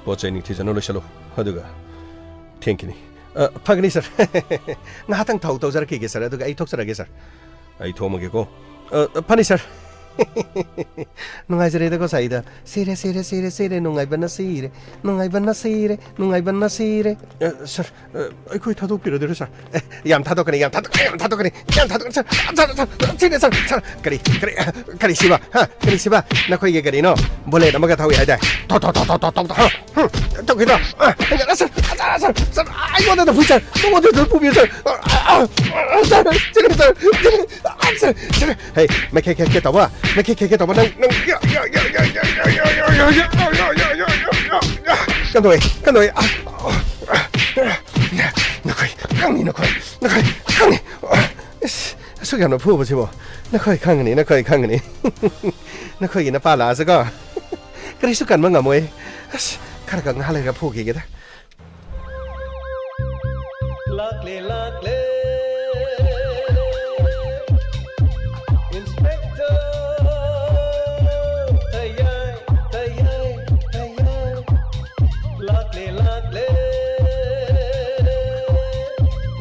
ꯄꯣꯠ ꯆꯩ ꯅꯤꯡꯊꯤꯖꯅ ꯂꯣꯏꯁꯤꯜꯂꯨ, ꯑꯗꯨꯒ ꯊꯦꯡꯈꯤꯅꯤ꯫ ꯑ, ꯐꯒꯅꯤ, ꯁꯔ꯫ ꯉꯥꯏꯍꯥꯛꯇꯪ ꯊꯧ ꯇꯧꯖꯔꯛꯈꯤꯒꯦ, ꯁꯔ, ꯑꯗꯨꯒ ꯑꯩ ꯊꯣꯛꯆꯔꯒꯦ, ꯁꯔ꯫ ꯑꯩ ꯊꯣꯛꯑꯝꯃꯒꯦꯀꯣ꯫ ꯑ, ꯐꯅꯤ, ꯁꯔ꯫ ꯅꯨꯡꯉꯥꯏꯖꯔꯦꯗꯀꯣ ꯁꯥꯏꯗ꯫ ꯁꯤꯔꯦ, ꯁꯤꯔꯦ, ꯁꯤꯔꯦ, ꯁꯤꯔꯦ, ꯅꯨꯡꯉꯥꯏꯕꯅ ꯁꯤꯔꯦ, ꯅꯨꯡꯉꯥꯏꯕꯅ ꯁꯤꯔꯦ, ꯅꯨꯡꯉꯥꯏꯕꯅ ꯁꯤꯔꯦ꯫ ꯑ, ꯁꯥꯔ, ꯑ, ꯑꯩꯈꯣꯏ ꯊꯥꯗꯣꯛꯄꯤꯔꯗꯣꯏꯔꯣ, ꯁꯥꯔ? ꯑꯦ, ꯌꯥꯝ ꯊꯥꯗꯣꯛꯀꯅꯤ, ꯌꯥꯝ ꯊꯥꯗꯣꯛꯀꯅꯤ, ꯌꯥꯝ ꯊꯥꯗꯣꯛꯀꯅꯤ, ꯌꯥꯝ ꯊꯥꯗꯣꯛꯀꯅꯤ, ꯁꯥꯔ, ꯁꯥꯔ, ꯁꯥꯔ, ꯁꯤꯔꯦ, ꯁꯥꯔ, ꯁꯥꯔ, ꯀꯔꯤ, ꯀꯔꯤ, ꯀꯔꯤ ꯁꯤꯕ, ꯍꯥ? ꯀꯔꯤ ꯁꯤꯕ? ꯅꯈꯣꯏꯒꯤ ꯀꯔꯤꯅꯣ? ꯕꯨꯂꯦꯠ ꯑꯃꯒ ꯊꯧꯏ ꯍꯥꯏꯗꯥꯏ? ꯊꯣ, ꯊꯣ, ꯊꯣ, ꯊꯣ, ꯊꯣ, ꯊꯣ, ꯊꯣ, ꯍꯥ? ꯍꯨꯝ, ꯇꯧꯈꯤꯗ꯭ꯔꯣ? ꯑ, ꯍꯦꯟꯖꯜꯂꯦ, ꯁꯥꯔ, ꯁꯥꯔ, ꯁꯥꯔ, ꯁꯥꯔ, ꯑꯩꯉꯣꯟꯗ ꯅꯐꯨ, ꯁꯥꯔ, ꯅꯉꯣꯟꯗ ꯅꯐꯨꯕꯤꯌꯨ, ꯁꯥꯔ꯫ ꯑ, ꯑ, ꯑ, ꯑ, ꯁꯥꯔ, ꯁꯤꯔꯦ, ꯁꯥꯔ, ꯁꯤꯔꯦ, ꯑ, ꯁꯥꯔ, ꯁꯤꯔꯦ꯫ ꯍꯦ, ꯃꯩꯈꯦꯠ ꯈꯦꯠꯀꯦ ꯇꯧꯕ, ꯃꯩꯈꯦꯠ ꯈꯦꯠꯀꯦ ꯇꯧꯕ, ꯅꯪ, ꯅꯪ, ꯌꯥ, ꯌꯥ, ꯌꯥ, ꯀꯝꯗꯧꯋꯦ? ꯀꯝꯗꯧꯋꯦ? ꯑ, ꯑ, ꯑ, ꯅꯈꯣꯏ, ꯈꯪꯅꯤ, ꯅꯈꯣꯏ, ꯅꯈꯣꯏ, ꯈꯪꯅꯤ꯫ ꯑ, ꯏꯁ, ꯑꯁꯨꯛ ꯌꯥꯝꯅ ꯐꯨꯕꯁꯤꯕꯣ? ꯅꯈꯣꯏ ꯈꯪꯒꯅꯤ, ꯅꯈꯣꯏ ꯈꯪꯒꯅꯤ꯫ ꯅꯈꯣꯏꯒꯤ ꯅꯄꯥ ꯂꯥꯛꯑꯁꯨꯀꯣ, ꯀꯔꯤꯁꯨ ꯀꯟꯕ ꯉꯝꯃꯣꯏ꯫ ꯑꯁ, ꯈꯔ ꯈꯛ ꯉꯥꯏꯍꯥꯛ ꯂꯩꯔꯒ ꯐꯨꯈꯤꯒꯦꯗ꯫ ꯂꯥꯛꯂꯦ, ꯂꯥꯛꯂꯦ, Inspector ꯇꯌꯥꯏ, ꯇꯌꯥꯏ, ꯇꯌꯥꯏ꯫ ꯂꯥꯛꯂꯦ, ꯂꯥꯛꯂꯦ,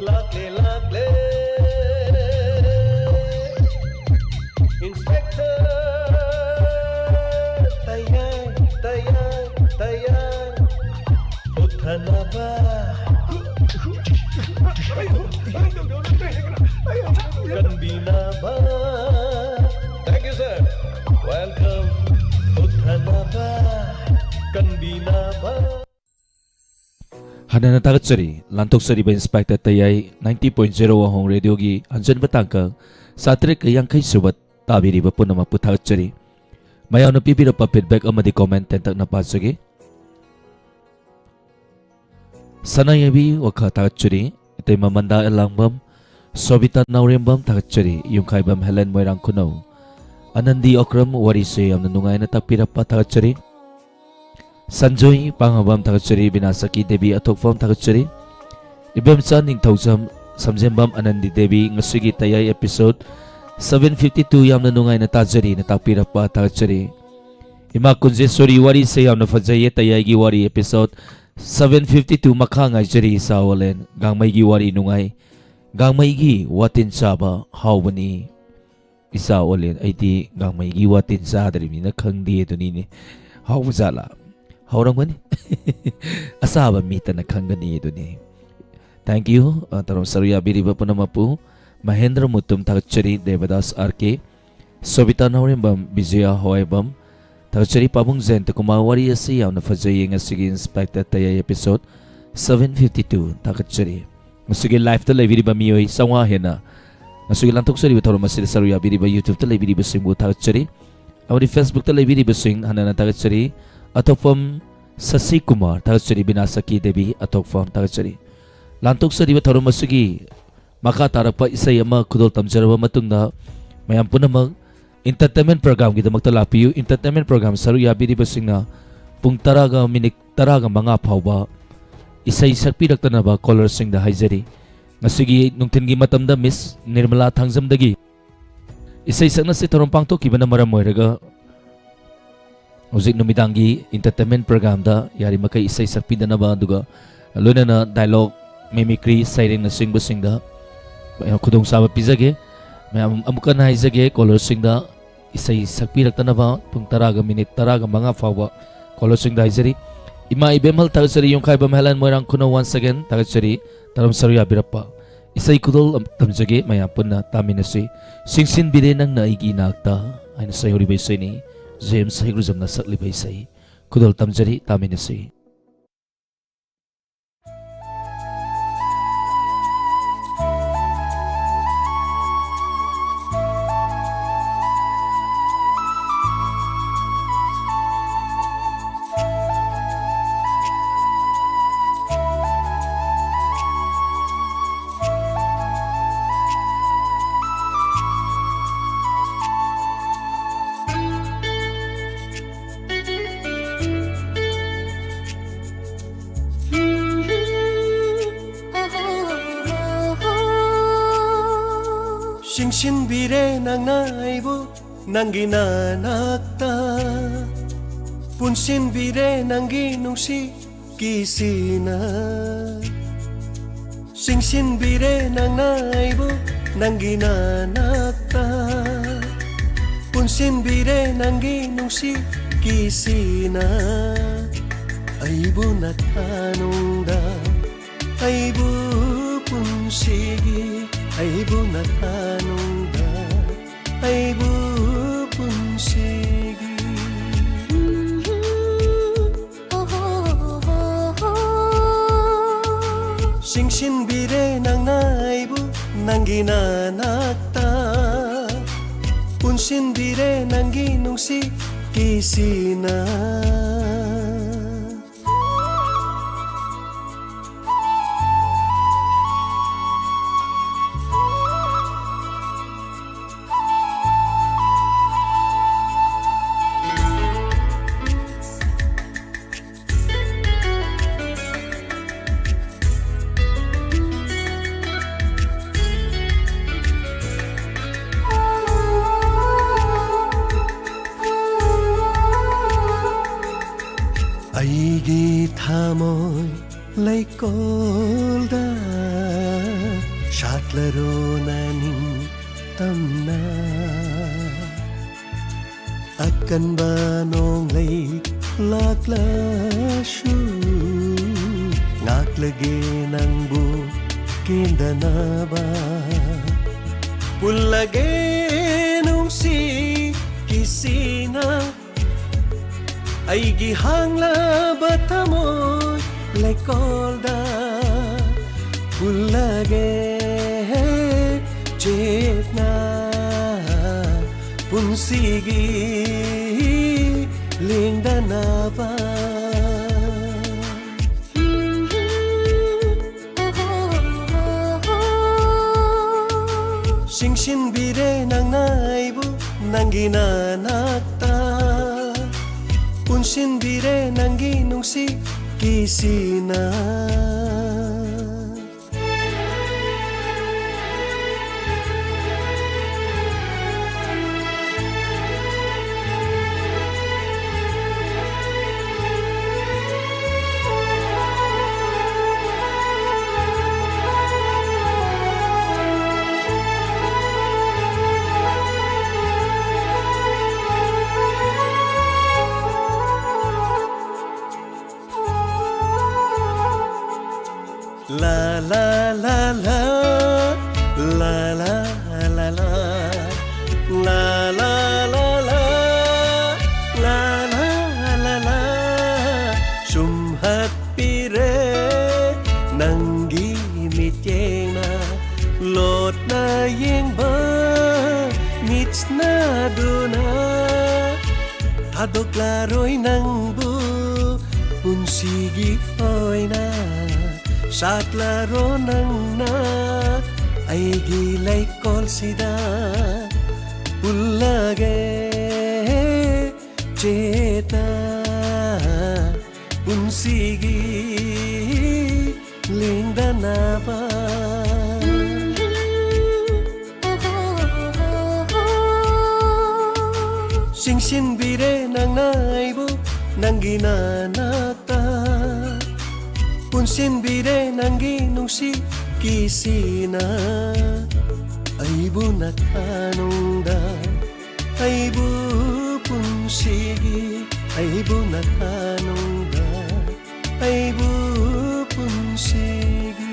ꯂꯥꯛꯂꯦ, ꯂꯥꯛꯂꯦ, Inspector ꯇꯌꯥꯏ, ꯇꯌꯥꯏ, ꯇꯌꯥꯏ꯫ ꯍꯨꯠꯊꯅꯕ ꯀꯟꯕꯤꯅꯕ꯫ Thank you, sir. Welcome. ꯍꯨꯠꯊꯅꯕ ꯀꯟꯕꯤꯅꯕ꯫ ꯍꯟꯅ ꯍꯟꯅ ꯊꯥꯒꯠꯆꯔꯤ꯫ ꯂꯥꯟꯊꯣꯛꯆꯔꯤꯕ ꯏꯟꯁꯄꯦꯛꯇꯔ ꯇꯌꯥꯏ ninety point zero ꯑꯍꯣꯡ ꯔꯦꯗꯤꯑꯣꯒꯤ ꯍꯟꯖꯟꯕ ꯇꯥꯡꯀꯛ ꯆꯥꯇ꯭ꯔꯦꯠꯀ ꯌꯥꯡꯈꯩ ꯁꯨꯕ ꯇꯥꯕꯤꯔꯤꯕ ꯄꯨꯝꯅꯃꯛꯄꯨ ꯊꯥꯒꯠꯆꯔꯤ꯫ ꯃꯌꯥꯝꯅ ꯄꯤꯕꯤꯔꯛꯄ ꯐꯤꯗꯕꯦꯛ ꯑꯃꯗꯤ ꯀꯣꯃꯦꯟ ꯇꯦꯟꯇꯛꯅ ꯄꯥꯖꯒꯦ꯫ ꯁꯅꯥꯌꯥꯏꯕꯤ ꯋꯥꯈꯥ ꯊꯥꯒꯠꯆꯔꯤ꯫ ꯏꯇꯩꯃ ꯃꯟꯗꯥ ꯑꯦꯂꯥꯡꯕꯝ, ꯁꯣꯕꯤꯇꯥ ꯅꯥꯎꯔꯦꯝꯕꯝ ꯊꯥꯒꯠꯆꯔꯤ꯫ ꯌꯨꯝꯈꯥꯏꯕꯝ ꯍꯦꯂꯦꯟ ꯃꯣꯏꯔꯥꯡ ꯈꯨꯅꯧ, ꯑꯅꯟꯗꯤ ꯑꯣꯀ꯭ꯔꯝ ꯋꯥꯔꯤꯁꯦ ꯌꯥꯝꯅ ꯅꯨꯡꯉꯥꯏꯅ ꯇꯥꯛꯄꯤꯔꯛꯄ ꯊꯥꯒꯠꯆꯔꯤ꯫ ꯁꯟꯖꯣꯏ ꯄꯥꯡꯉꯕꯝ ꯊꯥꯒꯠꯆꯔꯤ꯫ ꯕꯤꯅꯥꯁꯛꯀꯤ ꯗꯦꯕꯤ ꯑꯊꯣꯛꯐꯝ ꯊꯥꯒꯠꯆꯔꯤ꯫ ꯏꯕꯦꯝꯆꯥ ꯅꯤꯡꯊꯧꯖꯝ ꯁꯝꯖꯦꯟꯕꯝ ꯑꯅꯟꯗꯤ ꯗꯦꯕꯤ, ꯉꯁꯤꯒꯤ ꯇꯌꯥꯏ episode seven fifty two ꯌꯥꯝꯅ ꯅꯨꯡꯉꯥꯏꯅ ꯇꯥꯖꯔꯤꯅ ꯇꯥꯛꯄꯤꯔꯛꯄ ꯊꯥꯒꯠꯆꯔꯤ꯫ ꯏꯃꯥ ꯀꯨꯟꯖꯦꯁꯣꯔꯤ ꯋꯥꯔꯤꯁꯦ ꯌꯥꯝꯅ ꯐꯖꯩꯌꯦ꯫ ꯇꯌꯥꯏꯒꯤ ꯋꯥꯔꯤ episode seven fifty two ꯃꯈꯥ ꯉꯥꯏꯖꯔꯤ꯫ ꯏꯆꯥ ꯑꯣꯂꯦꯟ ꯒꯥꯡꯃꯩꯒꯤ ꯋꯥꯔꯤ ꯅꯨꯡꯉꯥꯏ꯫ ꯒꯥꯡꯃꯩꯒꯤ ꯋꯥꯇꯤꯟ ꯆꯥꯕ ꯍꯥꯎꯕꯅꯤ꯫ ꯏꯆꯥ ꯑꯣꯜꯂꯦ꯫ ꯑꯩꯗꯤ ꯒꯥꯡꯃꯩꯒꯤ ꯋꯥꯇꯤꯟ ꯆꯥꯗ꯭ꯔꯤꯕꯅꯤꯅ ꯈꯪꯗꯦ ꯑꯗꯨꯅꯤꯅꯦ꯫ ꯍꯥꯎꯕ ꯖꯥꯠꯂꯥ? ꯍꯥꯎꯔꯝꯒꯅꯤ꯫ ꯑꯆꯥꯕ ꯃꯤꯇꯅ ꯈꯪꯒꯅꯤ ꯑꯗꯨꯅꯤ꯫ Thank you꯫ ꯑ, ꯇꯔꯥꯝ ꯁꯔꯨ ꯌꯥꯕꯤꯔꯤꯕ ꯄꯨꯝꯅꯃꯛꯄꯨ ꯃꯍꯦꯟꯗ꯭ꯔ ꯃꯨꯇꯨꯝ ꯊꯥꯒꯠꯆꯔꯤ, ꯗꯦꯕꯗꯥꯁ ꯑꯥꯔ ꯀꯦ, ꯁꯣꯕꯤꯇꯥ ꯅꯥꯎꯔꯦꯝꯕꯝ, ꯕꯤꯖꯌ ꯍꯋꯥꯏꯕꯝ, ꯊꯥꯒꯠꯆꯔꯤ꯫ ꯄꯥꯕꯨꯡ ꯖꯌꯟꯇ ꯀꯨꯃꯥꯔ, ꯋꯥꯔꯤ ꯑꯁꯤ ꯌꯥꯝꯅ ꯐꯖꯩꯌꯦ꯫ ꯉꯁꯤꯒꯤ inspector ꯇꯌꯥꯏ episode seven fifty two ꯊꯥꯒꯠꯆꯔꯤ꯫ ꯉꯁꯤꯒꯤ live ꯇ ꯂꯩꯕꯤꯔꯤꯕ ꯃꯤꯑꯣꯏ ꯆꯥꯝꯃꯉꯥ ꯍꯦꯟꯅ ꯉꯁꯤꯒꯤ ꯂꯥꯟꯊꯣꯛꯆꯔꯤꯕ ꯊꯧꯔꯝ ꯑꯁꯤꯗ ꯁꯔꯨꯛ ꯌꯥꯕꯤꯔꯤꯕ YouTube ꯇ ꯂꯩꯕꯤꯔꯤꯕꯁꯤꯡꯕꯨ ꯊꯥꯒꯠꯆꯔꯤ꯫ ꯑꯃꯗꯤ Facebook ꯇ ꯂꯩꯕꯤꯔꯤꯕꯁꯤꯡ ꯍꯟꯅ ꯍꯟꯅ ꯊꯥꯒꯠꯆꯔꯤ꯫ ꯑꯊꯣꯛꯐꯝ ꯁꯁꯤ ꯀꯨꯃꯥꯔ ꯊꯥꯒꯠꯆꯔꯤ, ꯕꯤꯅꯥ ꯁꯈꯤ ꯗꯦꯕꯤ ꯑꯊꯣꯛꯐꯝ ꯊꯥꯒꯠꯆꯔꯤ꯫ ꯂꯥꯟꯊꯣꯛꯆꯔꯤꯕ ꯊꯧꯔꯝ ꯑꯁꯤꯒꯤ ꯃꯈꯥ ꯇꯥꯔꯛꯄ ꯏꯁꯩ ꯑꯃ ꯈꯨꯗꯣꯜ ꯇꯝꯖꯔꯕ ꯃꯇꯨꯡꯗ, ꯃꯌꯥꯝ ꯄꯨꯝꯅꯃꯛ entertainment program ꯒꯤꯗꯃꯛꯇ ꯂꯥꯛꯄꯤꯌꯨ꯫ Entertainment program ꯁꯔꯨꯛ ꯌꯥꯕꯤꯔꯤꯕꯁꯤꯡꯅ ꯄꯨꯡ ꯇꯔꯥꯒ ꯃꯤꯅꯤꯠ ꯇꯔꯥꯒ ꯃꯉꯥ ꯐꯥꯎꯕ ꯏꯁꯩ ꯁꯛꯄꯤꯔꯛꯇꯅꯕ caller ꯁꯤꯡꯗ ꯍꯥꯏꯖꯔꯤ꯫ ꯉꯁꯤꯒꯤ ꯅꯨꯡꯊꯤꯜꯒꯤ ꯃꯇꯝꯗ Miss ꯅꯤꯔꯃꯂꯥ ꯊꯥꯡꯖꯝꯗꯒꯤ ꯏꯁꯩ ꯁꯛꯅꯁꯤ ꯊꯧꯔꯝ ꯄꯥꯡꯊꯣꯛꯈꯤꯕꯅ ꯃꯔꯝ ꯑꯣꯏꯔꯒ, ꯍꯧꯖꯤꯛ ꯅꯨꯃꯤꯗꯥꯡꯒꯤ entertainment program ꯗ ꯌꯥꯔꯤꯃꯈꯩ ꯏꯁꯩ ꯁꯛꯄꯤꯗꯅꯕ, ꯑꯗꯨꯒ ꯂꯣꯏꯅꯅ dialogue, mimicry, ꯁꯩꯔꯦꯡꯅꯆꯤꯡꯕꯁꯤꯡꯗ ꯈꯨꯗꯣꯡꯆꯥꯕ ꯄꯤꯖꯒꯦ꯫ ꯃꯌꯥꯝ ꯑꯃꯨꯛ ꯍꯟꯅ ꯍꯥꯏꯖꯒꯦ, caller ꯁꯤꯡꯗ ꯏꯁꯩ ꯁꯛꯄꯤꯔꯛꯇꯅꯕ ꯄꯨꯡ ꯇꯔꯥꯒ ꯃꯤꯅꯤꯠ ꯇꯔꯥꯒ ꯃꯉꯥ ꯐꯥꯎꯕ caller ꯁꯤꯡꯗ ꯍꯥꯏꯖꯔꯤ꯫ ꯏꯃꯥ ꯏꯕꯦꯝꯍꯜ ꯊꯥꯒꯠꯆꯔꯤ, ꯌꯨꯝꯈꯥꯏꯕꯝ ꯍꯦꯂꯦꯟ ꯃꯣꯏꯔꯥꯡ ꯈꯨꯅꯧ once again ꯊꯥꯒꯠꯆꯔꯤ, ꯇꯔꯝ ꯁꯔꯨ ꯌꯥꯕꯤꯔꯛꯄ꯫ ꯏꯁꯩ ꯈꯨꯗꯣꯜ ꯑꯝ-, ꯇꯝꯖꯒꯦ, ꯃꯌꯥꯝ ꯄꯨꯟꯅ ꯇꯥꯃꯤꯟꯅꯁꯤ꯫ ꯆꯤꯡꯁꯤꯟꯕꯤꯔꯦ ꯅꯪꯅ ꯑꯩꯒꯤ ꯏꯅꯥꯛꯇ ꯍꯥꯏꯅ ꯁꯩꯍꯧꯔꯤꯕ ꯏꯁꯩꯅꯤ꯫ ꯖꯦꯝꯁ ꯍꯩꯒ꯭ꯔꯨꯖꯝꯅ ꯁꯛꯂꯤꯕ ꯏꯁꯩ꯫ ꯈꯨꯗꯣꯜ ꯇꯝꯖꯔꯤ, ꯇꯥꯃꯤꯟꯅꯁꯤ꯫ ꯆꯤꯡꯁꯤꯟꯕꯤꯔꯦ ꯅꯪꯅ ꯑꯩꯕꯨ ꯅꯪꯒꯤ ꯅꯅꯥꯛꯇ, ꯄꯨꯟꯁꯤꯟꯕꯤꯔꯦ ꯅꯪꯒꯤ ꯅꯨꯡꯁꯤ ꯀꯤꯁꯤꯅ꯫ ꯆꯤꯡꯁꯤꯟꯕꯤꯔꯦ ꯅꯪꯅ ꯑꯩꯕꯨ ꯅꯪꯒꯤ ꯅꯅꯥꯛꯇ, ꯄꯨꯟꯁꯤꯟꯕꯤꯔꯦ ꯅꯪꯒꯤ ꯅꯨꯡꯁꯤ ꯀꯤꯁꯤꯅ ꯑꯩꯕꯨ ꯅꯊꯥꯅꯨꯡꯗ, ꯑꯩꯕꯨ ꯄꯨꯟꯁꯤꯒꯤ, ꯑꯩꯕꯨ ꯅꯊꯥꯅꯨꯡꯗ, ꯑꯩꯕꯨ ꯄꯨꯟꯁꯤꯒꯤ꯫ ꯆꯤꯡꯁꯤꯟꯕꯤꯔꯦ ꯅꯪꯅ ꯑꯩꯕꯨ ꯅꯪꯒꯤ ꯅꯅꯥꯛꯇ, ꯄꯨꯟꯁꯤꯟꯕꯤꯔꯦ ꯅꯪꯒꯤ ꯅꯨꯡꯁꯤ ꯀꯤꯁꯤꯅ꯫ ꯑꯩꯒꯤ ꯊꯃꯣꯏ ꯂꯩꯀꯣꯜꯗ ꯁꯥꯠꯂꯔꯣ ꯅꯅꯤꯡ ꯇꯝꯅ꯫ ꯑꯀꯟꯕ ꯅꯣꯡꯂꯩ ꯂꯥꯛꯂꯁꯨ, ꯉꯥꯛꯂꯒꯦ ꯅꯪꯕꯨ ꯀꯦꯟꯗꯅꯕ꯫ ꯄꯨꯜꯂꯒꯦ ꯅꯨꯡꯁꯤ ꯀꯤꯁꯤꯅ, ꯑꯩꯒꯤ ꯍꯥꯡꯂꯕ ꯊꯃꯣꯏ ꯂꯩꯀꯣꯜꯗ ꯄꯨꯜꯂꯒꯦ ꯆꯦꯠꯅ ꯄꯨꯟꯁꯤꯒꯤ ꯂꯦꯡꯗꯅꯕ꯫ ꯆꯤꯡꯁꯤꯟꯕꯤꯔꯦ ꯅꯪꯅ ꯑꯩꯕꯨ ꯅꯪꯒꯤ ꯅꯅꯥꯛꯇ, ꯄꯨꯟꯁꯤꯟꯕꯤꯔꯦ ꯅꯪꯒꯤ ꯅꯨꯡꯁꯤ ꯀꯤꯁꯤꯅ꯫ La la la la, la la la la, la la la la, la la la la. ꯁꯨꯝꯍꯠꯄꯤꯔꯦ ꯅꯪꯒꯤ ꯃꯤꯠꯌꯦꯡꯅ, ꯂꯣꯠꯅ ꯌꯦꯡꯕ ꯃꯤꯠꯁꯅꯗꯨꯅ꯫ ꯊꯥꯗꯣꯛꯂꯔꯣꯏ ꯅꯪꯕꯨ ꯄꯨꯟꯁꯤꯒꯤ ꯑꯣꯏꯅ, ꯁꯥꯠꯂꯔꯣ ꯅꯪꯅ ꯑꯩꯒꯤ ꯂꯩꯀꯣꯜꯁꯤꯗ꯫ ꯄꯨꯜꯂꯒꯦ ꯆꯦꯠꯅ ꯄꯨꯟꯁꯤꯒꯤ ꯂꯦꯡꯗꯅꯕ꯫ ꯆꯤꯡꯁꯤꯟꯕꯤꯔꯦ ꯅꯪꯅ ꯑꯩꯕꯨ ꯅꯪꯒꯤ ꯅꯅꯥꯛꯇ, ꯄꯨꯟꯁꯤꯟꯕꯤꯔꯦ ꯅꯪꯒꯤ ꯅꯨꯡꯁꯤ ꯀꯤꯁꯤꯅ꯫ ꯑꯩꯕꯨ ꯅꯊꯥꯅꯨꯡꯗ, ꯑꯩꯕꯨ ꯄꯨꯟꯁꯤꯒꯤ, ꯑꯩꯕꯨ ꯅꯊꯥꯅꯨꯡꯗ, ꯑꯩꯕꯨ ꯄꯨꯟꯁꯤꯒꯤ꯫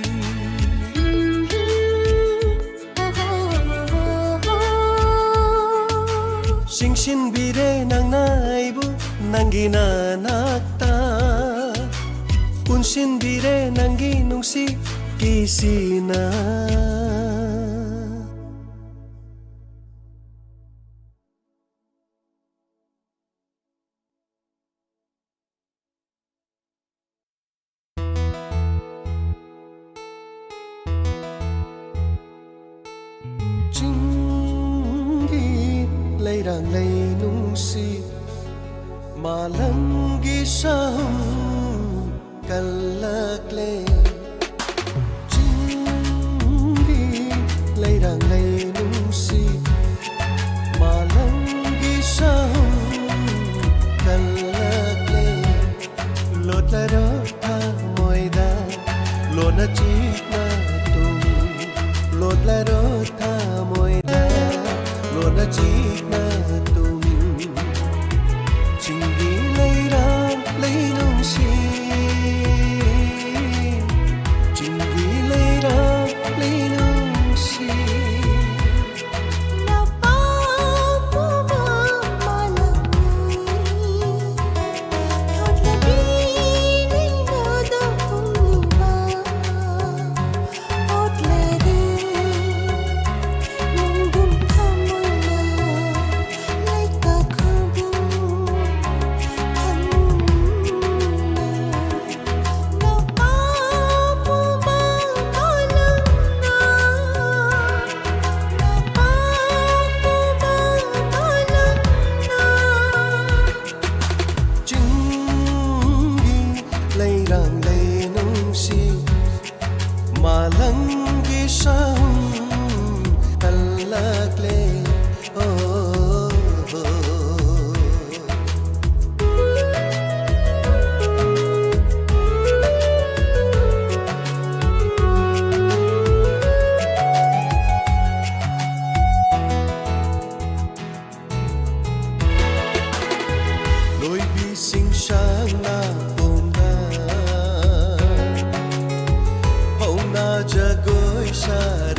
ꯆꯤꯡꯁꯤꯟꯕꯤꯔꯦ ꯅꯪꯅ ꯑꯩꯕꯨ ꯅꯪꯒꯤ ꯅꯅꯥꯛꯇ, ꯄꯨꯟꯁꯤꯟꯕꯤꯔꯦ ꯅꯪꯒꯤ ꯅꯨꯡꯁꯤ ꯀꯤꯁꯤꯅ꯫ ꯆꯤꯡꯒꯤ ꯂꯩꯔꯥꯡ ꯂꯩ ꯅꯨꯡꯁꯤ, ꯃꯥꯂꯪꯒꯤ ꯁꯥꯍꯨꯝ ꯀꯜꯂꯛꯂꯦ꯫ ꯆꯤꯡꯒꯤ ꯂꯩꯔꯥꯡ ꯂꯩ ꯅꯨꯡꯁꯤ, ꯃꯥꯂꯪꯒꯤ ꯁꯥꯍꯨꯝ ꯀꯜꯂꯛꯂꯦ꯫ ꯂꯣꯠꯂꯔꯣ ꯊꯃꯣꯏꯗ, ꯂꯣꯟꯅ ꯆꯤꯛꯅ ꯇꯨꯝ꯫ ꯂꯣꯠꯂꯔꯣ ꯊꯃꯣꯏꯗ, ꯂꯣꯟꯅ ꯆꯤꯛꯅ ꯇꯨꯝ꯫ ꯆꯤꯡꯒꯤ ꯂꯩꯔꯥꯡ ꯂꯩ ꯅꯨꯡꯁꯤ, ꯆꯤꯡ ꯃꯥꯂꯪꯒꯤ ꯁꯝ ꯀꯜꯂꯛꯂꯦ꯫ ꯑꯣ꯫ ꯂꯣꯏꯕꯤꯁꯤꯡ ꯁꯥꯡꯅ ꯄꯣꯝꯕ ꯍꯧꯅ ꯖꯒꯣꯏ ꯁꯥꯔꯤ꯫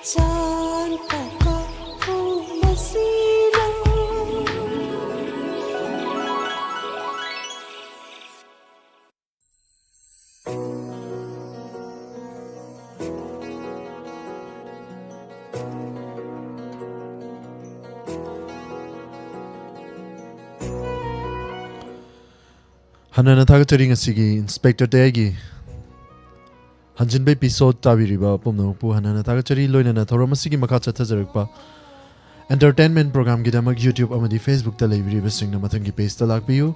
ꯆꯥꯟ ꯇꯀꯣ ꯃꯁꯤꯔ꯫ ꯍꯟꯅꯅ ꯊꯥꯒꯠꯆꯔꯤ ꯉꯁꯤꯒꯤ ꯏꯟꯁꯄꯦꯛꯇꯔ ꯇꯌꯥꯏꯒꯤ ꯍꯟꯖꯤꯟꯕ ꯏꯄꯤꯁꯣꯗ ꯇꯥꯕꯤꯔꯤꯕ ꯄꯨꯝꯅꯃꯛꯄꯨ ꯍꯟꯅ ꯍꯟꯅ ꯊꯥꯒꯠꯆꯔꯤ꯫ ꯂꯣꯏꯅꯅ ꯊꯧꯔꯝ ꯑꯁꯤꯒꯤ ꯃꯈꯥ ꯆꯠꯊꯖꯔꯛꯄ ꯑꯦꯟꯇꯔꯇꯦꯟꯃꯦꯟ ꯄ꯭ꯔꯣꯒ꯭ꯔꯥꯝꯒꯤꯗꯃꯛ YouTube ꯑꯃꯗꯤ Facebook ꯇ ꯂꯩꯕꯤꯔꯤꯕꯁꯤꯡꯅ ꯃꯊꯪꯒꯤ ꯄꯦꯖꯇ ꯂꯥꯛꯄꯤꯌꯨ꯫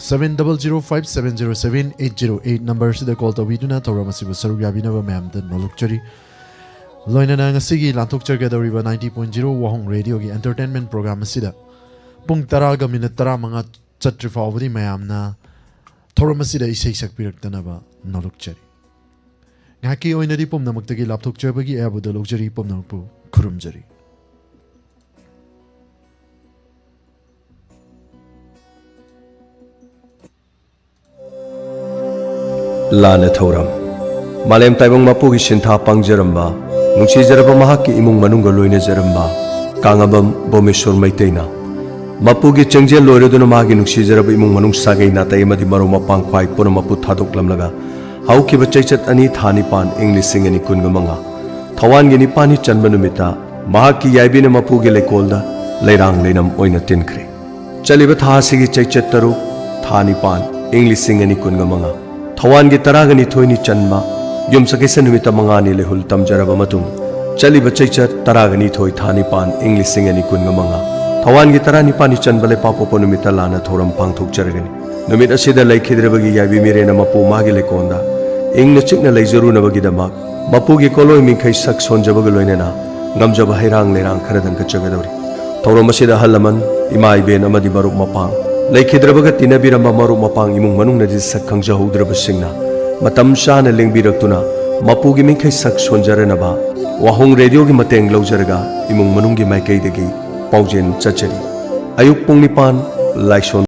Seven double zero five seven zero seven eight zero eight ꯅꯝꯕꯔꯁꯤꯗ ꯀꯣꯜ ꯇꯧꯕꯤꯗꯨꯅ ꯊꯧꯔꯝ ꯑꯁꯤꯕꯨ ꯁꯔꯨꯛ ꯌꯥꯕꯤꯅꯕ ꯃꯌꯥꯝꯗ ꯅꯣꯜꯂꯨꯛꯆꯔꯤ꯫ ꯂꯣꯏꯅꯅ ꯉꯁꯤꯒꯤ ꯂꯥꯟꯊꯣꯛꯆꯒꯗꯧꯔꯤꯕ ninety point zero ꯋꯥꯍꯣꯡ ꯔꯦꯗꯤꯑꯣꯒꯤ ꯑꯦꯟꯇꯔꯇꯦꯟꯃꯦꯟ ꯄ꯭ꯔꯣꯒ꯭ꯔꯥꯝ ꯑꯁꯤꯗ ꯄꯨꯡ ꯇꯔꯥꯒ ꯃꯤꯅꯠ ꯇꯔꯥꯃꯉꯥ ꯆꯠꯇ꯭ꯔꯤ ꯐꯥꯎꯕꯗꯤ ꯃꯌꯥꯝꯅ ꯊꯧꯔꯝ ꯑꯁꯤꯗ ꯏꯁꯩ ꯁꯛꯄꯤꯔꯛꯇꯅꯕ ꯅꯣꯜꯂꯨꯛꯆꯔꯤ꯫ ꯉꯥꯏꯍꯥꯛꯀꯤ ꯑꯣꯏꯅꯗꯤ ꯄꯨꯝꯅꯃꯛꯇꯒꯤ ꯂꯥꯞꯊꯣꯛꯆꯕꯒꯤ ꯑꯌꯥꯕꯗ ꯂꯧꯖꯔꯤ, ꯄꯨꯝꯅꯃꯛꯄꯨ ꯈꯨꯔꯨꯝꯖꯔꯤ꯫ ꯂꯥꯟꯅ ꯊꯧꯔꯝ꯫ ꯃꯥꯂꯦꯝ ꯇꯥꯏꯕꯪ ꯃꯄꯨꯒꯤ ꯁꯤꯟꯊꯥ ꯄꯥꯡꯖꯔꯝꯕ, ꯅꯨꯡꯁꯤꯖꯔꯕ ꯃꯍꯥꯛꯀꯤ ꯏꯃꯨꯡ ꯃꯅꯨꯡꯒ ꯂꯣꯏꯅꯖꯔꯝꯕ ꯀꯥꯡꯉꯕꯝ ꯕꯣꯃꯦꯁꯣꯔ ꯃꯩꯇꯩꯅ ꯃꯄꯨꯒꯤ ꯆꯦꯡꯖꯦꯜ ꯂꯣꯏꯔꯗꯨꯅ ꯃꯥꯒꯤ ꯅꯨꯡꯁꯤꯖꯔꯕ ꯏꯃꯨꯡ ꯃꯅꯨꯡ, ꯁꯥꯒꯩ ꯅꯥꯇꯩ ꯑꯃꯗꯤ ꯃꯔꯨꯞ ꯃꯄꯥꯡ ꯈ꯭ꯋꯥꯏ ꯄꯨꯝꯅꯃꯛꯄꯨ ꯊꯥꯗꯣꯛꯂꯝꯂꯒ ꯍꯧꯈꯤꯕ ꯆꯩꯆꯠ ꯑꯅꯤ ꯊꯥ ꯅꯤꯄꯥꯟ ꯏꯪ ꯂꯤꯁꯤꯡ ꯑꯅꯤ ꯀꯨꯟꯒ ꯃꯉꯥ ꯊꯋꯥꯟꯒꯤ ꯅꯤꯄꯥꯜꯅꯤ ꯆꯟꯕ ꯅꯨꯃꯤꯠꯇ ꯃꯍꯥꯛꯀꯤ ꯌꯥꯏꯕꯤꯅ ꯃꯄꯨꯒꯤ ꯂꯩꯀꯣꯜꯗ ꯂꯩꯔꯥꯡ ꯂꯩꯅꯝ ꯑꯣꯏꯅ ꯇꯤꯟꯈ꯭ꯔꯦ꯫ ꯆꯠꯂꯤꯕ ꯊꯥ ꯑꯁꯤꯒꯤ ꯆꯩꯆꯠ ꯇꯔꯨꯛ, ꯊꯥ ꯅꯤꯄꯥꯟ, ꯏꯪ ꯂꯤꯁꯤꯡ ꯑꯅꯤ ꯀꯨꯟꯒ ꯃꯉꯥ, ꯊꯋꯥꯟꯒꯤ ꯇꯔꯥꯒ ꯅꯤꯊꯣꯏꯅꯤ ꯆꯟꯕ ꯌꯨꯝꯁꯀꯩꯁ ꯅꯨꯃꯤꯠꯇ ꯃꯉꯥꯅꯤ ꯂꯩꯍꯨꯜ ꯇꯝꯖꯔꯕ ꯃꯇꯨꯡ, ꯆꯠꯂꯤꯕ ꯆꯩꯆꯠ ꯇꯔꯥꯒ ꯅꯤꯊꯣꯏ, ꯊꯥ ꯅꯤꯄꯥꯟ, ꯏꯪ ꯂꯤꯁꯤꯡ ꯑꯅꯤ ꯀꯨꯟꯒ ꯃꯉꯥ, ꯊꯋꯥꯟꯒꯤ ꯇꯔꯥꯅꯤꯄꯥꯟꯅꯤ ꯆꯟꯕ ꯂꯩꯄꯥꯛꯄꯣꯛꯄ ꯅꯨꯃꯤꯠꯇ ꯂꯥꯟꯅ ꯊꯧꯔꯝ ꯄꯥꯡꯊꯣꯛꯆꯔꯒꯅꯤ꯫ ꯅꯨꯃꯤꯠ ꯑꯁꯤꯗ ꯂꯩꯈꯤꯗ꯭ꯔꯕꯒꯤ ꯌꯥꯏꯕꯤ ꯃꯤꯔꯦꯟꯅ ꯃꯄꯨ ꯃꯥꯒꯤ ꯂꯩꯀꯣꯜꯗ ꯏꯪꯅ ꯆꯤꯛꯅ ꯂꯩꯖꯔꯨꯅꯕꯒꯤꯗꯃꯛ ꯃꯄꯨꯒꯤ ꯀꯣꯂꯣꯏ ꯃꯤꯡꯈꯩ ꯁꯛ ꯁꯣꯟꯖꯕꯒ ꯂꯣꯏꯅꯅ ꯉꯝꯖꯕ ꯍꯩꯔꯥꯡ ꯂꯩꯔꯥꯡ ꯈꯔꯗꯪ ꯀꯠꯆꯒꯗꯧꯔꯤ꯫ ꯊꯧꯔꯝ ꯑꯁꯤꯗ ꯑꯍꯜ ꯂꯃꯟ, ꯏꯃꯥ ꯏꯕꯦꯟ ꯑꯃꯗꯤ ꯃꯔꯨꯞ ꯃꯄꯥꯡ, ꯂꯩꯈꯤꯗ꯭ꯔꯕꯒ ꯇꯤꯟꯅꯕꯤꯔꯝꯕ ꯃꯔꯨꯞ ꯃꯄꯥꯡ ꯏꯃꯨꯡ ꯃꯅꯨꯡꯅꯗꯤ ꯁꯛ ꯈꯪꯖꯍꯧꯗ꯭ꯔꯕꯁꯤꯡꯅ ꯃꯇꯝ ꯆꯥꯅ ꯂꯦꯡꯕꯤꯔꯛꯇꯨꯅ ꯃꯄꯨꯒꯤ ꯃꯤꯡꯈꯩ ꯁꯛ ꯁꯣꯟꯖꯔꯅꯕ ꯋꯥꯍꯣꯡ ꯔꯦꯗꯤꯑꯣꯒꯤ ꯃꯇꯦꯡ ꯂꯧꯖꯔꯒ ꯏꯃꯨꯡ ꯃꯅꯨꯡꯒꯤ ꯃꯥꯏꯀꯩꯗꯒꯤ ꯄꯥꯎꯖꯦꯜ ꯆꯠꯆꯔꯤ꯫ ꯑꯌꯨꯛ ꯄꯨꯡ ꯅꯤꯄꯥꯟ, ꯂꯥꯏꯁꯣꯟ